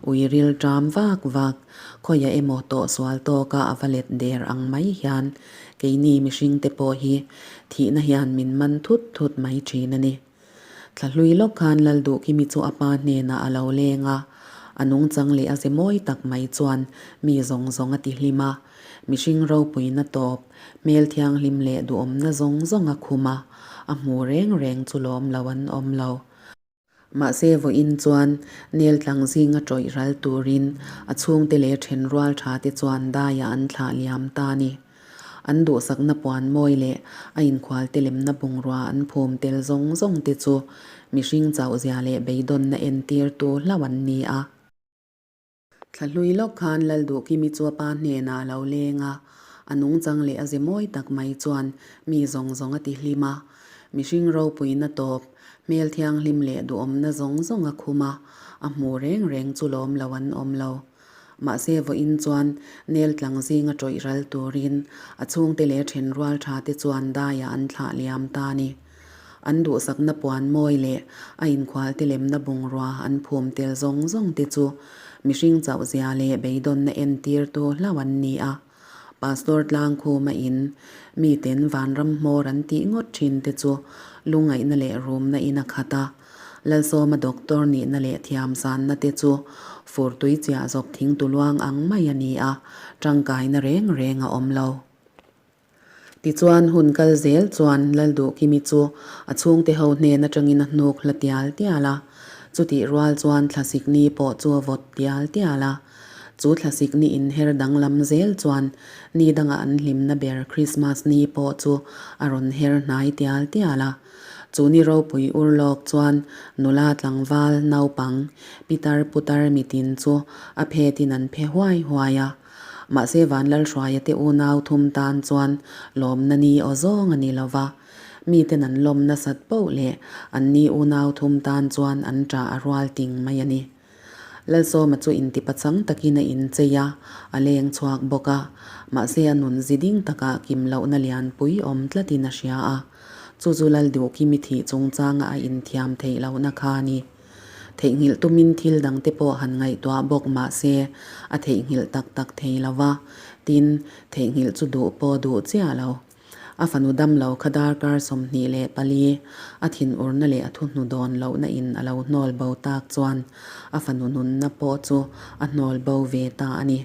ui ril ṭam vak vak, khawiah emaw tawh sual tawka a va let der ang mai hian keini mihringte pawh hi thihna hian min man thut thut mai ṭhin a ni. Thlahlui lawk khan Lalduhkimi chu a pa hnenah a lo leng a, a nungchang leh a ze mawi tak mai chuan mi zawng zawng a ti hlim a, Mihring ropuina tawp, hmel thianghlim leh duhawmna zawng zawng a khum a, a hmu reng reng chu lawm lo an awm lo. Mahse vawiin chuan nel tlang zinga tawih ral turin a chhungte leh then rual tha te chuan daiah an thlah liam ta a ni. An duhsakna puan mawi leh a inkhualte lemna bungrua an phum tel zawng zawng te chu mihring chauhzia leh beidawnna entirtu hlauh an ni a. Thlahlui lawk khan Lalduhkimi chu a pa hnenah a lo leng a, a nungchang leh a ze mawi tak mai chuan mi zawng zawng a ti hlim a. Mihring ropuina tawp, hmel thianghlim leh duhawmna zawng zawng a khum a, a hmu reng reng chu lawm lo an awm lo. Mahse vawiin chuan nel tlang zinga tawih ral turin a chhungte leh then rual tha te chuan daiah an thlah liam ta a ni. An duhsakna puan mawi leh a inkhualte lemna bungrua an phum tel zawng zawng te chu mihring chauhzia leh beidawnna entirtu hlauh an ni a. Pastor Tlangkhuma in miten vanram hmawr an tih ngawt thin te chu lungngaihna leh rumna in a khat a. Lalsawma doctor nihna leh thiamsanna te chu furtui chiah zawk thingtuluang ang mai a ni a, tangkaina reng reng a awm lo. Tichuan, hun kal zel chuan Lalduhkimi chu a chhungte ho hnen atangin a hnuk hla tial tial a. Chutih rual chuan thlasik ni pawh chu a vawt tial tial a. Chu thlasik ni inher danglam zel chuan ni danga an hlimna ber Krismas ni pawh chu a rawn her hnai tial tial a. Chu ni ropui ur lawk chuan nula tlangval naupang pitar putar mitin chu a phetin an phe huai huai a. Mahse Vanlalhruaia te unau thum tan chuan lawmna ni aw zawng a ni lo va, miten an lawm nasat poh leh an ni unau thum tan chuan an ṭah a rual ting mai a ni. Lalsawma chu intipachang takin a inchei a, a leng chhuak bawk a, mahse a nun zi ding takah kim lohna lianpui awm tlatin a hria a, chu chu Lalduhkimi thih chungchanga a inthiam theih lohna kha a ni. Theihnghilh tumin thil dangte pawh han ngaihtuah bawk mah se a theihnghilh tak tak thei lo va, tin, theihnghilh chu duh pawh duh chiah lo. A fanu damlo kha darkar 24 a thinurna leh a thuhnu dawn lohna in a lo hnawl bo tak chuan a fanu nunna pawh chu a hnawl bo ve ta a ni.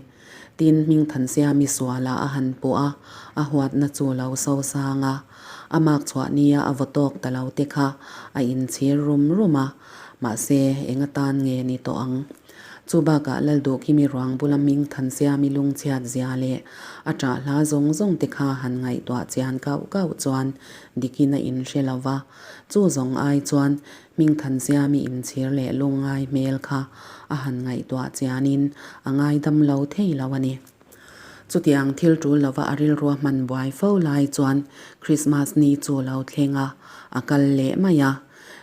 Tin, Hmingthansiami sualah a han puh a, a huatna chu lo so sang a, a mak chhuah nia a vaw tawk ta lo te kha a inchhir rum rum a, mahse, eng atan nge ni tawh ang? Chu bakah Lalduhkimi ruang bula Hmingthansiami lungchhiat zia leh a ṭah hla zawng zawng te kha han ngaihtuah chian kauh kauh chuan dikin a inhre lo va, chu zawng ai chuan Hmingthansiami inchhir leh lungngai hmel kha a han ngaihtuah chianin a ngaidam lo thei lo a ni. Chutiang thil ṭul lova a rilrua hman buai fo lai chuan Krismas ni chu lo thleng a, a kal leh mai a.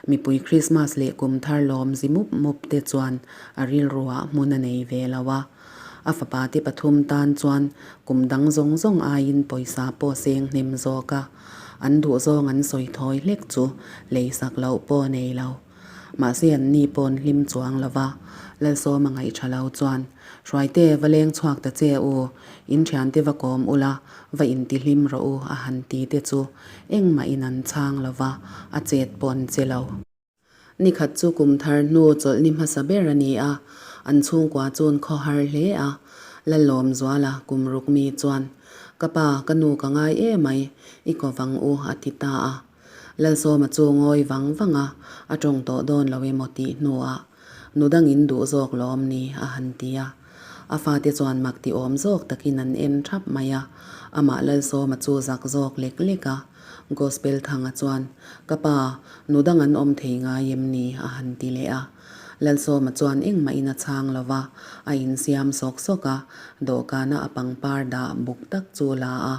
Mipui Krismas leh kum thar lawm zi mup mup te chuan a rilruah hmun a nei ve lo a. A fapa te pathum tan chuan kum dang zawng zawng aiin pawisa pawh seng hnem zawk a, an duhzawng an sawi thawi hlek chu leisak loh pawh a nei lo. Mahse an ni pawn hlim chuang lo va, Lalsawma ngaih tha lo chuan, Hruaite, va leng chhuak ta che u, in thiante va kawm ula, va inti hlim rawh u a han ti te chu engmah in an chhang lo va, a chet pawh an che lo. Nikhat chu kum thar hnu chawlh ni hmasa ber a ni a, an chhungkua chuan khaw har hle a, Lalawmzuala kum ruk mi chuan, Ka pa, ka nu ka ngai emai, i ko vang u a ti ta a. Lalsawma chu ngawi vang vang a, a tawng tawh dawn lo emaw tih hnuah, Nu dangin duh zawk lawm ni? a han ti a. A fate chuan mak ti awm zawk takin an en thap mai a, amah Lalsawma chu zak zawk lek lek a. Gospel Thanga chuan, Ka pa, nu dang an awm thei ngai em ni? a han ti leh a. Lalsawma chuan engmahin a chhang lo va, a insiam sawk sawk a, dawhkana a pangpar dah buk tak chu la a,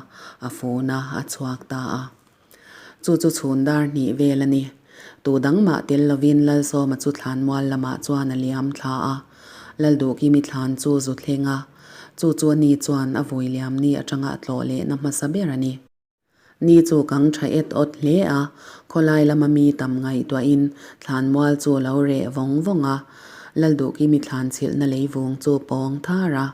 a fun a, a chhuak ta a. Chu chu chhun dar hnih vel a ni. Tu dang mah tel lovin Lalsawma chu thlanmual lamah chuan a liam thla a. Lalduhkimi thlan chu zu thleng a. Chu chu a ni chuan a vui liam ni atanga a tlawh lehna hmasa ber a ni. Ni chu kang tha et awt hle a, khawlai lama mi tam ngaihtuahin thlanmual chu a lo reh vawng vawng a. Lalduhkimi thlan chhilhna leivung chu pawng thar a,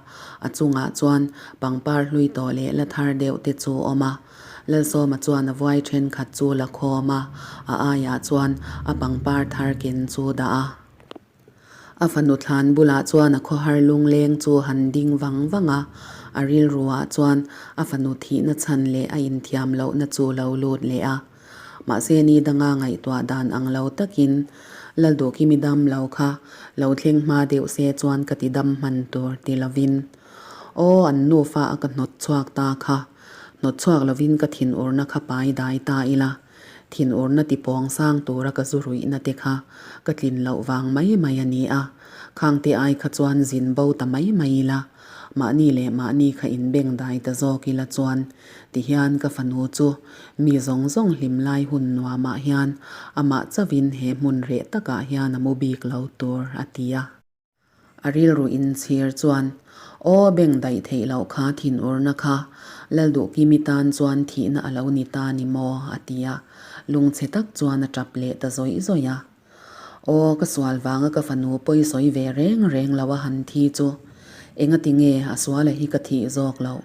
a chungah chuan pangpar hlui tawh leh la thar deuh te chu awm a. Lalsawma chuan a vuai thenkhat chu la khawm a, a aiah chuan a pangpar thar ken chu dah a. A fanu thlan bulah chuan a khawhar lungleng chu han ding vang vang a, a rilruah chuan a fanu thihna chhan leh a inthiam lohna chu lo lut leh a. Mahse ni danga ngaihtuah dan ang lo takin Lalduhkimi dam lo kha lo thleng hma deuh se chuan ka ti dam hman tur ti lovin aw an nufa a ka hnawt chhuak ta kha Hnawt chhuak lovin ka thinurna kha pai dai ta ila, thinurna ti pawng sang tura ka zu ruihna te kha ka tlin loh vang mai mai a ni a, khangte ai kha chuan zin bo ta mai mai ila, mahni leh mahni kha inbeng dai ta zawk ila chuan tihian ka fanu chu mi zawng zawng hlim lai hun nuamah hian amah chauhin he hmun reh takah hian a mu bik lo tur a ti a. A rilru inchhir chuan, Aw beng daih theih loh kha thinurna kha Lalduhkimi tan chuan thihna a lo ni ta ni maw? a ti a, lungchhe tak chuan a tap leh ta zawih zawih a. Aw ka sual vanga ka fanu pawi sawi ve reng reng lo a han thi chu engati nge a suala hi ka thih zawk loh?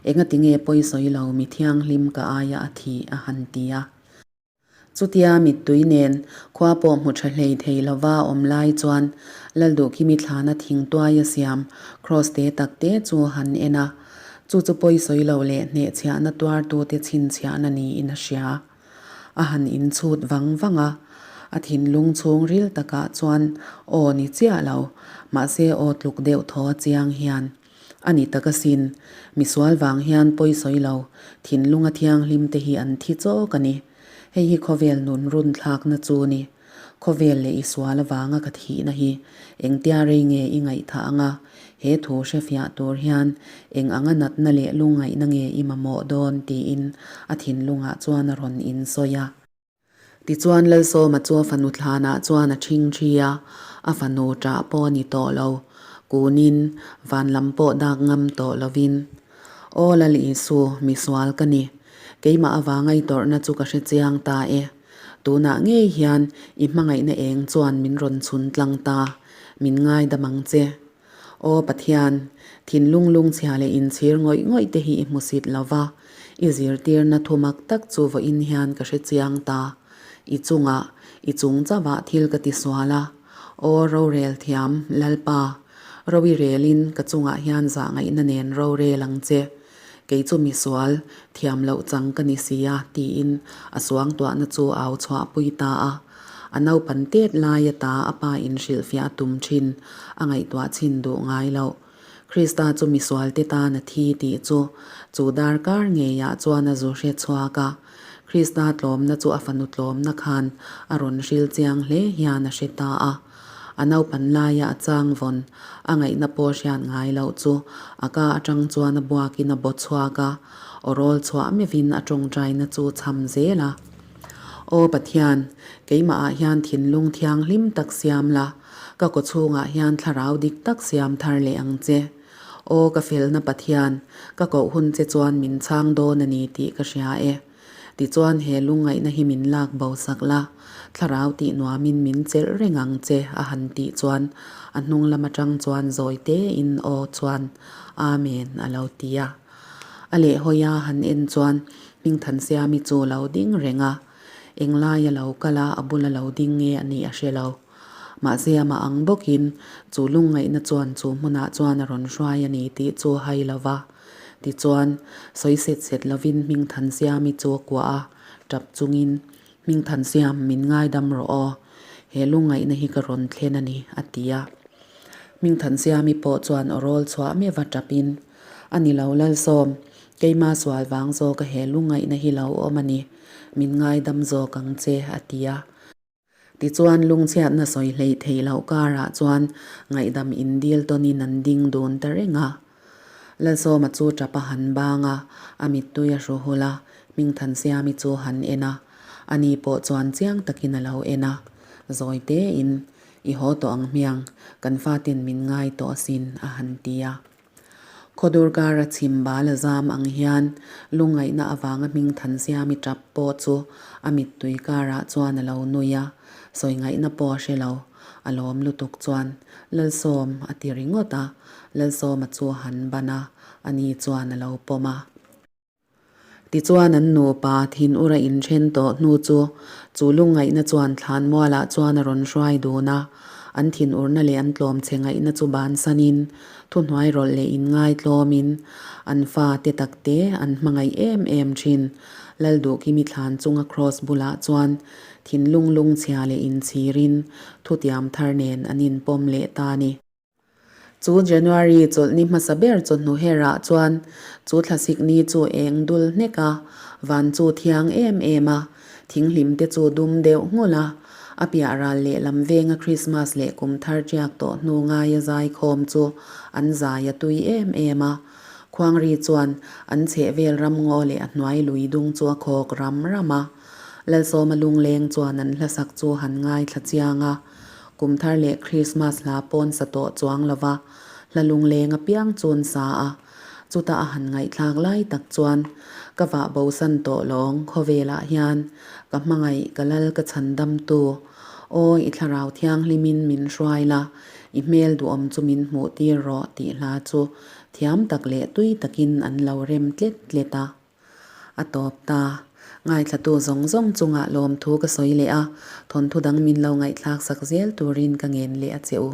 Engati nge pawi sawi lo mi thianghlim ka aia a thih? a han ti a. Chutia mittui nen khua pawh hmu tha hlei thei lova awm lai chuan Lalduhkimi thlana thingtuai a siam Kraws te tak te chu han en a, chu chu pawi sawi lo leh hnehchhiahna tuartute chhinchhiahna niin a hria. A han inchhut vang vang a, a thinlung chhung ril takah chuan aw ni chiah lo, mahse aw tluk deuh thaw chiang hian A ni tak asin, misual vang hian pawi sawi lo, thinlunga thianghlim te hi an thi chawk a ni. Hei hi khawvel nun run thlakna chu ni. Khawvel leh i sual avanga ka thihna hi engtia rei nge i ngaihthah anga, he thu hrefiah tur hian eng anga natna leh lungngaihna nge i mamawh dawn tiin a thinlungah chuan a rawn insawi a. Tichuan Lalsawma chu a fanu thlanah chuan a ṭhing ṭhi a, a fanu ṭah pawh a ni tawh lo. Kunin van lam pawh dak ngam tawh lovin, Aw Lal Isu, misual ka ni. Keimah avanga i tawrhna chu ka hre chiang ta e. Tunah ngei hian i hmangaihna eng chuan min rawn chhun tlang ta. Min ngaidam ang che. Aw Pathian, thinlung lungchhia leh inchhir ngawih ngawih te hi i hmusit lo va. I zirtirna thu mak tak chu vawiin hian ka hre chiang ta. I chungah, i chung chauhah thil ka ti sual a. Aw rorel thiam, Lalpa, ro i relin ka chungah hian zah ngaihna nen rorel ang che. Kei chu misual, thiam loh chang ka ni si a, tiin a suangtuahna chu a au chhuahpui ta a. A naupan tet lai ata a pa inhrilhfiah a tum thin, a ngaihtuah chhin duh ngai loh. Krista chu misualte tan a thi tih chu chu darkar ngeiah chuan a zu hre chhuak a. Krista tlawmna chu a fanu tlawmna khan a rawn hril chiang hle hian a hre ta a. A naupan laia a chang vawn a ngaihna pawh hriat ngai loh chu a ka atang chuan a buakin a baw chhuak a, aw rawl chhuah meuhin a tawngtaina chu chham zel a. Aw Pathian, keimahah hian thinlung thianghlim tak siam la, ka kawchhungah hian thlarau dik tak siam thar leh ang che. Aw ka felna Pathian, ka koh hun che chuan min chhang dawn a ni tih ka hria e. Tichuan he lungngaihna hi min lak bo sak la, thlarau tih nuamin min chelh reng ang che a han tih chuan a hnung lam atang chuan zawi tein aw chuan Amen a lo ti a. A lehhawi a han en chuan Hmingthansiami chu lo ding reng a, englai a lo kal a, a bula lo ding nge a nih a hre lo. Mahse amah ang bawkin chu lungngaihna chuan chu hmunah chuan a rawn hruai a ni tih chu hai lo va. Tichuan, sawi set set lovin Hmingthansiami chu a kuah a, tap chungin, Hmingthansiam, min ngaidam rawh aw. He lungngaihna hi ka rawn thlen a ni, a ti a. Hmingthansiami pawh chuan aw rawl chhuah meuh va tapin, A ni lo Lalsawm, keima sual vang zawka he lungngaihna hi lo awm a ni. Min ngaidam zawk ang che, a ti a. Tichuan, lungchhiatna sawi hleih theih loh karah chuan ngaihdam indil tawnin an ding dun ta reng a. Lalsawma chu tap a han bang a, a mittui a hru hul a, Hmingthansiami chu han en a. Ani pawh chuan chiang takin a lo en a. Zawi tein, I haw tawh ang hmiang, kan faten min ngai tawh asin, a han ti a. Khawdur kara chhim bal a zam ang hian lungngaihna avanga hming Thansiami tap pawh chu a mittui karah chuan a lo nui a, sawi ngaihna pawh a hre lo. A lawm lutuk chuan, Lalsawm a ti ringawt a, Lalsawma chu a han ban a, ani chuan a lo pawm a. Tichuan an nupa thinur a inthen tawh hnu chu chu lungngaihna chuan thlanmualah chuan a rawn hruai dun a, an thinurna leh an tlawmchhe ngaihna chu bansanin thuhnuai rawlh leh inngaitlawmin an fa te takte an hmangaih em em thin. Lalduhkimi thlan chunga kraws bulah chuan thinlung lungchhia leh inchhirin thutiam thar nen an inpawm leh ta a ni. Chu January chawlhni hmasa ber chawhnu herah chuan chu thlasik ni chu eng dul hnek a, van chu thiang em em a, thinghlim te chu dum deuh nghulh a, a piah ral lehlam venga Krismas leh kum thar tiak tawh hnu ngaia zaikhawm chu an zai a tui em em a. Khuangri chuan an chhehvel ramngaw leh a hnuai lui dung chu a khawk ram ram a. Lalsawma lungleng chuan an hlasak chu han ngaithla chiang a. Kum thar leh Krismas hla pawn sa tawh chuang lo va, hla lungleng apiang chun sa a, chutah a han ngaihthlak lai tak chuan ka vah bosan tawh lawng khawvelah hian ka hmangaih ka lal ka chhandamtu aw i thlarau thianghlimin min hruai la, i hmel duhawm chu min hmuh tir rawh tih hla chu thiam tak leh tui takin an lo rem tlet tlet a. A tawp ta. Ngaithlatu zawng zawng chungah lawmthu ka sawi leh a, thawnthu dang min lo ngaihthlak sak zel turin ka ngen leh a che u.